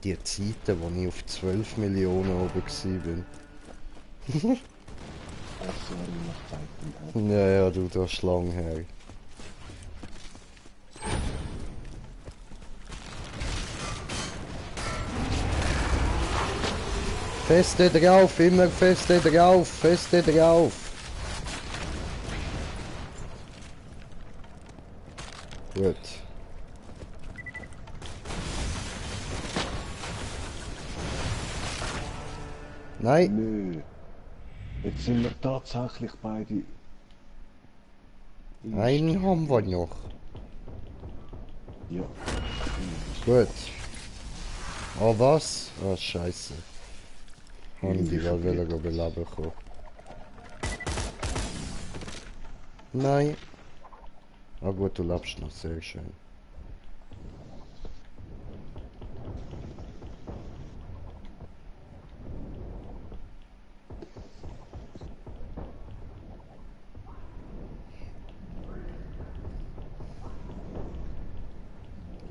Die Zeiten, wo ich auf 12 Millionen oben war. Ja, du, das ist lang her. Feste drauf, immer feste drauf, feste drauf. Gut. Nein. Nö. Jetzt sind wir tatsächlich beide. Einen haben wir noch. Ja. Gut. Oh was? Oh scheiße. Haben die wohl wieder beleben kommen. Nein. Ah gut, du lebst noch, sehr schön.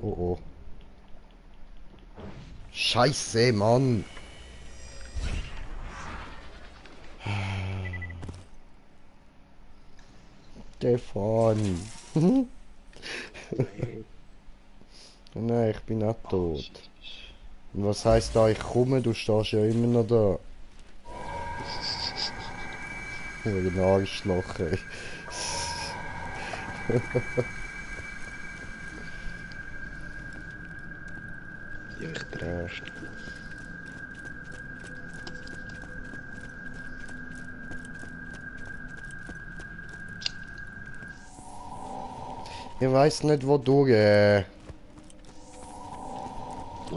Oh oh. Scheiße, Mann. Stefan. Nein, ich bin auch tot. Und was heisst da, ich komme? Du stehst ja immer noch da. Ein Arschloch, ey. Ja, ich drehe. Ich weiß nicht, wo du Ja,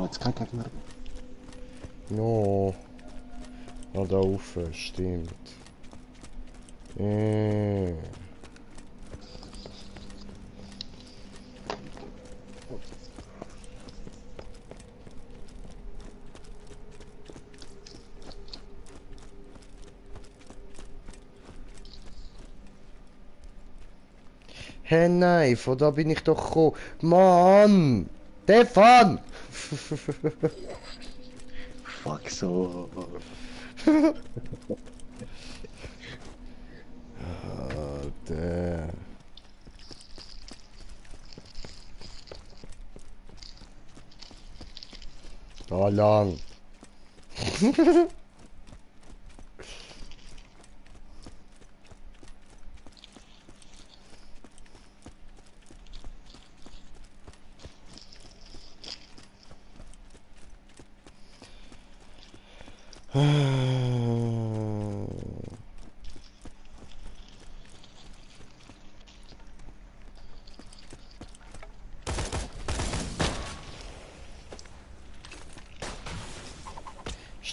jetzt kein Gegner. No. Ah, da rauf, stimmt. Hä, nein, von da bin ich doch gekommen. Mann! Stefan! Fuck so. Der. Da lang.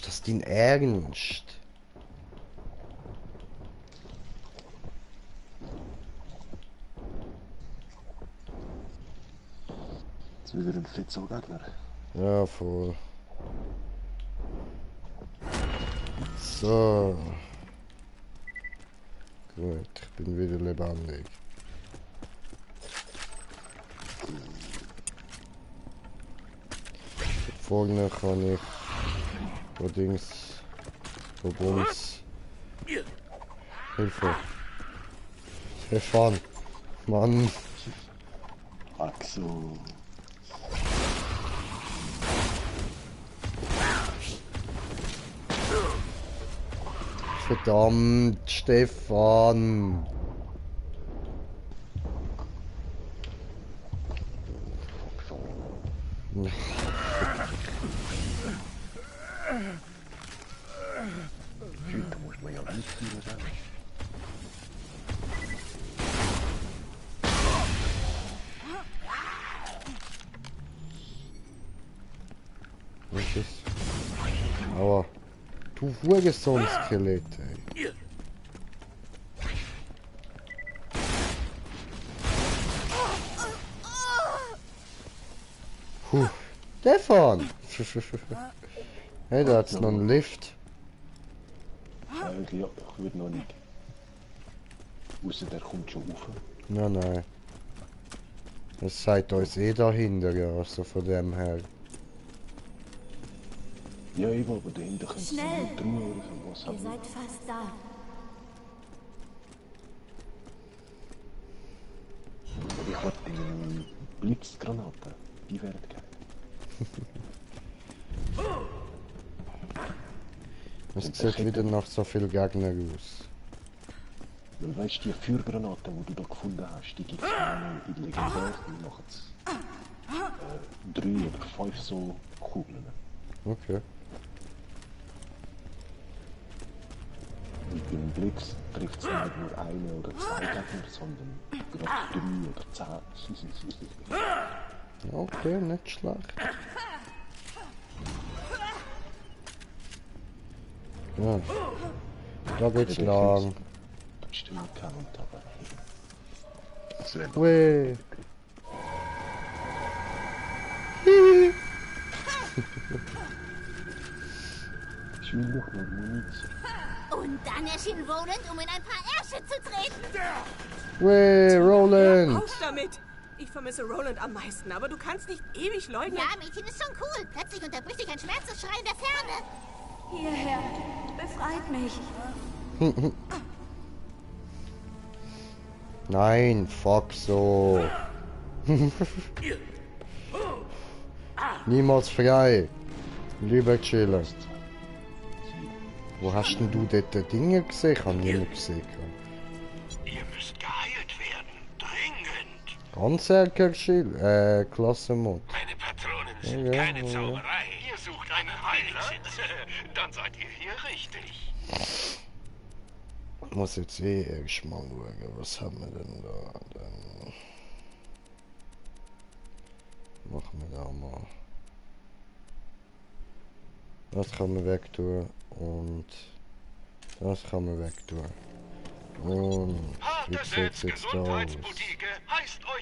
das dein Ernst? Jetzt wieder ein Fritzo-Gegner. Ja, voll. So. Gut, ich bin wieder lebendig. Vorne kann ich allerdings uns Hilfe. Stefan. Mann. Axel. Verdammt, Stefan. Da muss man ja anziehen, oder? Was ist? Aua. Du Hurensohn-Skelett, ey. Puh. Stefan! Hey, da hat's noch einen Lift. Ja, ich würde noch nicht. Ausser der kommt schon rauf. Nein. Das seid uns eh dahinter, ja, also von dem her. Ja, eben, aber dahinter kommt es Schnell! nicht drüber oder so. Was Ihr haben wir? seid fast da. Ich wollte die Blitzgranate. Die wären geil. Es sieht wieder nach so viel Gegner aus. Weil weißt du, die Feuergranaten, die du da gefunden hast, die gibt es in legendär. Die machen es 3 oder 5 so Kugeln. Okay. Und beim Blitz trifft es nicht nur eine oder 2 Gegner, sondern gerade 3 oder 10. Okay, nicht schlecht. Ja. Da geht's lang. Das stimmt, kann und aber. Das wäre Weh. Ich will noch mal Munition. Und dann erschien Roland, um in ein paar Ärsche zu treten. Weh, Roland. Auf damit! Ich vermisse Roland am meisten, aber du kannst nicht ewig leugnen. Ja, Mädchen ist schon cool. Plötzlich unterbricht dich ein Schmerzensschrei in der Ferne. Hierher. Befreit mich. Nein, fuck so. Niemals frei. Lieber chillen. Wo hast denn du dort die Dinge gesehen? Ich habe niemand gesehen. Ihr müsst geheilt werden. Dringend. Ganz ehrlich, Klassenmod. Meine Patronen sind Ja, keine ja. Zauberei. Ihr sucht einen Heiler? Dann seid ihr hier richtig. Ich muss jetzt erst mal schauen, was haben wir denn da? Dann machen wir da mal. Das kann man wegtun und das kann man wegtun. Und wie sieht es jetzt da aus?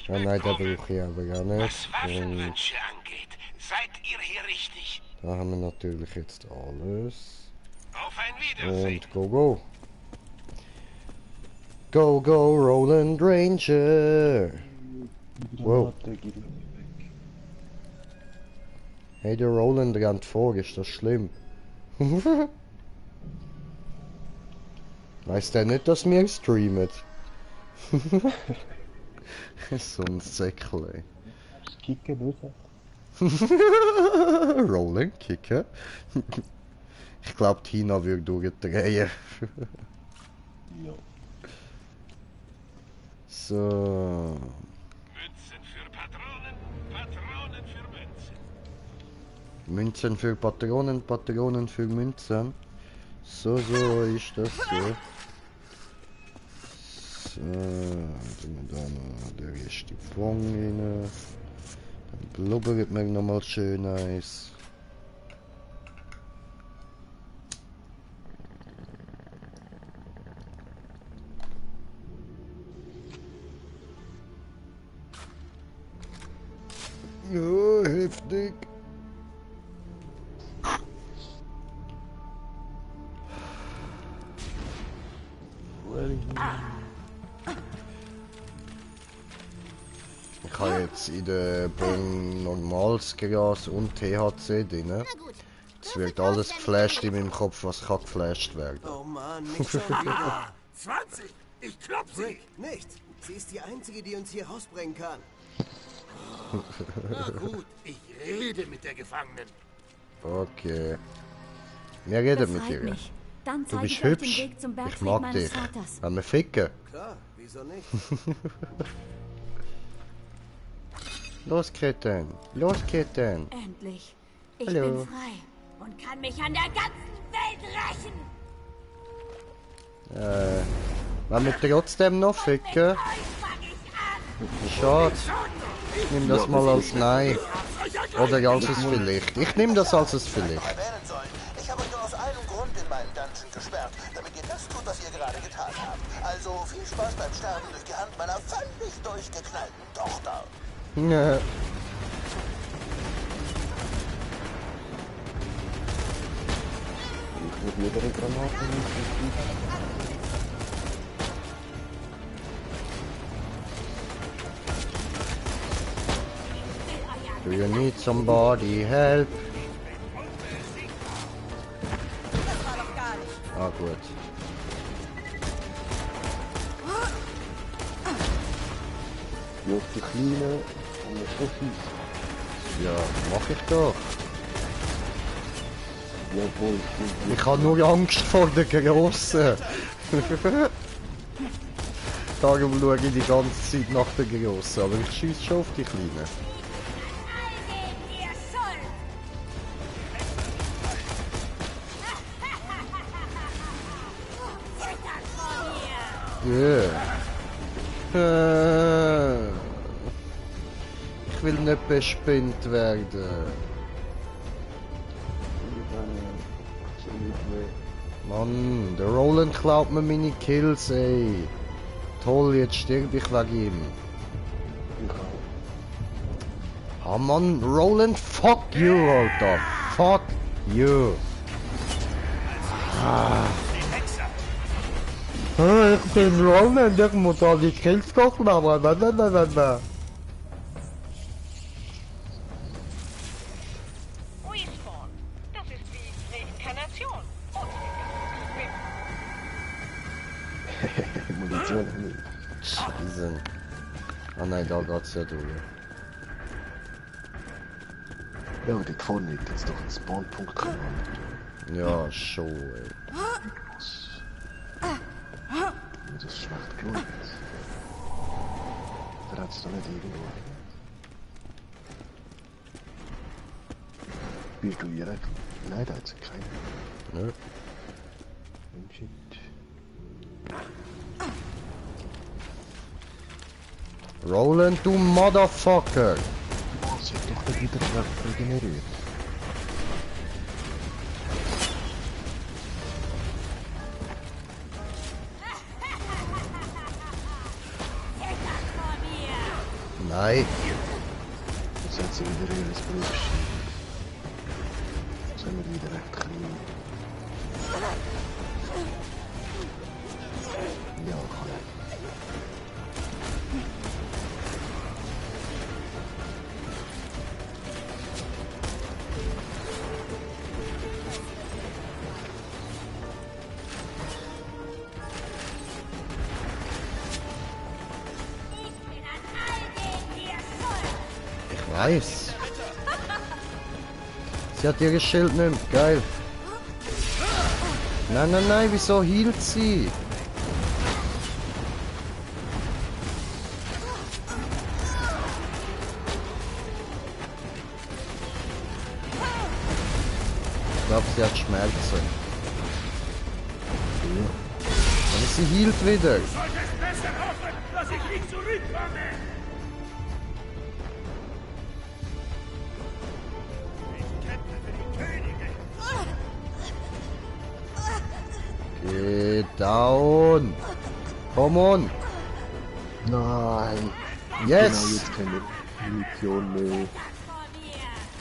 Ja, nein, da brauche ich aber gar nicht. Was Waffenwünsche angeht, seid ihr hier richtig. Da haben wir natürlich jetzt alles. Auf ein Wiedersehen. Und go. Go, Roland Ranger. Wow. Hey, der Roland rennt vor, ist das schlimm? Weiß der nicht, dass wir streamen? So ein Säckle, ey. Das Kicken nicht. Roland kicken. Ich glaube, Tina würde durchdrehen. Ja. So. Münzen für Patronen, Patronen für Münzen. Münzen für Patronen, Patronen für Münzen. So ist das so. So, tun wir da noch den erste Fong rein. Dann blubbert mir nochmal schön eins. heftig. Ich habe jetzt in der Bon normales Gras und THC drin. Es wird alles geflasht in meinem Kopf, was kann geflasht werden. Oh Mann, nicht schon wieder. 20! Ich klopp sie! Rick, nicht. Sie ist die Einzige, die uns hier rausbringen kann. Na gut, ich rede mit der Gefangenen. Okay. Wir reden mit Befreit dir. mich. Dann Du zeige bist ich euch den hübsch. Weg zum Ich Bergfried mag meines dich. Vaters. Wollen wir ficken? Klar, wieso nicht? Los, Kitten. Los, Kitten. Endlich. Ich Hallo. bin frei und kann mich an der ganzen Welt rächen. Wollen wir trotzdem noch ficken? Schade. Ich nehme das mal als Nein. Oder als es vielleicht. Ich nehme das als es vielleicht. Erwähnen sollen. Ich habe euch nur aus einem Grund in meinen Dungeon gesperrt, damit ihr das tut, was ihr gerade getan habt. Also viel Spaß beim Sterben durch die Hand meiner völlig durchgeknallten Tochter. Ja. Ich würde jede Granate nicht. Do you need somebody help? Ah, gut. Ja, die Kleine und eine Schuffi. Ja, mach ich doch. Jawohl, Ich habe nur Angst vor den Grossen. Darum schaue ich die ganze Zeit nach den Grossen, aber ich schieße schon auf die Kleinen. Ich will nicht bespinnt werden. Mann, der Roland klaut mir meine Kills, ey. Toll, jetzt stirb ich wegen ihm. Ah Mann, Roland, fuck you, Alter. Fuck you. Ich bin Roland, ich muss all die Kills doch machen. Respawn, das ist wie Reinkarnation. Und Munition nicht. Scheiße. Ah nein, da geht's ja durch. Ja, aber dort vorne liegt jetzt doch ein Spawnpunkt drin. Ja, schon, ey. Das ist schlecht genug. Da hat es doch nicht irgendwo. Spielst du direkt? Nein, da hat es keinen. Nö. Shit. Roland, du Motherfucker! Oh, sie hat doch nicht wieder regeneriert. Nein. Jetzt hat sie wieder ihr Blut geschrieben. Jetzt sind wir wieder recht klein. Ja, kann ich. Ich weiß. Sie hat ihr Schild nicht. Geil. Nein, nein, nein, wieso hielt sie? Ich glaube, sie hat Schmerzen. Aber sie hielt wieder. solltest besser hoffen, dass ich nicht zurückkomme! Ich kämpfe für die Königin! Get down. Come on. Nein! Yes. Genau, jetzt keine Munition mehr.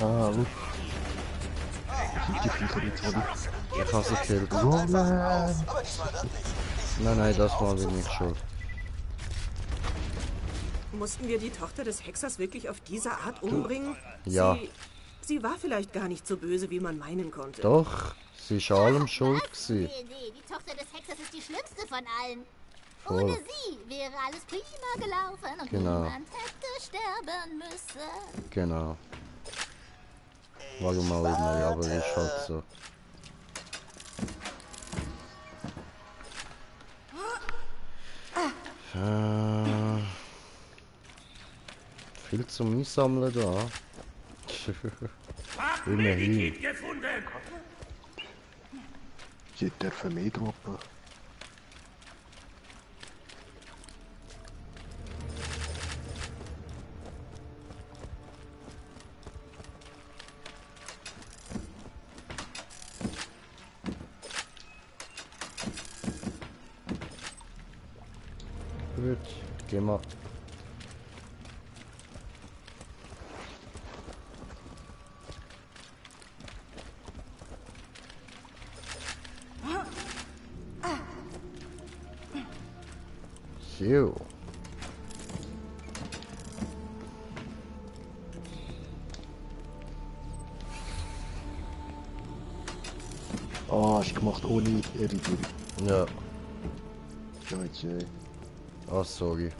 Ah, look. Die Viecher jetzt alle. Ich habe sie gekillt. Aber diesmal wirklich. Nein, das war ich nicht schuld. Mussten wir die Tochter des Hexers wirklich auf diese Art umbringen? Ja. Sie war vielleicht gar nicht so böse, wie man meinen konnte. Doch, sie ist allem schuld gewesen. Nee, die Tochter des Hexers ist die schlimmste von allen. Voll. Ohne sie wäre alles prima gelaufen und Genau. niemand hätte sterben müssen. Genau. Warum auch immer, ja, aber ist halt so. Viel zum Einsammeln da. Immerhin. Gefunden! Die dürfen mehr droppen. Gut, gehen wir. So. Ah, ist gemacht ohne Iridium. Ja. Scheiße. Ah, sorry.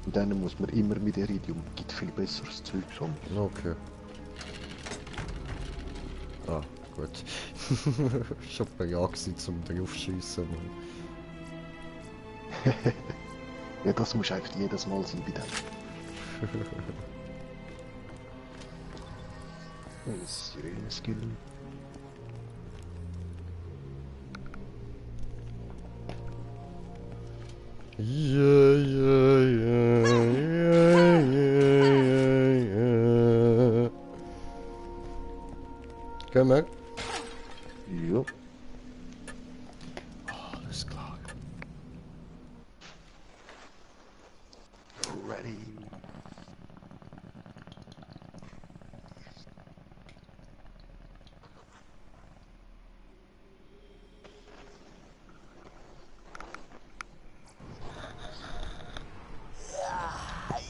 Und dann muss man immer mit Iridium. Gibt viel besseres Zeug schon. Okay. Ah, gut. Ich hab bejagt sie zum draufschießen. Ja, das muss einfach jedes Mal sein bei dem. Sirene-Skill. Ja, ja, ja, ja, ja, ja. Komm mal. Ja. Alles klar. Ready.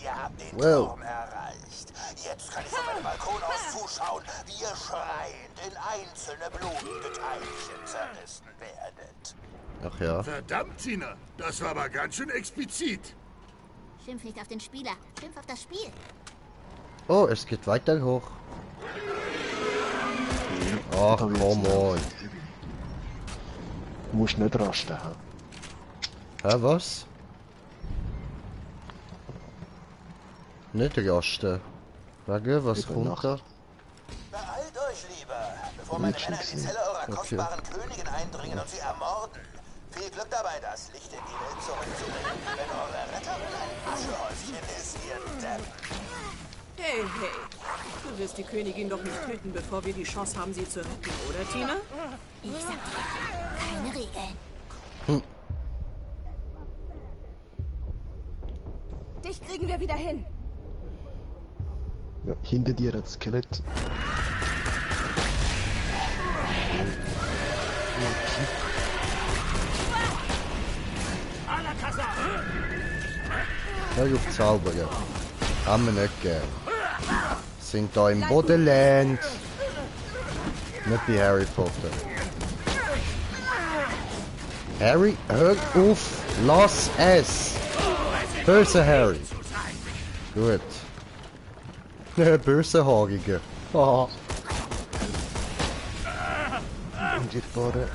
Ihr habt den Well. Turm erreicht. Jetzt kann ich von meinem Balkon aus zuschauen, wie ihr schreiend in einzelne blutige Teilchen zerrissen werdet. Ach ja. Verdammt, Tina, das war aber ganz schön explizit. Schimpf nicht auf den Spieler, schimpf auf das Spiel. Oh, es geht weiter hoch. Ach, come on. Du musst nicht rasten. Hä, was? Nicht rasten. Wegen, was Über kommt Nacht. da? Beeilt euch lieber, bevor meine Männer in die Zelle eurer kostbaren Königin eindringen und sie ermorden. Viel Glück dabei, das Licht in die Welt zurückzubringen. Wenn eure Retterin ein Aschehäuschen ist, ihr Depp. Hey, du wirst die Königin doch nicht töten, bevor wir die Chance haben, sie zu retten, oder, Tina? Ich sag dir, keine Regeln. Dich kriegen wir wieder hin. Ja, hinter dir das Skelett. Hör auf zaubern. Haben wir nicht gern. Sind da im Bodenland. Nicht bei Harry Potter. Harry, hör auf! Lass es! Böse Harry! Gut. Böse Haarige. Ah. Unsichtbare.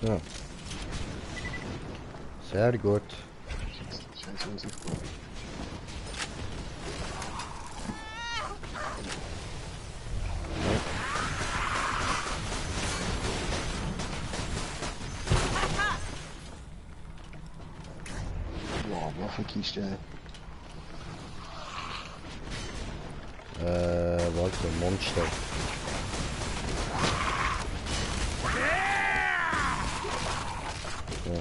So. Sehr gut. Scheiße, unsichtbar. Wow, Waffenkiste. Warte, Monster. Ja.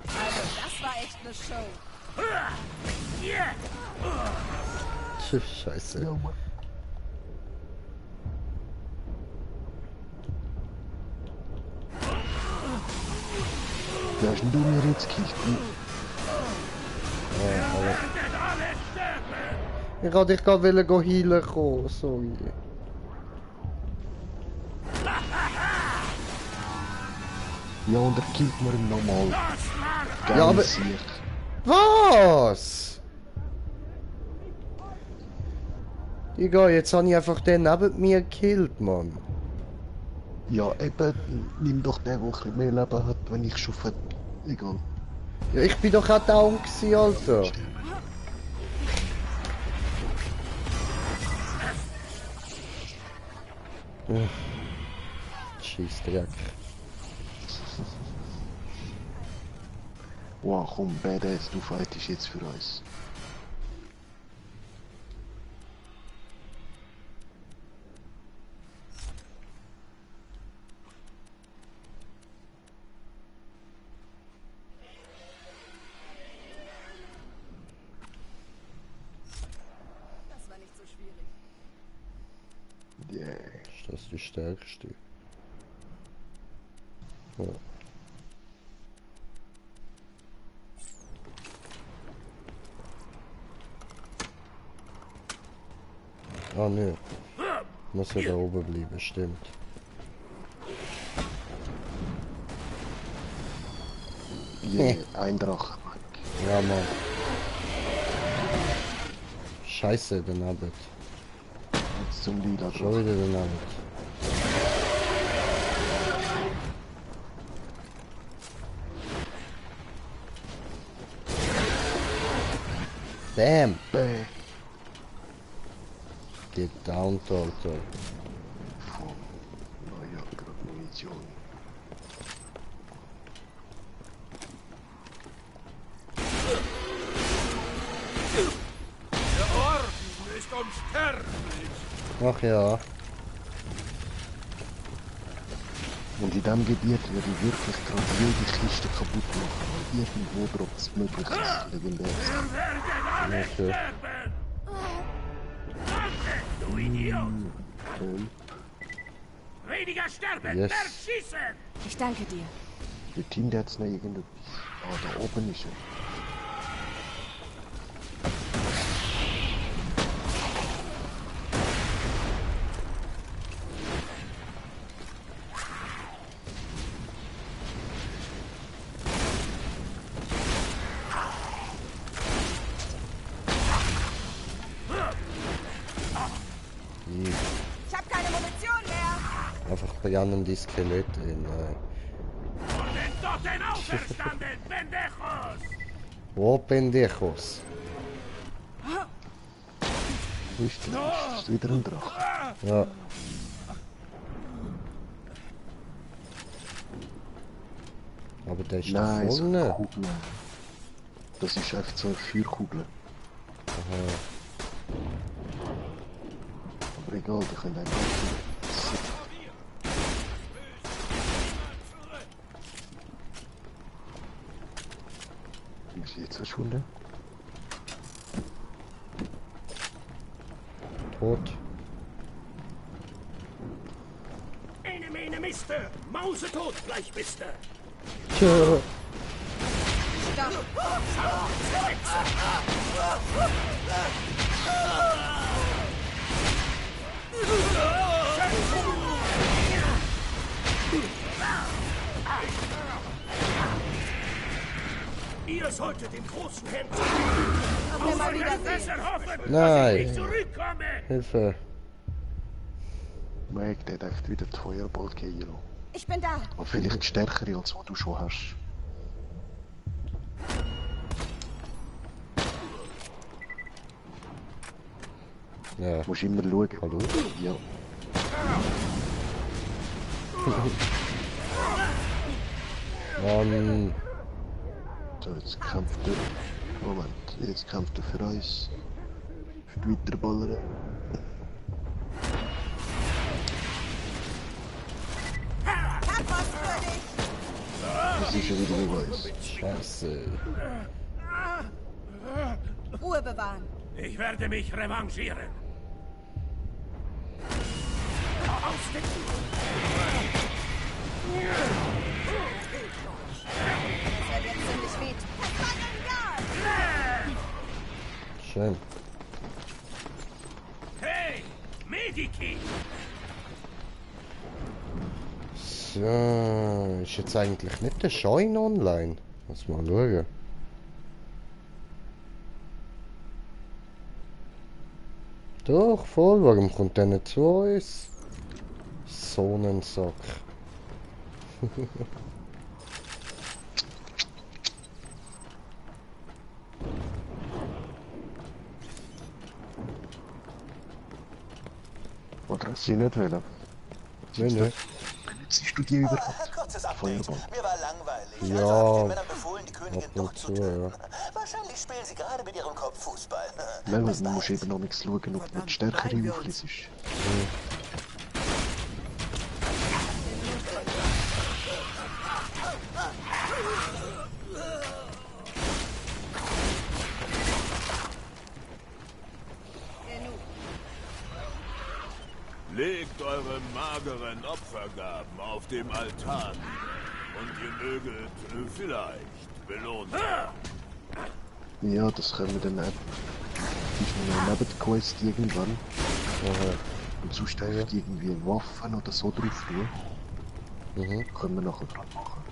Also, das war echt eine Show. Scheiße. Ja, Mann. Wie hast denn du mir jetzt gekillt? Ich wollte dich gerade healen kommen, sorry. Ja, und er killt mir ihn nochmal. Geil, Ja, aber- Sieg. Was? Digga, jetzt habe ich einfach den neben mir gekillt, Mann. Ja, eben, nimm doch den, der ein bisschen mehr Leben hat, wenn ich schaffe. Egal. Ja, ich bin doch auch down gewesen, Alter. Scheissdreck. Wow, komm, Badass, du fightest jetzt für uns. Das war nicht so schwierig. Yeah. Ist das die stärkste? Ja. Ah ne. Muss ja da oben bleiben, stimmt. Yeah, ein Drache. Ja, Mann. Scheiße, daneben. Jetzt zum Lila Schon Drache. wieder daneben. Bam! Bäh. Get down, Alter. Naja, gerade Munition. Der Orden ist unsterblich. Ach ja. Und in diesem Gebiet würde ich wirklich gerade jede Kiste kaputt machen, weil irgendwo droppt es mögliches Legendäres. Okay. Du Idiot! Okay. Weniger sterben! Yes. Mehr schießen! Ich danke dir. Der Team, der hat's noch irgendetwas. Ah, da oben ist er. Ich habe keine Munition mehr. Einfach brennende Skelette in. Und den Toten auferstanden, Pendejos! Oh, Pendejos. Wo ist der? Ist das wieder ein Drache? Ja. Aber der ist da Nein, so eine vorne. Kugel. Das ist einfach so eine Feuerkugel. Aber egal, die können einfach... Ist jetzt verschwunden? Tot. Eine Mene Miste! Mausetot gleich bist du! Tja. Ihr solltet den großen Händen Auf mal wieder besser hoffen, dass Nein. ich nicht zurückkomme! Hilfe. Mike, der hat echt wieder die Feuerball gehen. Ich bin da. Aber vielleicht stärkere als was du schon hast. Ja. Du musst immer schauen. Hallo? Ja. Mann. So, jetzt kämpft er. Moment, jetzt kämpft er für uns. Für die Weiterballer. Hab was für dich. ist ja wieder Beweis. Scheiße. Ruhe bewahren. Ich werde mich revanchieren. Das wird jetzt ziemlich weh. Schön. Hey, Mediki! So, ist jetzt eigentlich nicht der Schein online? Lass mal schauen. Doch, voll, warum kommt der nicht zu uns? Sonnensack. Oder hast du sie nicht wählen? Nein, nein. Siehst du die überhaupt? Kurzes Update. Feuerball. Mir war langweilig. Ja, Also habe ich den Männern befohlen, die Königin ab doch und zu zu, töten. ja. Wahrscheinlich spielen sie gerade mit ihrem Kopf Fußball. Weil man muss eben noch nichts schauen, ob du stärkere Aufliss ist. Legt eure mageren Opfergaben auf dem Altar und ihr möget vielleicht belohnt werden. Ja, das können wir dann eben. Ist noch neben der Quest irgendwann. Und sonst einfach irgendwie Waffen oder so drauf tun. Können wir nachher dran machen.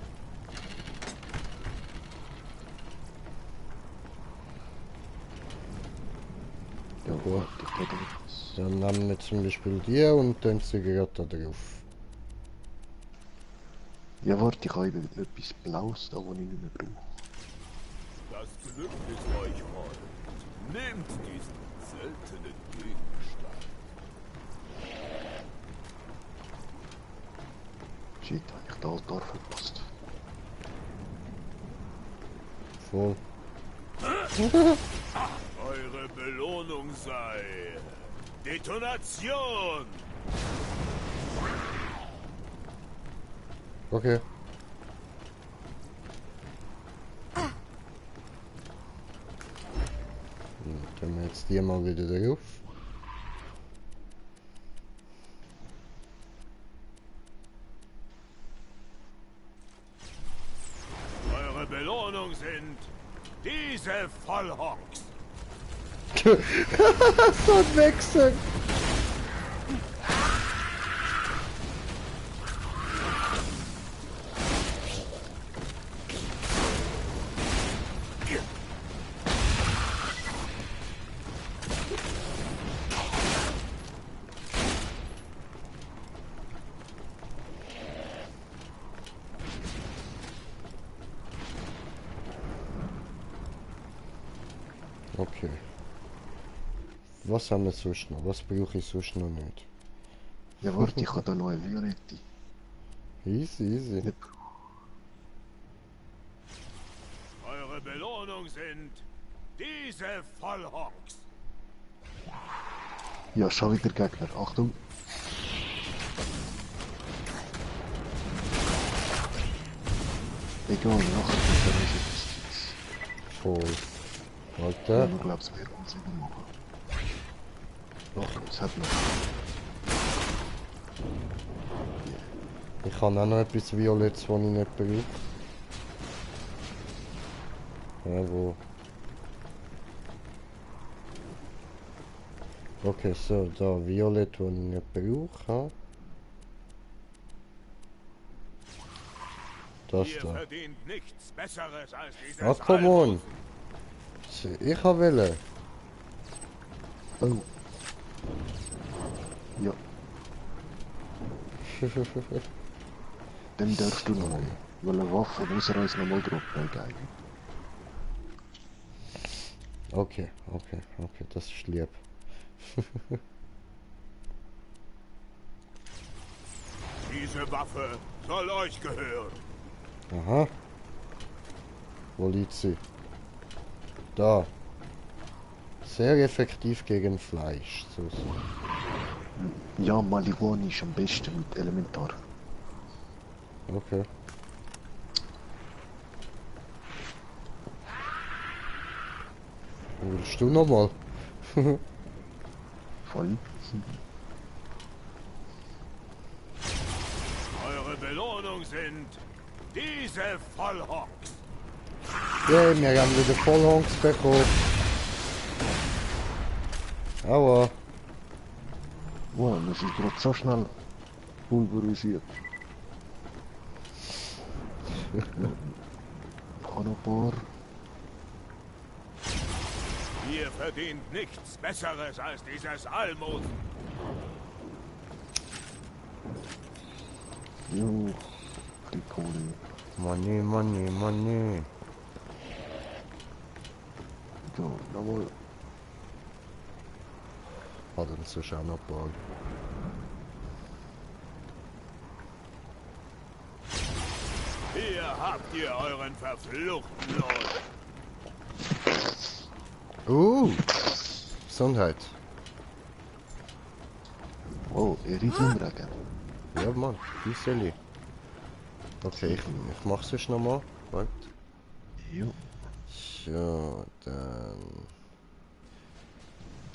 Ja, gut. Ich gehe damit aus. Dann nehmen wir zum Beispiel die und dann sie gerade da drauf. Ja, warte, ich habe eben etwas Blaues da, was ich nicht mehr brauche. Das Glück ist euch hold. Nehmt diesen seltenen Gegenstand. Shit, habe ich da Altar verpasst. Voll. Eure Belohnung sei Detonation! Okay. Dann wir jetzt die mal wieder drauf. Eure Belohnung sind diese Vollhonks. So ein Wechsel. Okay. Was haben wir sonst noch? Was brauche ich sonst noch nicht? Ja, warte, ich habe da noch eine Violette. Easy, easy. Nicht Eure Belohnung sind diese Vollhonks. Ja, schon wieder Gegner. Achtung! Egal, nachher kommt der Justiz. Voll. Ja, Alter. du glaubst, wir uns eben machen. Achtung, es hat noch. Ich habe auch noch etwas Violettes, das ich nicht brauche. Ja, wo? Okay, so, da Violett, das ich nicht brauche. Das Ihr da. verdient nichts Besseres als dieses Ah, come on! Ich wollte. Oh. Ja, dann darfst du noch. Weil eine Waffe muss er uns nochmal droppen, geil. Okay, das ist lieb. Diese Waffe soll euch gehören. Aha. Wo liegt sie? Da. Sehr effektiv gegen Fleisch. So. Ja, Marihuana ist am besten mit Elementar. Okay. Willst du nochmal? Voll. Eure Belohnung sind diese Vollhonks. Ja, wir haben wieder Vollhonks bekommen. Aua. Wow, das ist gerade so schnell pulverisiert. Noch ein paar. Ihr verdient nichts Besseres als dieses Almosen. Jo, die Kohle. Money, money, money. So, jawohl. Hat uns so schon noch ein paar. Hier habt ihr euren verfluchten Lohn. Gesundheit. Oh, Riesendrachen. Ja, Mann, die Sally. Okay, ich mach's jetzt nochmal. Warte. Jo. So, dann...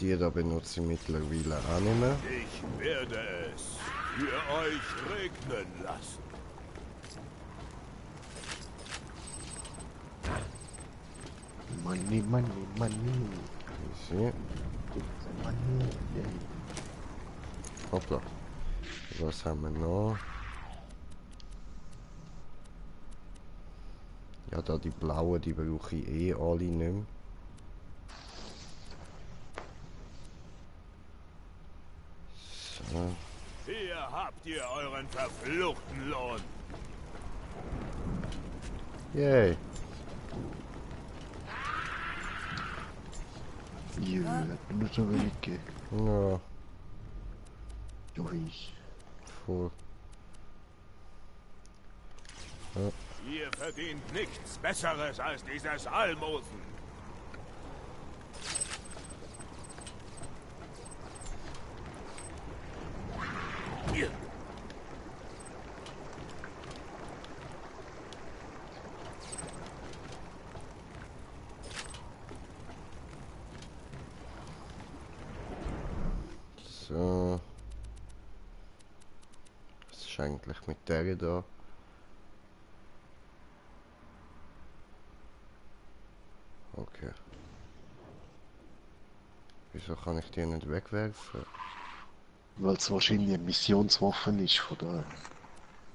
Die da benutze ich mittlerweile auch nicht mehr. Ich werde es für euch regnen lassen. Money, money, money. Easy. Money. Hoppla. Was haben wir noch? Ja, da die blauen, die brauche ich eh alle nicht mehr. So. Hier habt ihr euren verfluchten Lohn. Yay. Ja, nur so wenig Geld. Ja, Du ich. voll. Ja. Ihr verdient nichts Besseres als dieses Almosen. So. Was ist eigentlich mit der da? Okay. Wieso kann ich die nicht wegwerfen? Weil es wahrscheinlich eine Missionswaffe ist von der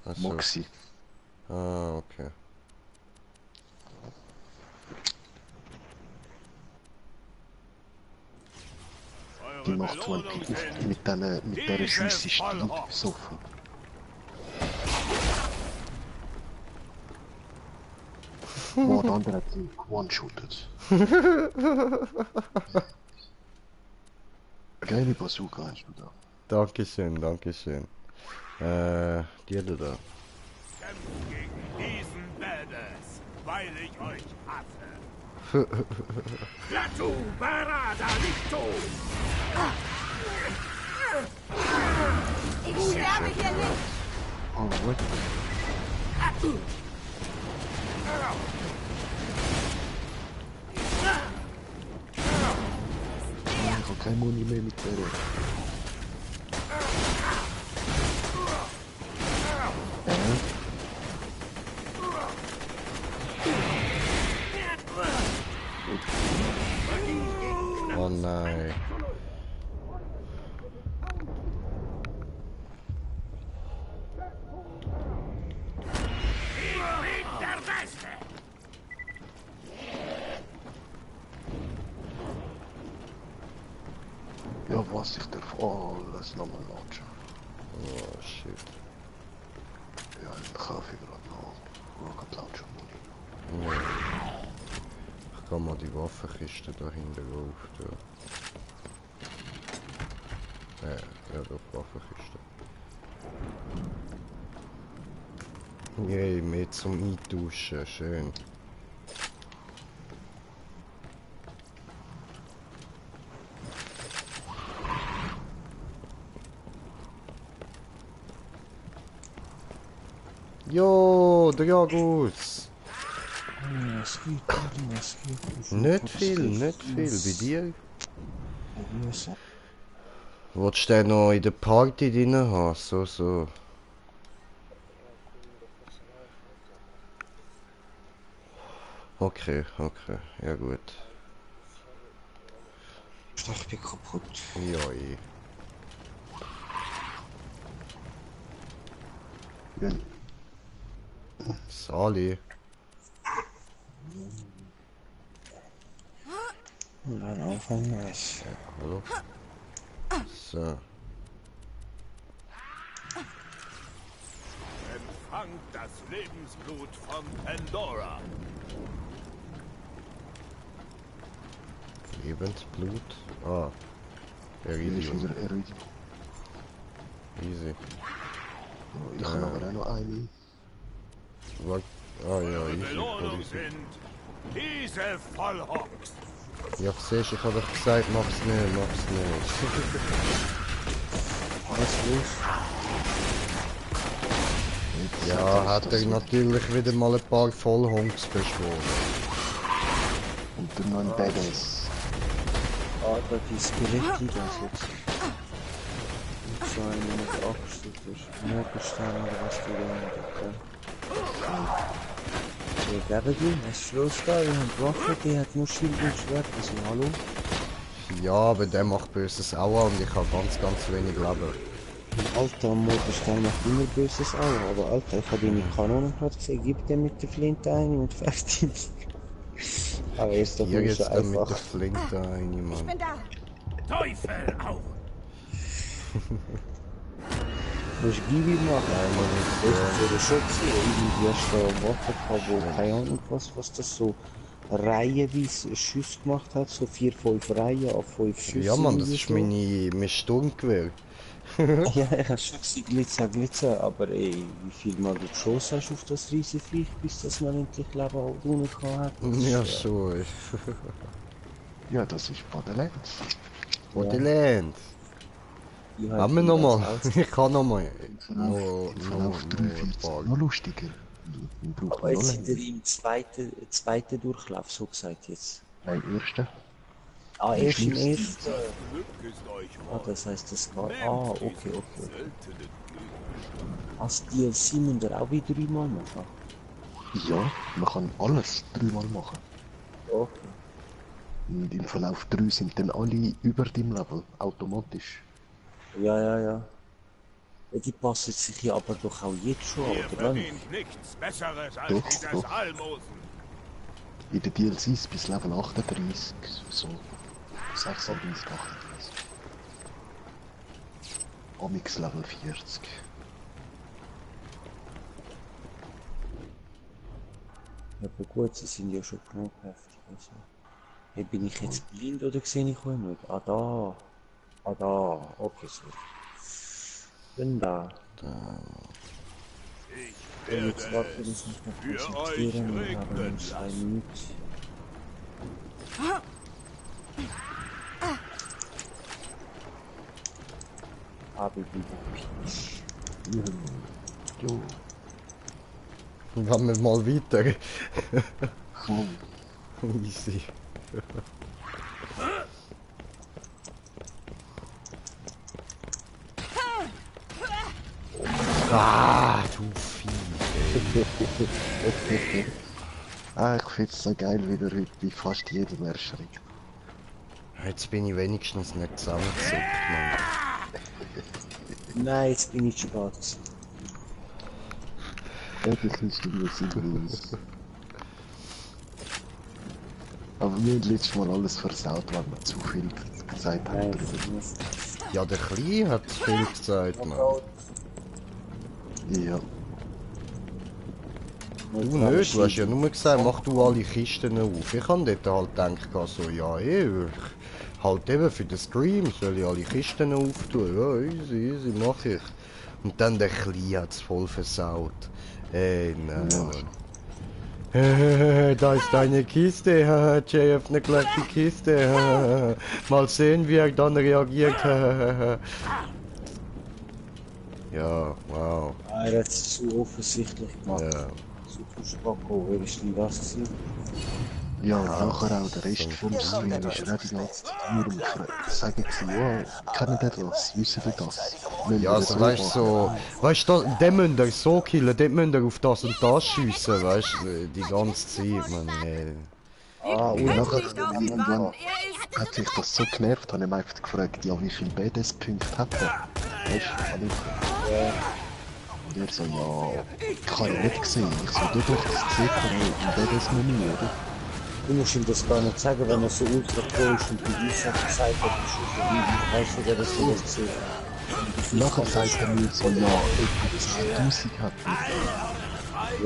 Ach so. Moxie. Ah, okay. Die macht 20 mit der scheissen Stil besoffen. Wo der andere hat sie one-shootet. Geile Bazooka hast du da. Dankeschön, Dankeschön. Die da. Kämpft gegen diesen Badass, weil ich euch hasse. Klaatu, Barada, Lichto! Ich sterbe hier nicht! Oh, what? Ich habe kein Muni mehr mit der. Oh nein. Ja, was ich darf alles nochmal latschen. Oh shit. Ja, dann kaufe ich gerade noch Rocket Launcher Muni. Ich kann mal die Waffenkiste da hinten rauf. Ja, doch Waffenkiste. Yay, mehr zum Eintauschen, schön. Jo, der Jagus! Was geht? Nicht viel. Bei dir? Ja, Wolltest du den noch in der Party drin haben? So. Okay. Ja gut. Ich bin kaputt. Ja, Sali. Nein, anfangen ist. Hallo. So. Empfangt das Lebensblut von Pandora. Lebensblut? Ah. Iridium. Easy. Ich habe aber auch noch eine. Was? Ah ja, easy. Belohnung sind diese Vollhonks. Ja, siehst du, ich habe doch gesagt, mach's nicht. Was los? Ja, hat er natürlich wieder mal ein paar Vollhonks beschworen. Und dann noch ein Badass. Ah, da die Skelette das jetzt. Und zwar mit Axt oder Mondgestein oder was die da haben. Ja, Gabriel, was ist los da? Wir haben Waffe, die hat nur Schild und Schwert. Also, hallo? Ja, aber der macht Böses Aua und ich habe ganz wenig Leben. Alter, Mondgestein macht immer Böses Aua. Aber Alter, ich habe deine Kanone gerade gesehen. Gib dir mit der Flinte ein und fertig. Aber ist doch Hier nicht so jetzt dann mit der einfach. Flinte rein, Ich Mann. bin da. Teufel auch! Musst du Gibi machen? Nein, man muss für den Schutz irgendwie erst da Waffe gehabt, wo keine Ahnung was das so reihenweise Schüsse gemacht hat, so 4-5 Reihen auf 5 Schüsse. Ja, Mann, das irgendwie ist so. mein Sturmgewehr. Ja, ich hab schon gesehen, Glitzer, aber ey, wie viel mal du geschossen hast auf das Riesenviech, bis das man endlich Leben auch drinnen hat. Ja, schon. Ja, das ist Borderlands. Borderlands. Ja, Haben wir nochmal? Ich kann nochmal. Noch Verlauf 43. Noch lustiger. Aber jetzt sind wir im zweiten Durchlauf, so gesagt jetzt. Nein, erster. Ah, erst im Schlimmsten. ersten. Glück ist euch Ah, das heißt, das geht. Ah, okay. Als DLC müssen wir auch wieder 3-mal machen. Ja, man kann alles 3-mal machen. Okay. Und im Verlauf 3 sind dann alle über dem Level, automatisch. Ja. Ja, die passen sich ja aber doch auch jetzt schon, Ihr oder nicht? verdient nichts Besseres als Doch, dieses doch. Almosen. In den DLCs bis Level 38, so 36, 38. Omix Level 40. Ja, aber gut, sie sind ja schon genug heftig. Also. Hey, bin ich jetzt blind oder sehe ich euch nicht? Ah, da. Okay, so. Bin da. Ich Und jetzt werde warten wir es uns noch für konzentrieren. euch Wir haben regnen uns eine lassen. Minute. Aber wieder Jo. Wollen wir mal weiter? Oh. Easy. Ah, du Vieh. Ich find's so geil, wie der heute bei fast jedem erschreckt. Jetzt bin ich wenigstens nicht zusammengezuckt, Mann. Nein, jetzt bin ich zu spät gewesen. Endlich ist du sinnlos. Aber wir haben letztes Mal alles versaut, weil wir zu viel gesagt haben. Nein, drüber. Ja, der Kleine hat viel gesagt, Mann. Ja. Du nicht, du hast ja nur gesagt, mach du alle Kisten auf. Ich hab dort halt gedacht, so, ja, halt eben für den Stream soll ich alle Kisten auftun. Ja, easy, mach ich. Und dann der Kleine hat's voll versaut. Ey, nein, Mann. Da ist deine Kiste, Jay öffnet gleich die Kiste. Mal sehen, wie er dann reagiert. Ja, wow. Er hat es zu offensichtlich gemacht. Ja. zu Sprocko, wer ist denn das gewesen? Ja, und nachher auch der Rest vom Stream ist nicht die ganze Zeit nur am sagen gewesen, ja, kennen ihr das, wissen ihr das? Ja, also weißt du, so, den müsst ihr so killen, den müsst ihr auf das und das schiessen, weißt du, die ganze Zeit, man, nee. Und nachher irgendwann hat sich das so genervt, habe ich mich einfach gefragt, ja, wie viele BDS-Punkte hat er? Weißt du, und er so, ja, ich habe ihn nicht gesehen, ich so, du doch das gesehen im BDS-Menü, oder? Du musst ihm das gar nicht sagen, wenn er so ultra pro ist und die User gezeigt hat, weißt du, der das so gesehen hat. Nachher sagt er mir so, ja, etwa 10.000 hat er.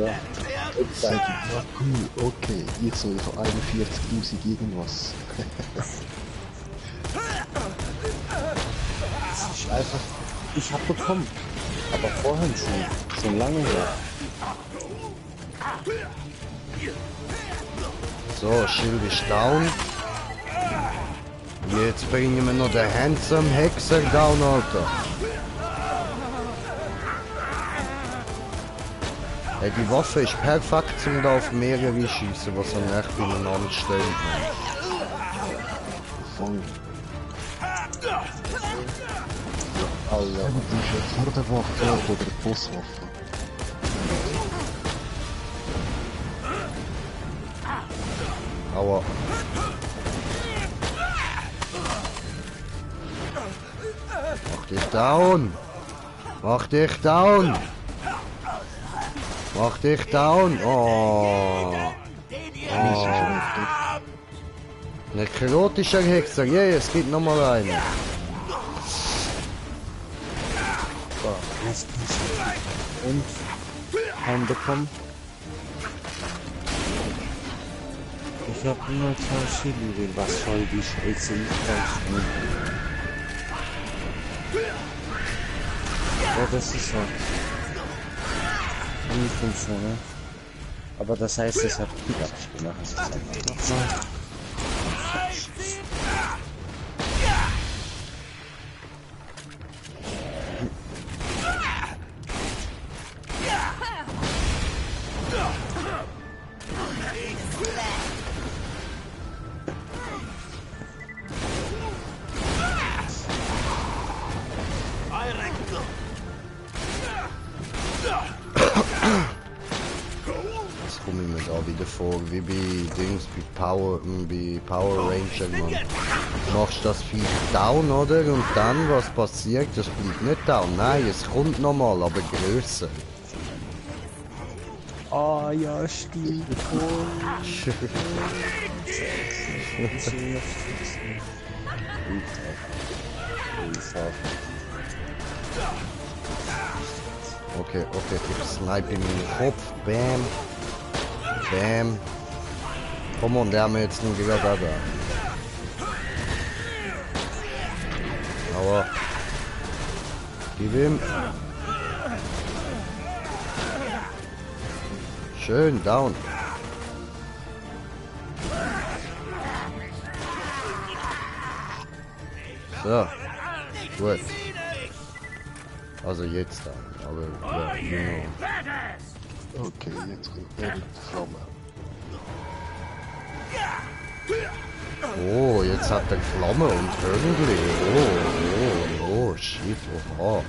Ja. Ich sage, ja cool, okay, ich so, ich habe 41.000 irgendwas. Das ist einfach, ich hab bekommen, aber vorhin schon lange her. So, Schild ist down. Jetzt bringen wir noch den Handsome Hexer down, Alter. Hey, die Waffe ist perfekt, um da auf mehrere schießen, was am echt beieinander stellen kann. Voll. Oh ja. Die Vorderwaffe oder die Bosswaffe. Aua. Mach dich down! Mach dich down! Mach dich down! Oh! Nekrotischer Hexer, yeah, es gibt noch mal einen. So, und heimbekommen. Ich hab nur 2 Chili, was soll die Scheiße nicht rausnehmen? Ja, das ist so. Nicht funktioniert. Aber das heißt, es hat gut abgemacht. Jetzt komme ich mir da wieder vor, wie bei Dings, bei Power Ranger, man. Du machst das Viech down, oder? Und dann, was passiert? Das bleibt nicht down. Nein, es kommt nochmal, aber grösser. Ah ja, stimmt. Okay, ich snipe in den Kopf. Bam. Bam. Komm on, der haben wir jetzt nur gerade da. Aua. Gib ihm. Schön, down. So. Gut. Also jetzt dann, aber ja, genau. Okay, jetzt kommt er mit der Flamme. Oh, jetzt hat er Flamme und Hörnli. Oh, shit, oha.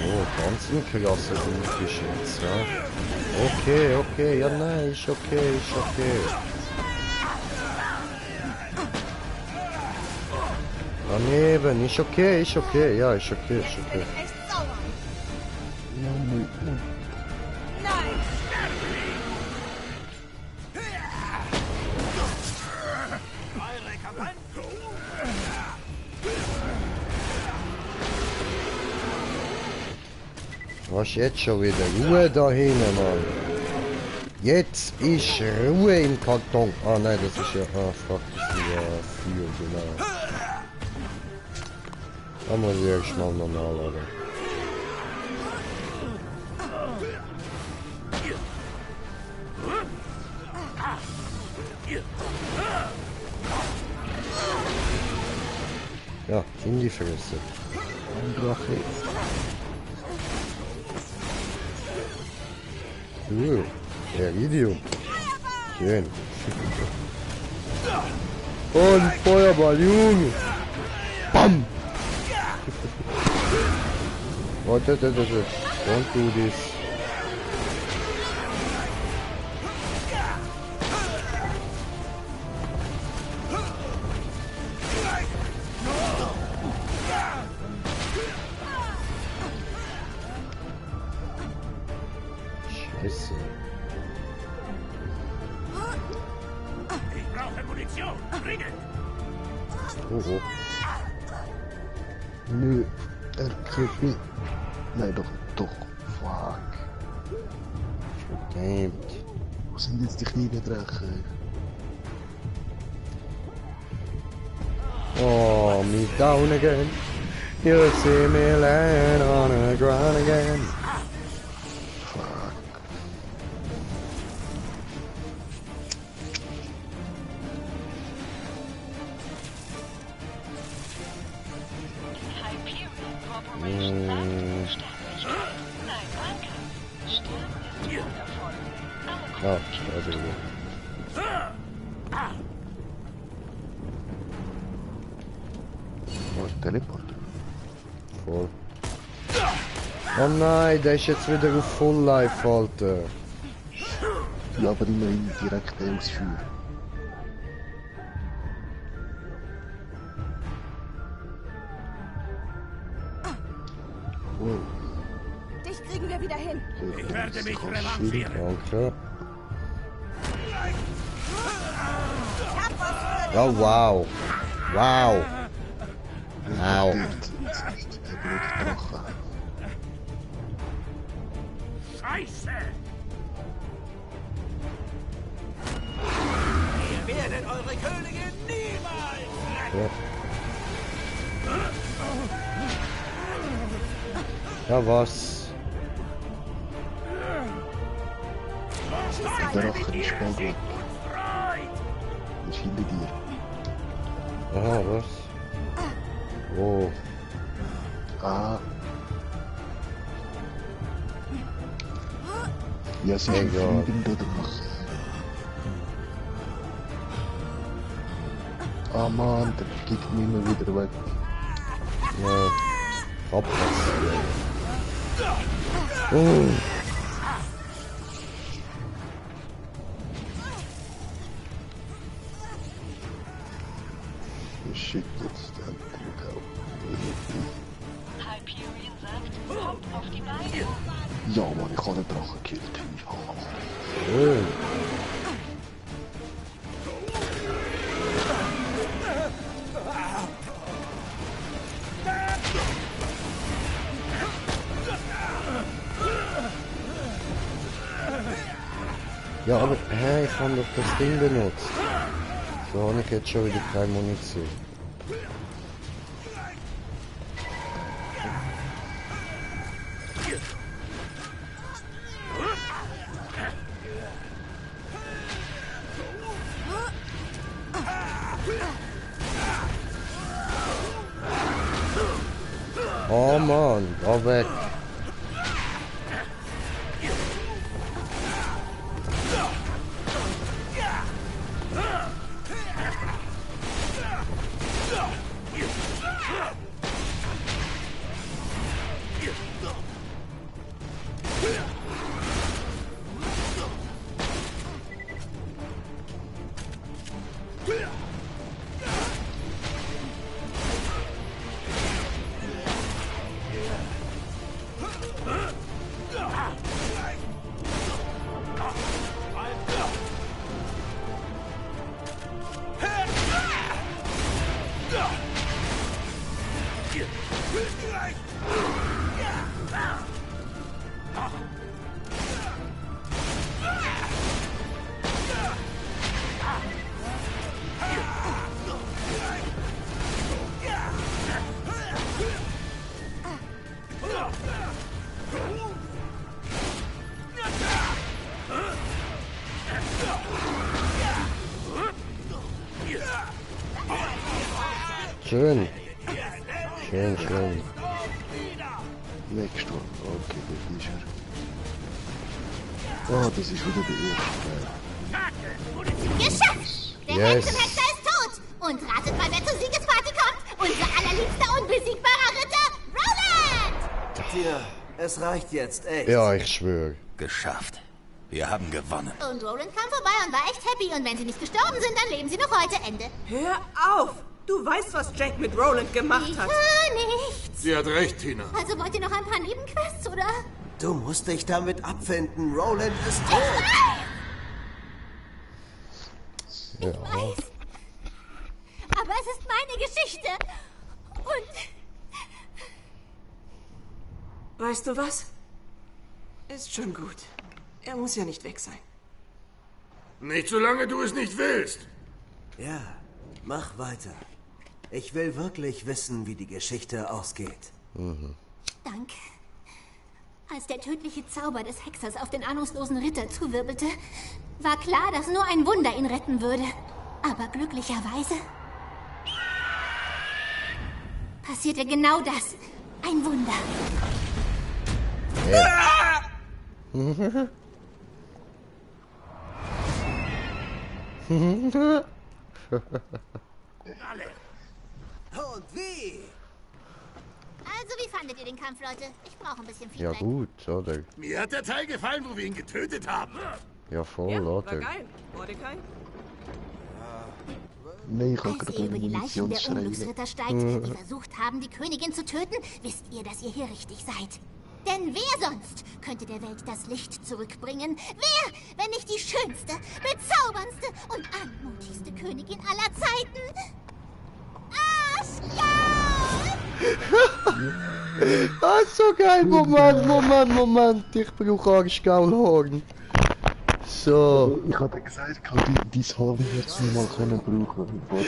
Oh, ganz ein krasser Dude ist jetzt, ja. Okay, ja nein, ist okay. Daneben, ist okay, ja, ist okay. Was jetzt schon wieder? Ruhe da hinten, Mann. Jetzt ist Ruhe im Karton. Ah nein, das ist ja... Ah, fuck, das ist ja Feuer, genau. Da muss ich erstmal normal laden. Ja, in die Fresse. Iridium. Schön. Und Feuerball, Junge. Bam! Warte, don't do this. Scheiße. Ich brauche Munition. Dringend. Oh. Nö, er kriegt mich. Nein, doch. Fuck. Verdammt. Wo sind jetzt die kleinen Drachen? Oh, me down again. You see me laying on the ground again. Fuck. Hyperion Corporation sagt, Sterblichkeit. Nein, danke. Sterben ist wundervoll. Alle Ah, also gut. Oh, Teleport. Voll. Oh nein, der ist jetzt wieder auf Full Life, Alter. Ja, aber immerhin direkt ausführen. Wow. Dich kriegen wir wieder hin. Ich werde mich revanchieren. Danke. Oh, wow. Wow. Wow. Scheiße! Ihr werdet eure Königin niemals retten! Ja, was? Der Drache ist bald weg. Ich finde dir. Aha, was? Oh. Ah. Ja, es ist ein Egal. fliegender Drache. Ah Mann, der geht mir immer wieder weg. Ja. Abpassen. Oh. Shit, jetzt der Druck Hyperion sagt, kommt auf die Beine. Ja, Mann, ich habe den Drachen gekillt. Schön. Ja, aber hä, ich habe doch das Ding benutzt. So habe ich jetzt schon wieder keine Munition. Oh Mann, da weg. Schön. Schön, schön. Weggestorben. Okay, gut, ist er. Oh, das ist wieder der erste. Geschafft! Der Hexenhexer ist tot! Und ratet mal, wer zur Siegesparty kommt? Unser allerliebster, unbesiegbarer Ritter, Roland! Tina, es reicht jetzt, echt. Ja, ich schwöre. Geschafft. Wir haben gewonnen. Und Roland kam vorbei und war echt happy. Und wenn sie nicht gestorben sind, dann leben sie noch heute. Ende. Hör auf! Du weißt, was Jack mit Roland gemacht Ich hat. höre nichts. Sie hat recht, Tina. Also wollt ihr noch ein paar Nebenquests, oder? Du musst dich damit abfinden. Roland ist tot. Ja. Ich weiß. Aber es ist meine Geschichte. Und Weißt du was? Ist schon gut. Er muss ja nicht weg sein. Nicht solange du es nicht willst. Ja, mach weiter. Ich will wirklich wissen, wie die Geschichte ausgeht. Danke. Als der tödliche Zauber des Hexers auf den ahnungslosen Ritter zuwirbelte, war klar, dass nur ein Wunder ihn retten würde. Aber glücklicherweise passierte genau das. Ein Wunder. Und wie? Also, wie fandet ihr den Kampf, Leute? Ich brauche ein bisschen Ja Feedback. gut, oder? Mir hat der Teil gefallen, wo wir ihn getötet haben. Ja voll, Ja, war oder? geil. Mordecai? Nee, ich habe Als gerade ihr eine über die Leichen der Munitionsschreie. Unglücksritter steigt, die versucht haben, die Königin zu töten, wisst ihr, dass ihr hier richtig seid. Denn wer sonst könnte der Welt das Licht zurückbringen? Wer, wenn nicht die schönste, bezauberndste und anmutigste Königin aller Zeiten? Asgard! Ah, so geil! Moment! Ich brauche Arschgaulhorn. So. Ich hatte gesagt, ich kann dein Horn jetzt nicht mal können brauchen. Aber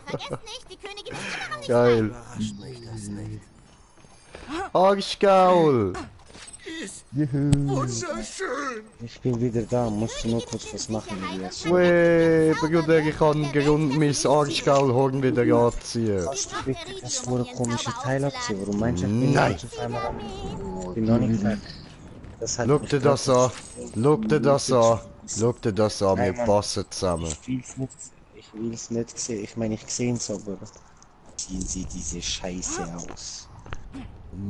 vergesst nicht, die Königin ist immer noch nicht Geil. Überrascht mich das nicht. Arschgaul! Wunderschön. Ich bin wieder da, musst du nur kurz was machen, Elias. Weh, Bruder, ich kann Grund mein Arschgaulhorn wieder anziehen. Kannst du bitte das so komische Teil abziehen? Warum meinst du, ich bin Nein. jetzt auf einmal an? Ich bin noch nicht fertig. Das hat Schau mich dir das an. Schau dir das an. Schau dir das an, wir Nein, Mann. passen zusammen. Ich will's nicht sehen. Ich meine, ich sehe es, aber ziehen sie diese Scheiße aus.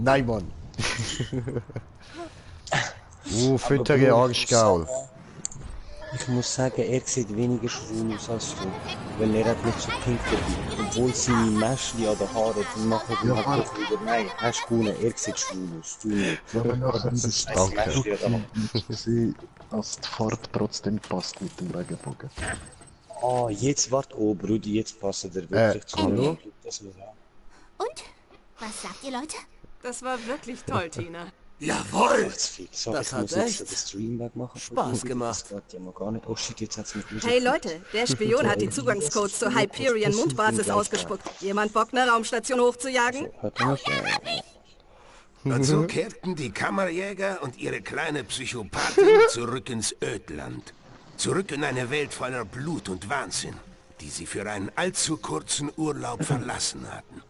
Nein, Mann. Füttere Arschgaul. Ich muss sagen, er sieht weniger schwul aus als du. Weil er hat nicht so pink verdient. Obwohl seine Mäschli an den Haaren, die machen ihn halt doch wieder. Nein, hast du gewonnen, er sieht schwul aus, du nicht. Ja, aber nachher ist es Scheiß Mäschli an den Haaren. gesehen, dass die Fahrt trotzdem passt mit dem Regenbogen. Oh, jetzt wart, oh Brudi, jetzt passt er wirklich zu hallo? mir. Das war ja. Und? Was sagt ihr, Leute? Das war wirklich toll, Tina. Jawohl. So, Das ich hat muss jetzt echt das Stream machen. Spaß gemacht. Das geht ja noch gar nicht. Oh shit, jetzt hat's mit Hey Leute, der Spion hat die Zugangscodes zur Hyperion Mondbasis ausgespuckt. Jemand Bock, eine Raumstation hochzujagen? Hört mich, Und so kehrten die Kammerjäger und ihre kleine Psychopathin zurück ins Ödland. Zurück in eine Welt voller Blut und Wahnsinn, die sie für einen allzu kurzen Urlaub verlassen hatten.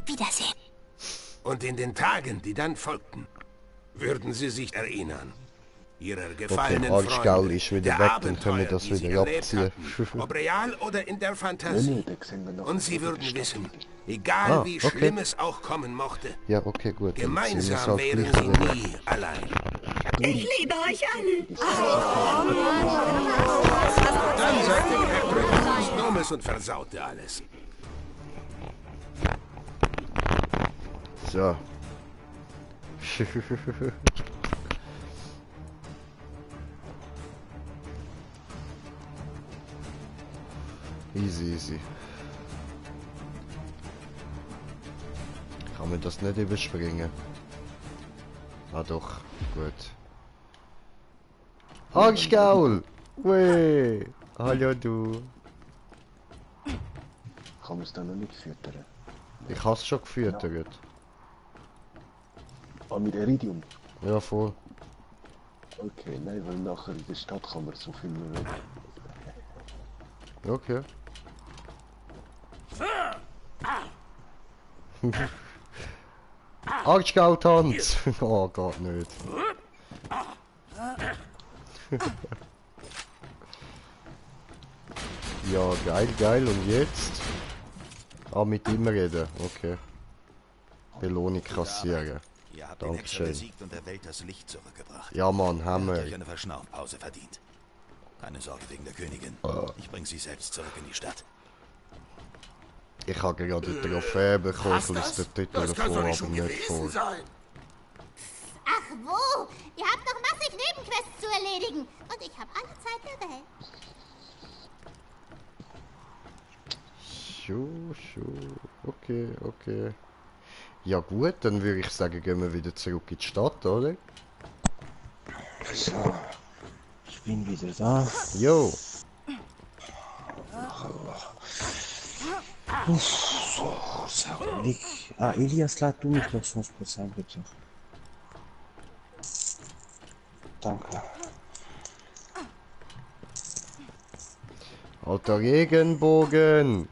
Wiedersehen. Und in den Tagen, die dann folgten, würden sie sich erinnern. Ihrer gefallenen Arschgaul Freunde, ist wieder der weg, dann können wir Abenteuer, das die sie wieder erlebt abziehen. hatten, ob real oder in der Fantasie. den sehen wir noch. Und sie würden wissen, egal wie okay. schlimm es auch kommen mochte, Ja, okay, gut. Dann ziehen wir es gemeinsam halt wären gleich sie wieder. nie allein. Ich liebe euch alle. Dann sagte Patrick etwas Dummes und versaute alles. So. Easy. Kann man das nicht überspringen? Ah doch, gut. Arschgaul! Weh! Hallo du! Kann man es dann noch nicht füttern? Ich hab's schon gefüttert. Ah, mit Iridium? Ja, voll. Okay, nein, weil nachher in der Stadt kann man so viel mehr reden. Okay. Arschgau-Tanz! Oh, geht nicht. Ja, geil, geil. Und jetzt? Ah, mit ihm reden. Okay. Belohnung kassieren. Ihr habt den Hexer Dankeschön. besiegt und der Welt das Licht zurückgebracht. Ja, Mann, Ihr haben habt wir. euch eine Verschnaufpause verdient. Keine Sorge wegen der Königin. Ich bringe sie selbst zurück in die Stadt. Ich habe gerade die Trophäe bekommen, ich lese den Titel davor, aber nicht vor. Ach wo, ihr habt noch massig Nebenquests zu erledigen. Und ich habe alle Zeit der Welt. Okay, okay. Ja gut, dann würde ich sagen, gehen wir wieder zurück in die Stadt, oder? So. Ich bin wieder da. Jo. So, Elias, lad du mich doch sonst kurz ein, bitte. Danke. Alter Regenbogen!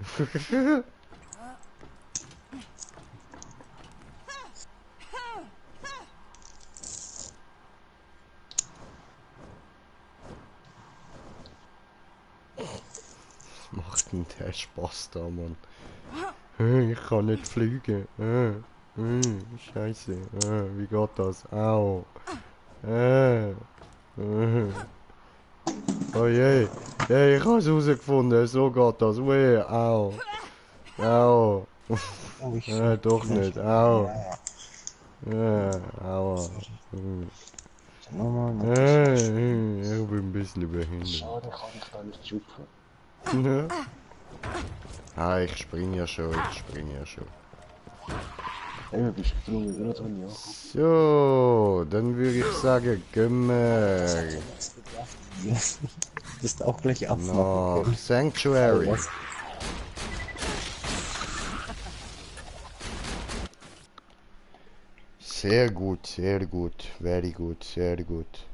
Macht denn der Spaß da, Mann? Ich kann nicht fliegen. Scheiße. Wie geht das? Au. Oh je. Hey, ich hab's rausgefunden. So geht das. Weh. Au. Au. Doch nicht. Au. Aua. Ich bin ein bisschen behindert. Schade, kann ich da nicht schupfen. Ah, ich springe ja schon. Hey, bist du froh, wie gerade ja. So, dann würde ich sagen, gehen wir Das ist auch gleich abmachen. nach Sanctuary. Sehr gut, sehr gut, very gut, sehr gut.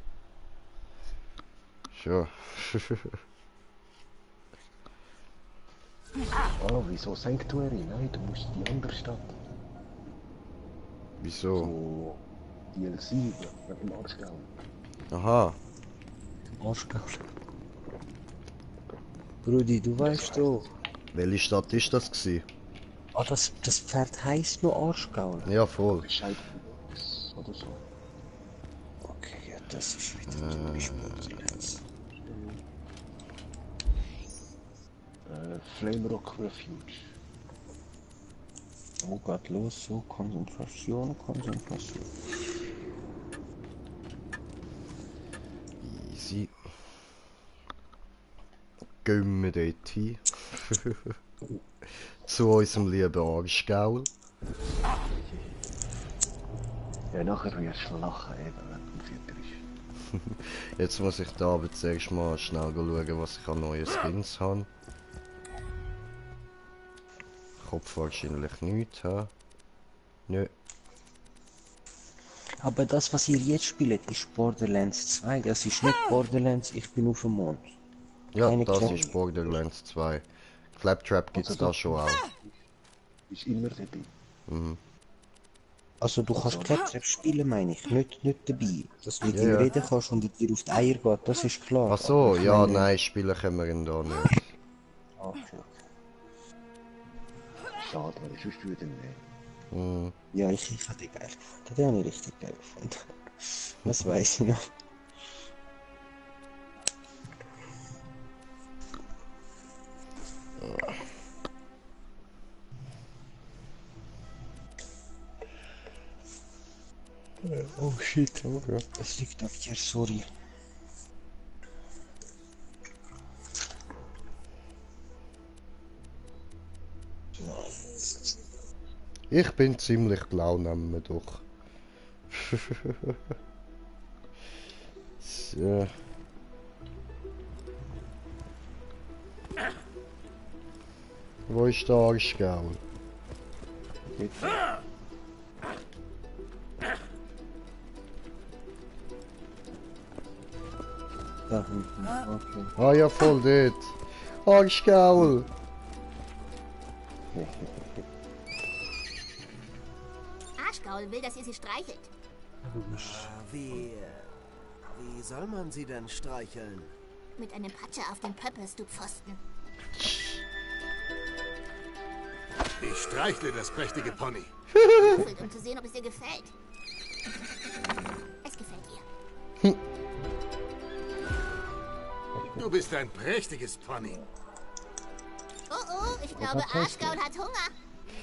So. Oh, wieso Sanctuary? Nein, du musst in die andere Stadt. Wieso? So, DLC mit dem Arschgau. Aha. Arschgau. Brudi, du weißt doch. Welche Stadt ist das gewesen? Ah, das Pferd heisst nur Arschgau. Ja, voll. Bescheid oder so. Okay, ja, das ist wieder Flamerock Refuge. Oh Gott, los, so, Konzentration. Easy. Gehen wir dort hin. Zu unserem lieben Arschgaul. Ja, nachher wirst du lachen, eben, wenn du Vierter ist. Jetzt muss ich da aber zuerst mal schnell schauen, was ich an neuen Skins habe. Kopf wahrscheinlich nicht, ha? Nö. Aber das, was ihr jetzt spielt, ist Borderlands 2. Das ist nicht Borderlands, ich bin auf dem Mond. Ja, Keine das Klage. ist Borderlands 2. Claptrap gibt's da schon auch. Ist immer dabei. Mhm. Also du kannst Claptrap spielen, meine ich, nicht dabei. Dass du mit Ja, ihm ja. reden kannst und dir auf die Eier geht, das ist klar. Ach so, Aber ich ja, meine- nein, spielen können wir ihn da nicht. Okay. Schade, weil sonst würde ich nicht. Mhm. Ja, ich hatte den geil gefunden. Den habe ich richtig geil gefunden. Das weiß ich noch. Oh shit, okay. Es liegt auf dir, sorry. Ich bin ziemlich blau, nehmen wir doch. So. Wo ist der Arschgaul? Da hinten, okay. Ah ja, voll dort. Arschgaul! Gaul will, dass ihr sie streichelt. Wie soll man sie denn streicheln? Mit einem Patscher auf den Pöppels, du Pfosten. Ich streichle das prächtige Pony. Würfelt, um zu sehen, ob es ihr gefällt. Es gefällt ihr. Du bist ein prächtiges Pony. Oh, ich glaube, Arschgaul hat Hunger.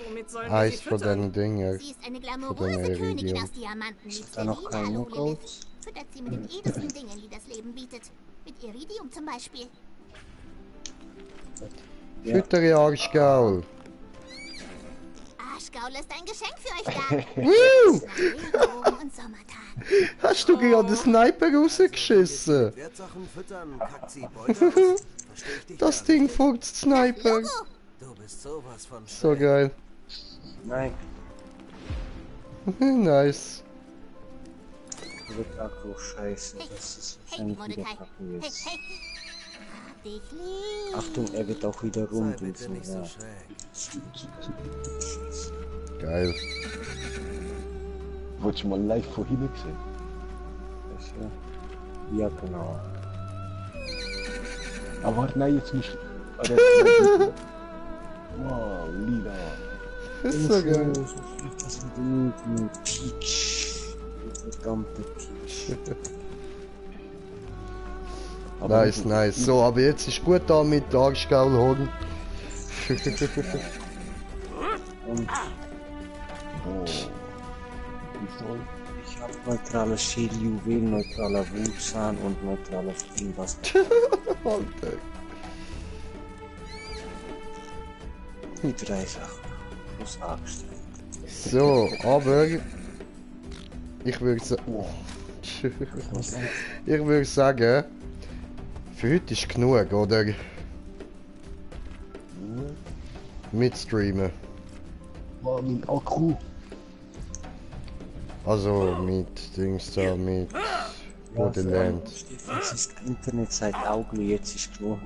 Womit sollen wir Eis sie von füttern? den Dingen. Sie ist eine glamouröse Königin aus Diamanten. Ist da noch kein Knockout? Füttert sie mit den edelsten Dingen, die das Leben bietet. Mit Iridium zum Beispiel. Füttere Arschgaul. Arschgaul ist ein Geschenk für euch da. Woo! Und Sommertag. Hast du gerade den Sniper rausgeschissen? Wertsachen füttern, kackt sie Beute aus? Versteh ich dich Das gar Ding nicht. funkt Sniper. Du bist sowas von So geil. Nein. Nice. Wird Akku scheiße. Das ist wahrscheinlich wieder kacken jetzt. Hab dich lieb. Achtung, er wird auch wieder Sei bitte rumdüsen. nicht so Ja. schräg. Geil. Wolltest du mal live von hinten gesehen? Ja, genau. Aber warte, nein, jetzt nicht. Wow, lila. Das ist so geil. Das mit dem Peach. Verdammte Peach. Nice, nice. So, aber jetzt ist gut da mit Arschgaul holen. Und ich habe neutrales Schädeljuwel, neutraler Wuchshahn und neutrales irgendwas. Alter. Die 3 Sachen. Plus Axt. So, aber ich würde sagen, für heute ist genug, oder? Mitstreamen. Wow, mein Akku. Also mit Dings da, mit Borderland. Es ist Internetzeit Augen, jetzt ist genug.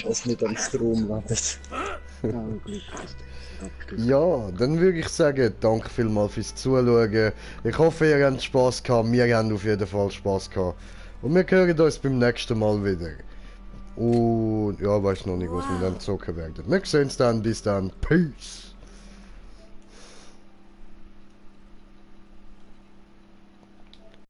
Das nicht am Strom landet. Ja, dann würde ich sagen, danke vielmals fürs Zuschauen. Ich hoffe, ihr habt Spaß gehabt. Wir haben auf jeden Fall Spaß gehabt. Und wir hören uns beim nächsten Mal wieder. Und ja, weiß noch nicht, was wir dann zocken werden. Wir sehen uns dann. Bis dann. Peace.